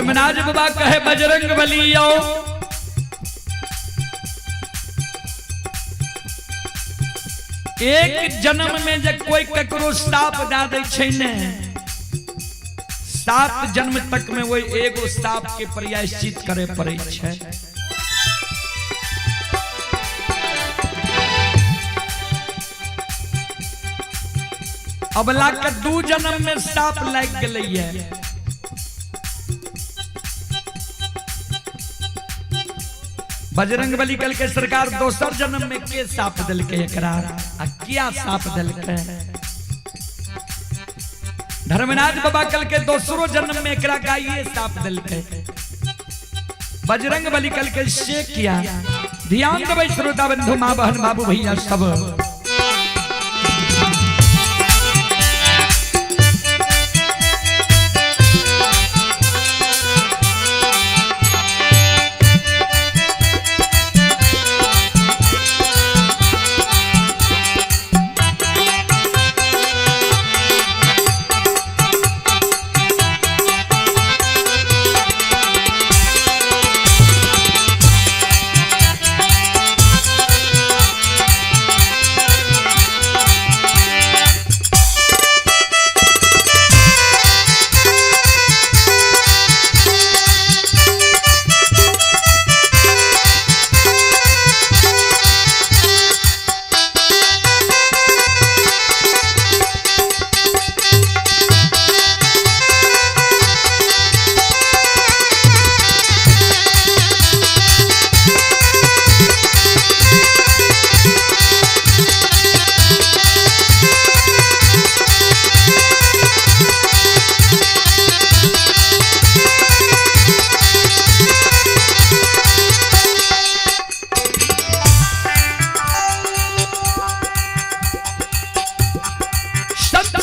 धर्मराज बाबा कहे बजरंग बली आओ। एक जन्म में जब कोई ककरो साप दा दै छै ने, 7 जन्म तक में वही एगो साप के प्रायश्चित करे पड़े छै। अबला के 2 जन्म में साप लाग गेलैया। बजरंग बली कल के सरकार दोसर जन्म में के साप दिलके एकरा आ क्या साप दिलके? धर्मराज बाबा कल के दोसरो जन्म में एकरा गाइये साप दिलके। बजरंग बली कल के से किया। ध्यान देबै श्रोता बंधु, माँ बहन, बाबू भैया सब।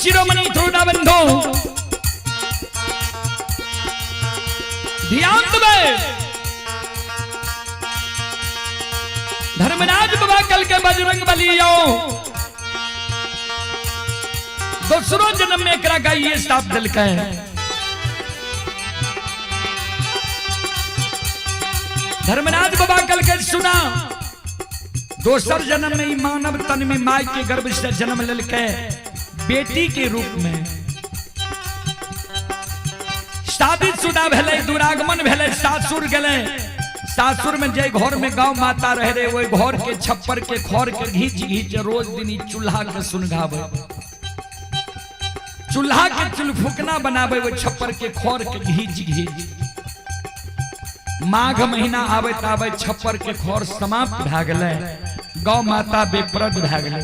शिरोमणि श्रोता बंधु, ध्यान देबै। धर्मराज बाबा कल के बजरंग बली आओ, दूसरो जन्म में एकरा गाइये साप दिलकै। धर्मराज बाबा कल के सुना, दोसर जन्म में मानव तन में माय के गर्भ से जन्म ललकै बेटी के रूप में। शादीशुदा भेलै, दुरागमन भेलै, सासुर गेलै। सासुर में जे घर में गाँव माता रहे रे, वही घर के छप्पर के खर के घींच घींच रोज दिन चूल्हा के सुनगावे, चूल्हा के चुलफुकना बनावे, वो छप्पर के खर के घींच घींच। माघ महीना आबैत आबैत छप्पर के खर समाप्त भए गेलै, गौ माता बेप्रद भए गेलै।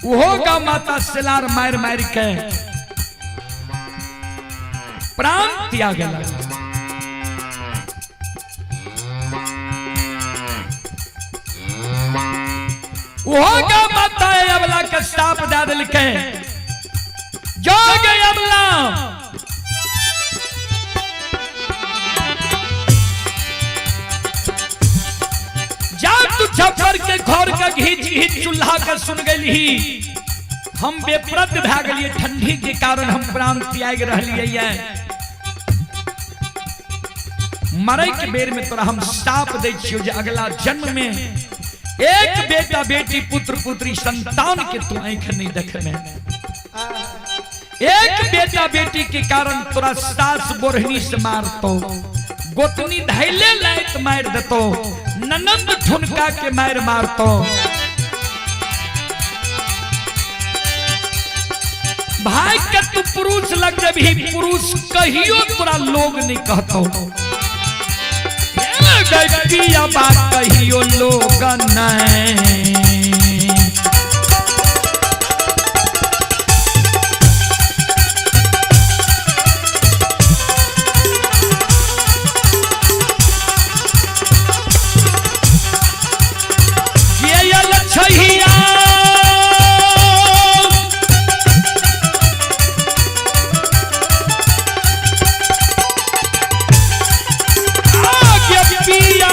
ओहो गौ माता सेलार मारि मारि के प्राण त्याग गेलै। ओहो गौ माता अबला के साप दए देलकै, जो गे अबला जा तू छप्पर के घर के घींच घींच चूल्हा के सुन गेलही, हम बेप्रद भए गेलियै, ठंडी के कारण हम प्राण त्याग रहलियै। मरे के बेर में तोरा हम साप दै छियौ जे अगला जन्म में एक बेटा बेटी पुत्र पुत्री संतान के तू आँख नहीं देखबे। एक बेटा बेटी के कारण तोरा सास बोरहनी से मारतो, गोतनी धैले लायत मार देतो, ननंद ठुनका के मार मारतो, भाई के तू पुरुष लग जबही, पुरुष कहियो तोरा लोग नहीं कहतो। पिया बात कहियो लोग नहीं। पिया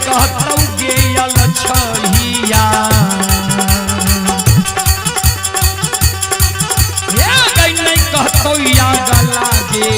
कहतौ गेयल छहिया। हे गई नहीं कहतौ या गला गे।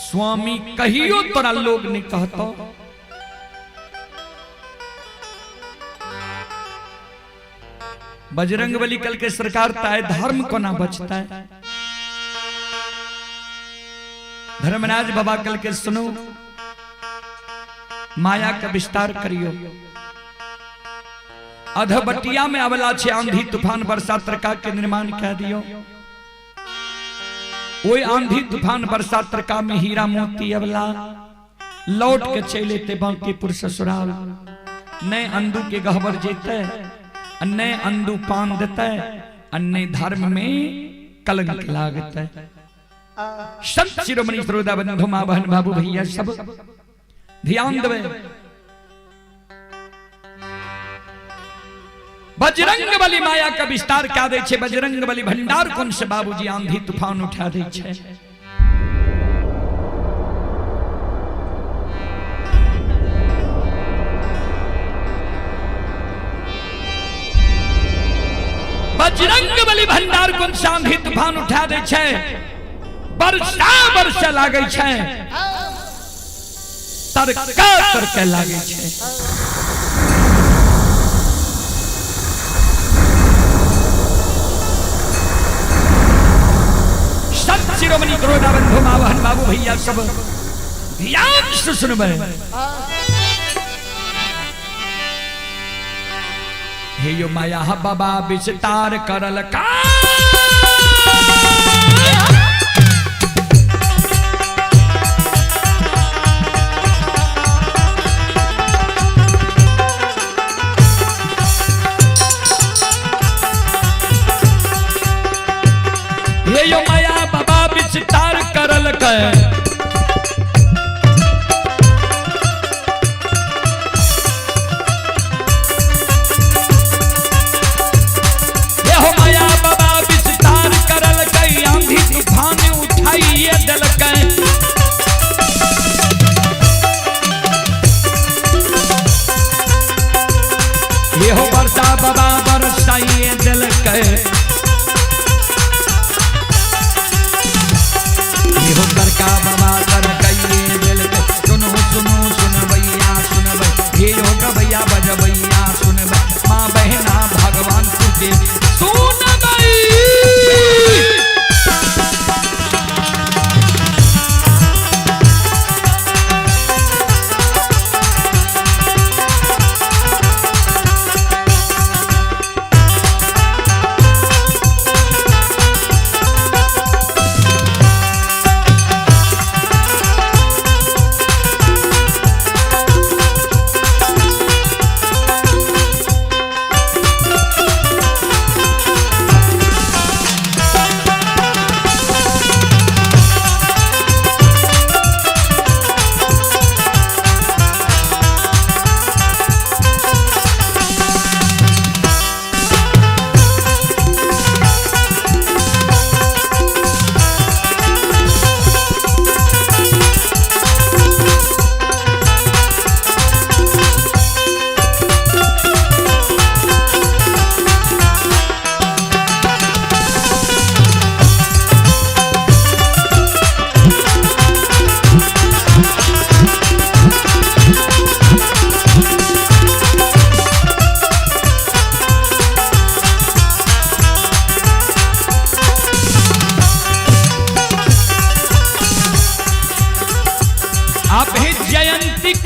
स्वामी कहियो तोरा लोग नहीं कहतो। बजरंग बली कल के सरकार ताए धर्म को ना बचता है। धर्मराज बाबा कल के सुनो, माया का विस्तार करियो। अधबटिया में अवला छे आंधी तूफान बरसात तरका के निर्माण कह दियो। ओई आंधी तूफान बरसात तरका में हीरा मोती अवला लौट के चले ते बांकीपुर ससुराल। नए अंदू के गहबर जेते, नए अंदू पान देते, अन्य धर्म में कलंक लागते। संत शिरोमणि श्रोता बंधु माँ बहन बाबू भैया सब ध्यान देवे। बजरंग बली माया का विस्तार क्या दे छे, बजरंग बली भंडार कौन से बाबूजी आंधी तूफान उठा दे छे। बजरंग बली भंडार कौन से आंधी तूफान उठा दे छे, बरसा बरसा लागे छे, तरका तरके लागे छे। शिरोमणि क्रोधा बंधु माँ बहन बाबू भैया सब ध्यान से सुनबे। हे यो माया बाबा विस्तार करल का, हे यो माया बाबा विस्तार करल के, ये हो माया बाबा विस्तार करल के, आंधी तूफान उठाइए दिल के। ये हो बरसा बाबा बरसाइए दिल के,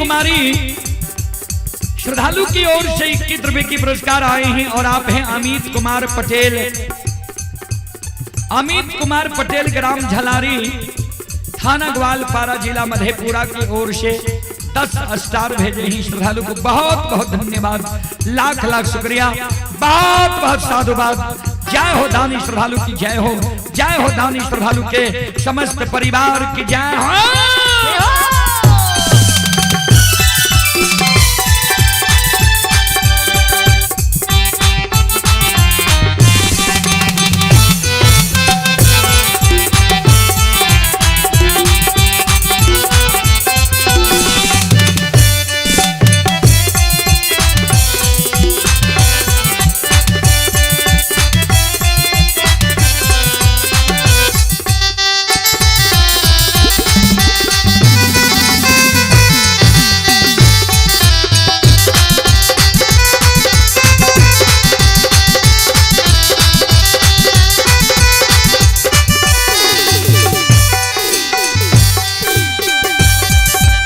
कुमारी श्रद्धालु की ओर से 21 रुपए की पुरस्कार आए हैं और आप हैं अमित कुमार पटेल। अमित कुमार पटेल ग्राम झलारी, थाना ग्वालपारा, जिला मधेपुरा की ओर से 10 स्टार भेजे हैं श्रद्धालु को। बहुत बहुत धन्यवाद, लाख लाख शुक्रिया, बहुत बहुत साधुवाद। जय हो दानी श्रद्धालु की जय हो, जय हो दानी श्रद्धालु के समस्त परिवार की जय हो।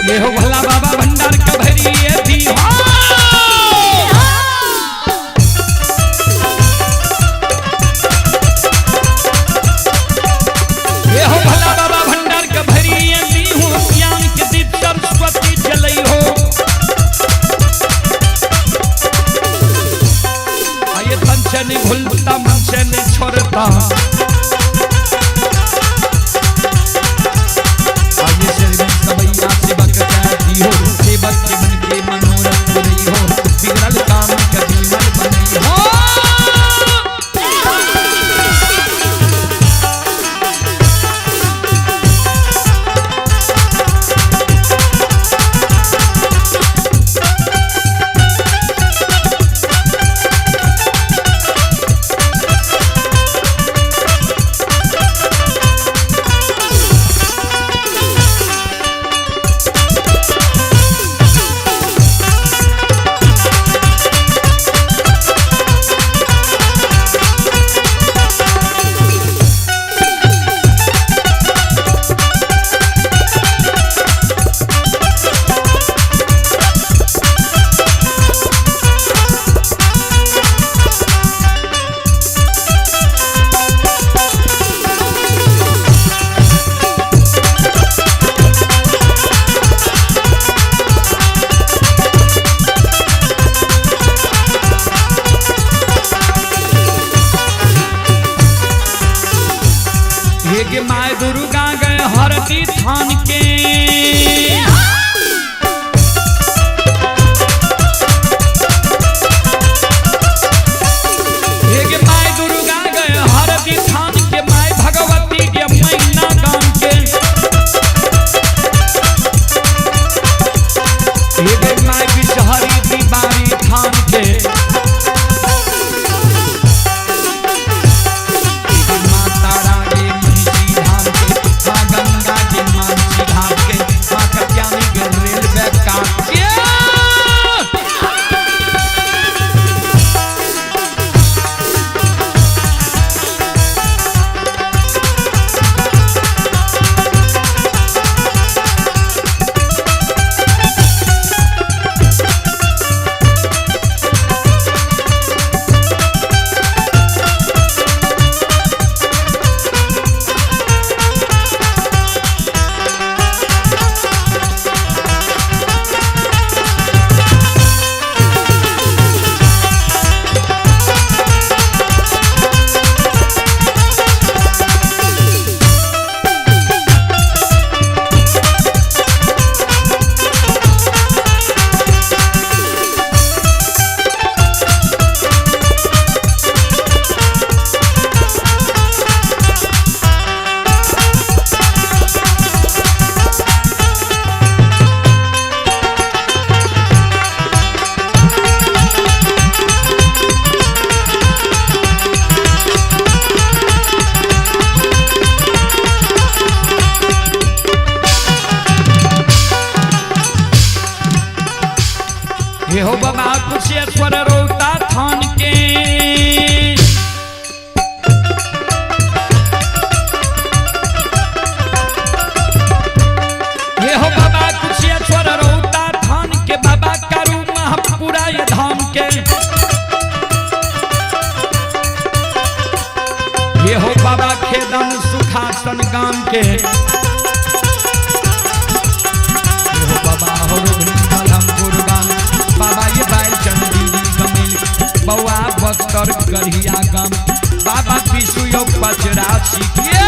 ये हो भोला बाबा भंडार का भरी ये थी हो। ये हो भोला बाबा भंडार का भरी ये थी हो, ज्ञान के दीप सरस्वती जलई हो। आये तन से नहीं भूलता, मन से नहीं छोड़ता, सेवक के मन के मनोरथ पुरई हो, बिगड़ल काम कभी मन बनई हो। हे my Durga गए हरती थान के, हे my Durga गए हरती थान के, my Bhagwati के मैना गान के, हे my Bishahari दीवारी थान के, माता रानी महिषी धाम के, माँ गंगा के मानसी घाट के, छेदन सुखासन गाम के। हो बाबा हो रोहिणी बलमपुर गाम, बाबा ये बाल चंदी कमेल, बौआ बख्तर गढ़िया गाम, बाबा विशु यो पचरा छिके।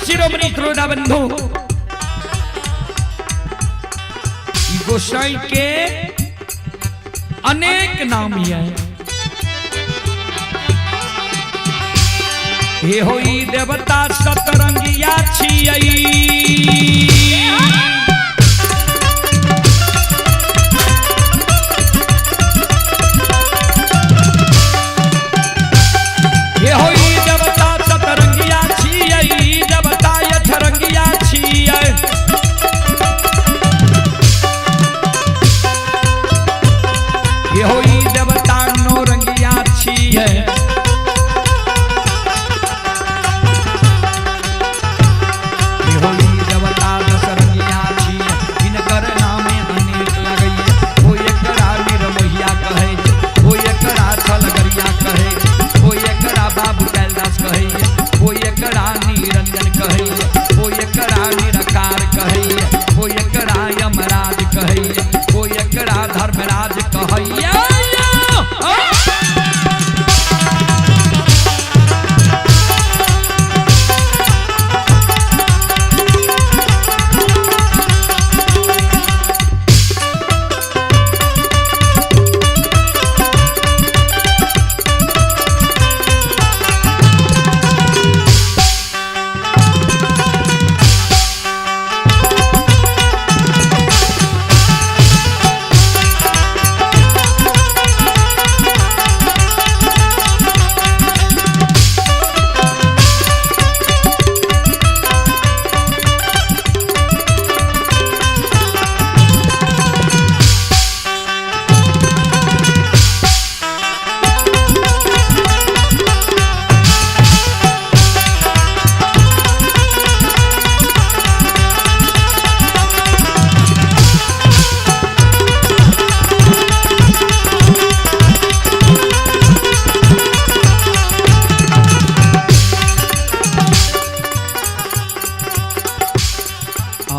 शिरोमणि श्रोता बंधु, गोसाई के अनेक नाम ये हे होई देवता सतरंगिया छियई, हे होई देवता सतरंगिया छियई, देवता अठरंगिया छियै। हे होई देवता नौरंगिया छियै, हे होई देवता दशरंगिया छियै। हिनकर नामे अनेक लगैये, ओ एकरा निर्मोहिया कहै छै, ओ एकरा छलगरिया कहै छै, ओ एकरा बाबू कैलदास कहैये, ओ एकरा निरंजन कहैये, ओ एकरा निराकार कहैये, ओ एकरा यमराज कहैये, ओ एकरा धर्मराज कहैये।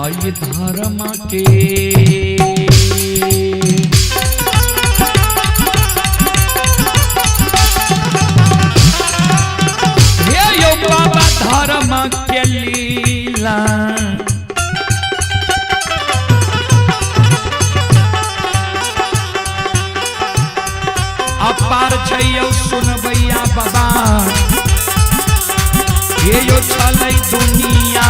आई धर्म के हे यो बाबा धर्म के लीला, अपार छै यौ सुनबैया बाबा, हे यो छलै दुनिया।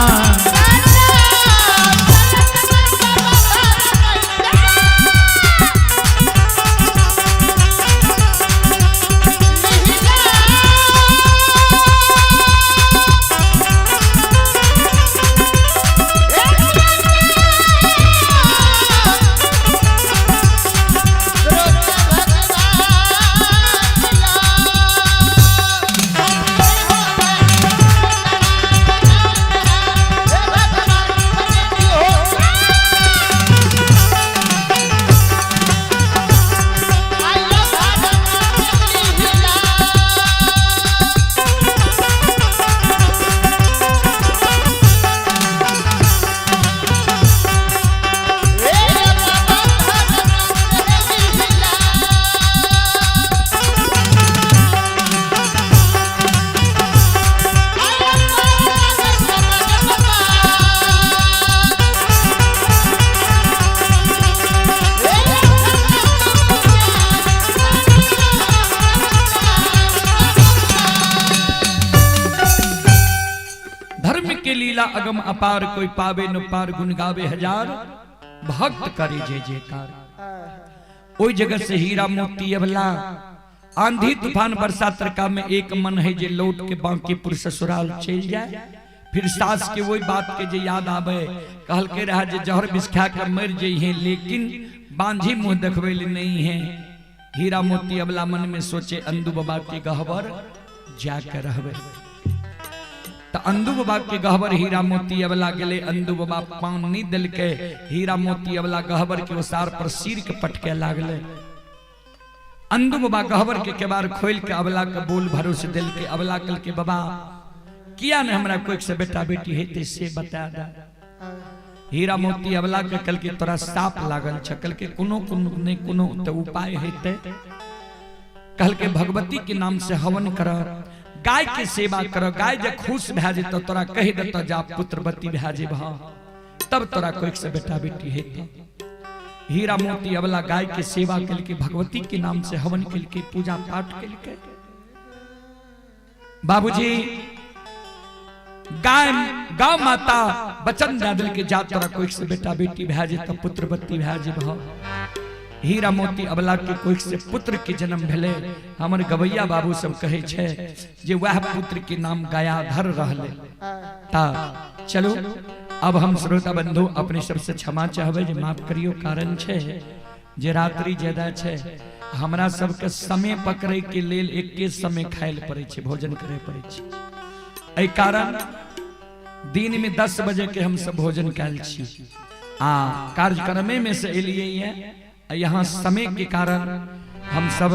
लीला अगम अपार, कोई पावे न पार, गुण गावे हजार, भक्त करे जय जयकार। ओई जगह से हीरा मोती अबला आंधी तूफान बरसात तरका में एक मन है जे लौट के बांकीपुर ससुराल चल जाए। फिर सास के वही बात के जे याद आवे, कहल के रहा जे जहर विष खा के मर जइहे, लेकिन बांझी मुंह देखबे ले नहीं है। हीरा मोती अबला मन में सोचे अंदू बाबा के गहबर जाके रहबे। तो अंदू बाबा के गहबर हीरा मोती अबला गेले। अंदू बाबा पानी दिलके, हीरा मोती अबला गहबर के ओसार पर सिर के पटके लागले। अंदू बाबा गहबर के केबार खोल के अबला के बोल भरोसे दिल के। अबला कल के बाबा किया ने हमरा कोई से बेटा बेटी हेते से बता दा। हीरा मोती अबला के कल के तोरा साप लागल छ, कल के कोनो कोनो ने कोनो तो उपाय हेते। कल के भगवती के नाम से हवन कर, गाय के सेवा कर, गाय जे खुश भए जेतौ तोरा कहि देतौ जा पुत्रवती भए जेबह, तब तोरा कोई से बेटा बेटी हेते। हीरा मोती अबला गाय के सेवा कलके, भगवती के नाम से हवन कलके, पूजा पाठ कलके। बाबूजी गाय गाँव माता बचन दे दिल के जा तोरा कोई से बेटा बेटी भए जेतौ, पुत्रवती भए जेबह। हीरा मोती अबला के कोई से पुत्र के जन्म भेले। हमर गवैया बाबू सब कहे छे जे वह पुत्र के नाम गयाधर रहले। ता चलो अब हम श्रोता बंधु अपने सबसे क्षमा चाहबे जे माफ करियो, कारण छे जे रात्रि ज्यादा छे, हमरा सबके समय पकड़े के लेल एके समय खाइल पड़े छे, भोजन करे पड़े छे। एहि कारण दिन में 10 बजे के हम सब भोजन कैल छी आ कार्यक्रमे में से एलिए है। यहाँ समय के कारण हम सब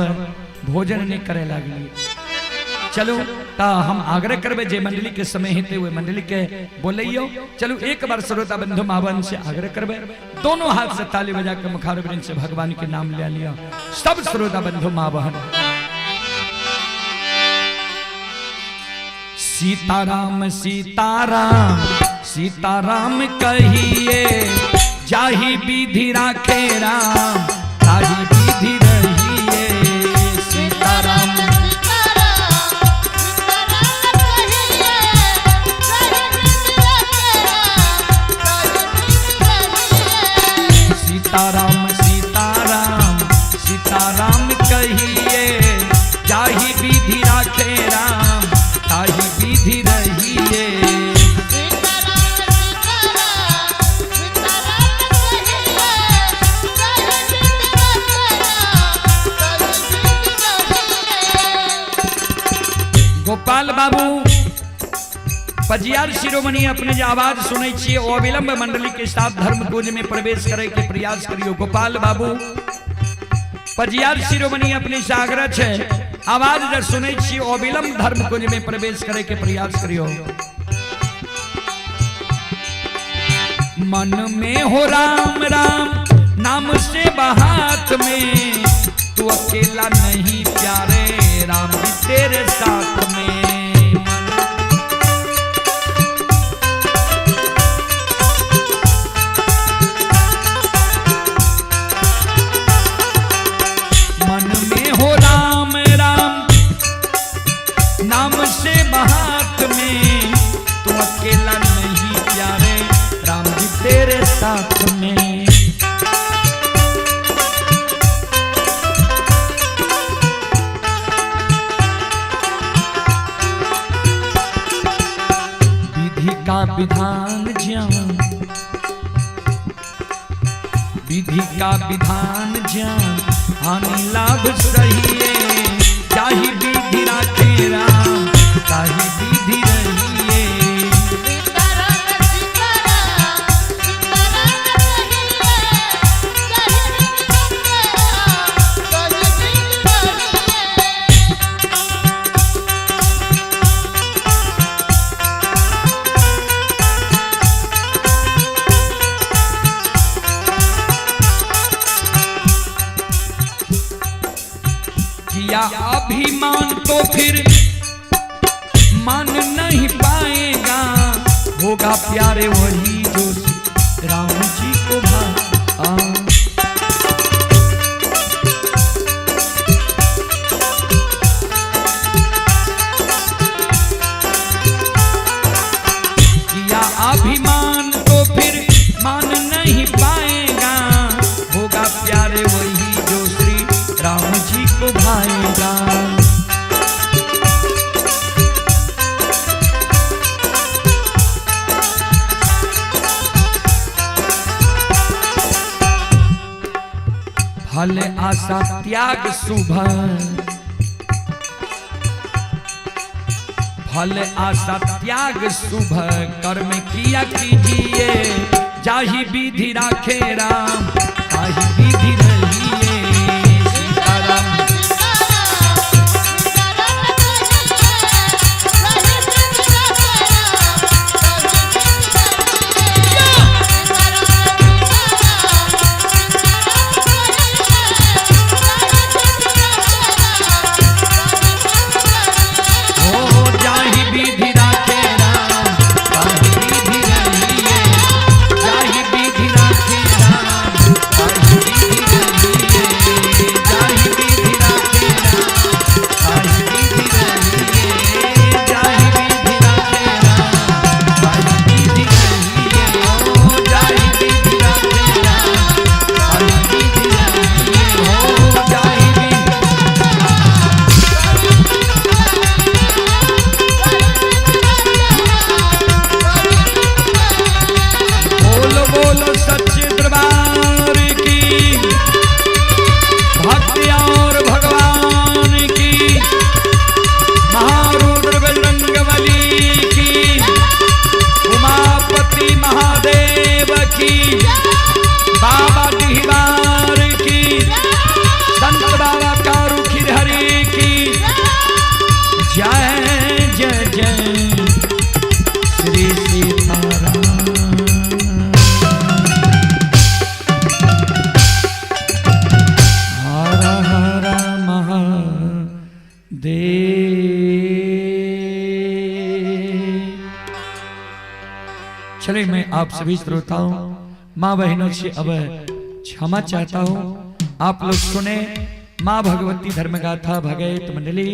भोजन नहीं करे लगलिए। चलो ता हम आग्रह करबे जे मंडली के समय हेते हुए मंडली के बोलैयो। चलो एक बार श्रोता बंधु मावन से आग्रह करबे, दोनों हाथ से ताली बजा के मुखारबिंद से भगवान के नाम ले लिया। सब श्रोता बंधु मावन सीताराम सीताराम सीताराम कहिए, जाही विधि राखे राम ताही विधि रहिए। सीताराम सीताराम सीताराम सीताराम कहिए, जाही विधि राखे राम ताही विधि रहिए। गोपाल बाबू पजियार शिरोमणि अपने जो आवाज सुनै छियै ओ अविलंब मंडली के साथ धर्म कुंज में प्रवेश करे के प्रयास करियो। गोपाल बाबू पजियार शिरोमणि अपने से आग्रह छे, आवाज जब सुनै छियै ओ अविलंब धर्म कुंज में प्रवेश करे के प्रयास करियो। मन में हो राम राम नाम से बहात में, तू अकेला नहीं प्यारे राम जी तेरे साथ में। मन में हो राम राम नाम से बहात में, तू अकेला नहीं प्यारे राम जी तेरे साथ में। विधि का विधान ज्ञान, विधि का विधान ज्ञान हानि लाभ सहिए, जाहि विधि राखे राम ताहि विधि रहिए। किया अभिमान तो फिर मान नहीं पाएगा, होगा प्यारे वही जो राम जी को भा। किया पाएगा, होगा प्यारे वही जो श्री राम जी को भाएगा। फल आशा त्याग शुभ, फल आशा त्याग शुभ कर्म किया कीजिए, जाहि विधि राखे राम ताहि विधि रहिए। सीताराम चले मैं आप सभी श्रोताओं माँ बहनों से अब क्षमा चाहता हूँ। आप लोग सुने माँ भगवती धर्मगाथा भगैत मंडली,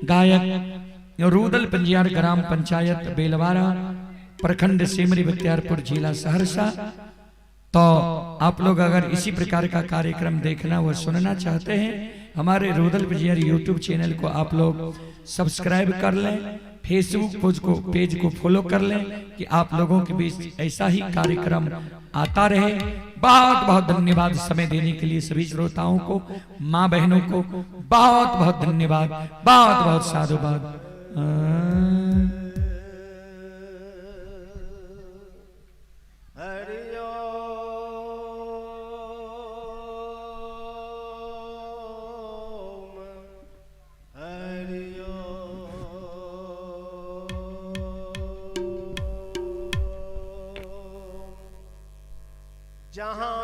गायक रूदल पंजियार, ग्राम पंचायत बेलवारा, प्रखंड सिमरी बख्तियारपुर, जिला सहरसा। तो आप लोग अगर इसी प्रकार का कार्यक्रम देखना व सुनना चाहते हैं, हमारे रूदल पंजियार यूट्यूब चैनल को आप लोग सब्सक्राइब कर लें, फेसबुक पेज को फॉलो कर लें कि आप लोगों के बीच ऐसा ही कार्यक्रम आता रहे। बहुत बहुत धन्यवाद समय देने के लिए सभी श्रोताओं को, माँ बहनों को बहुत बहुत धन्यवाद, बहुत बहुत साधुवाद। जहां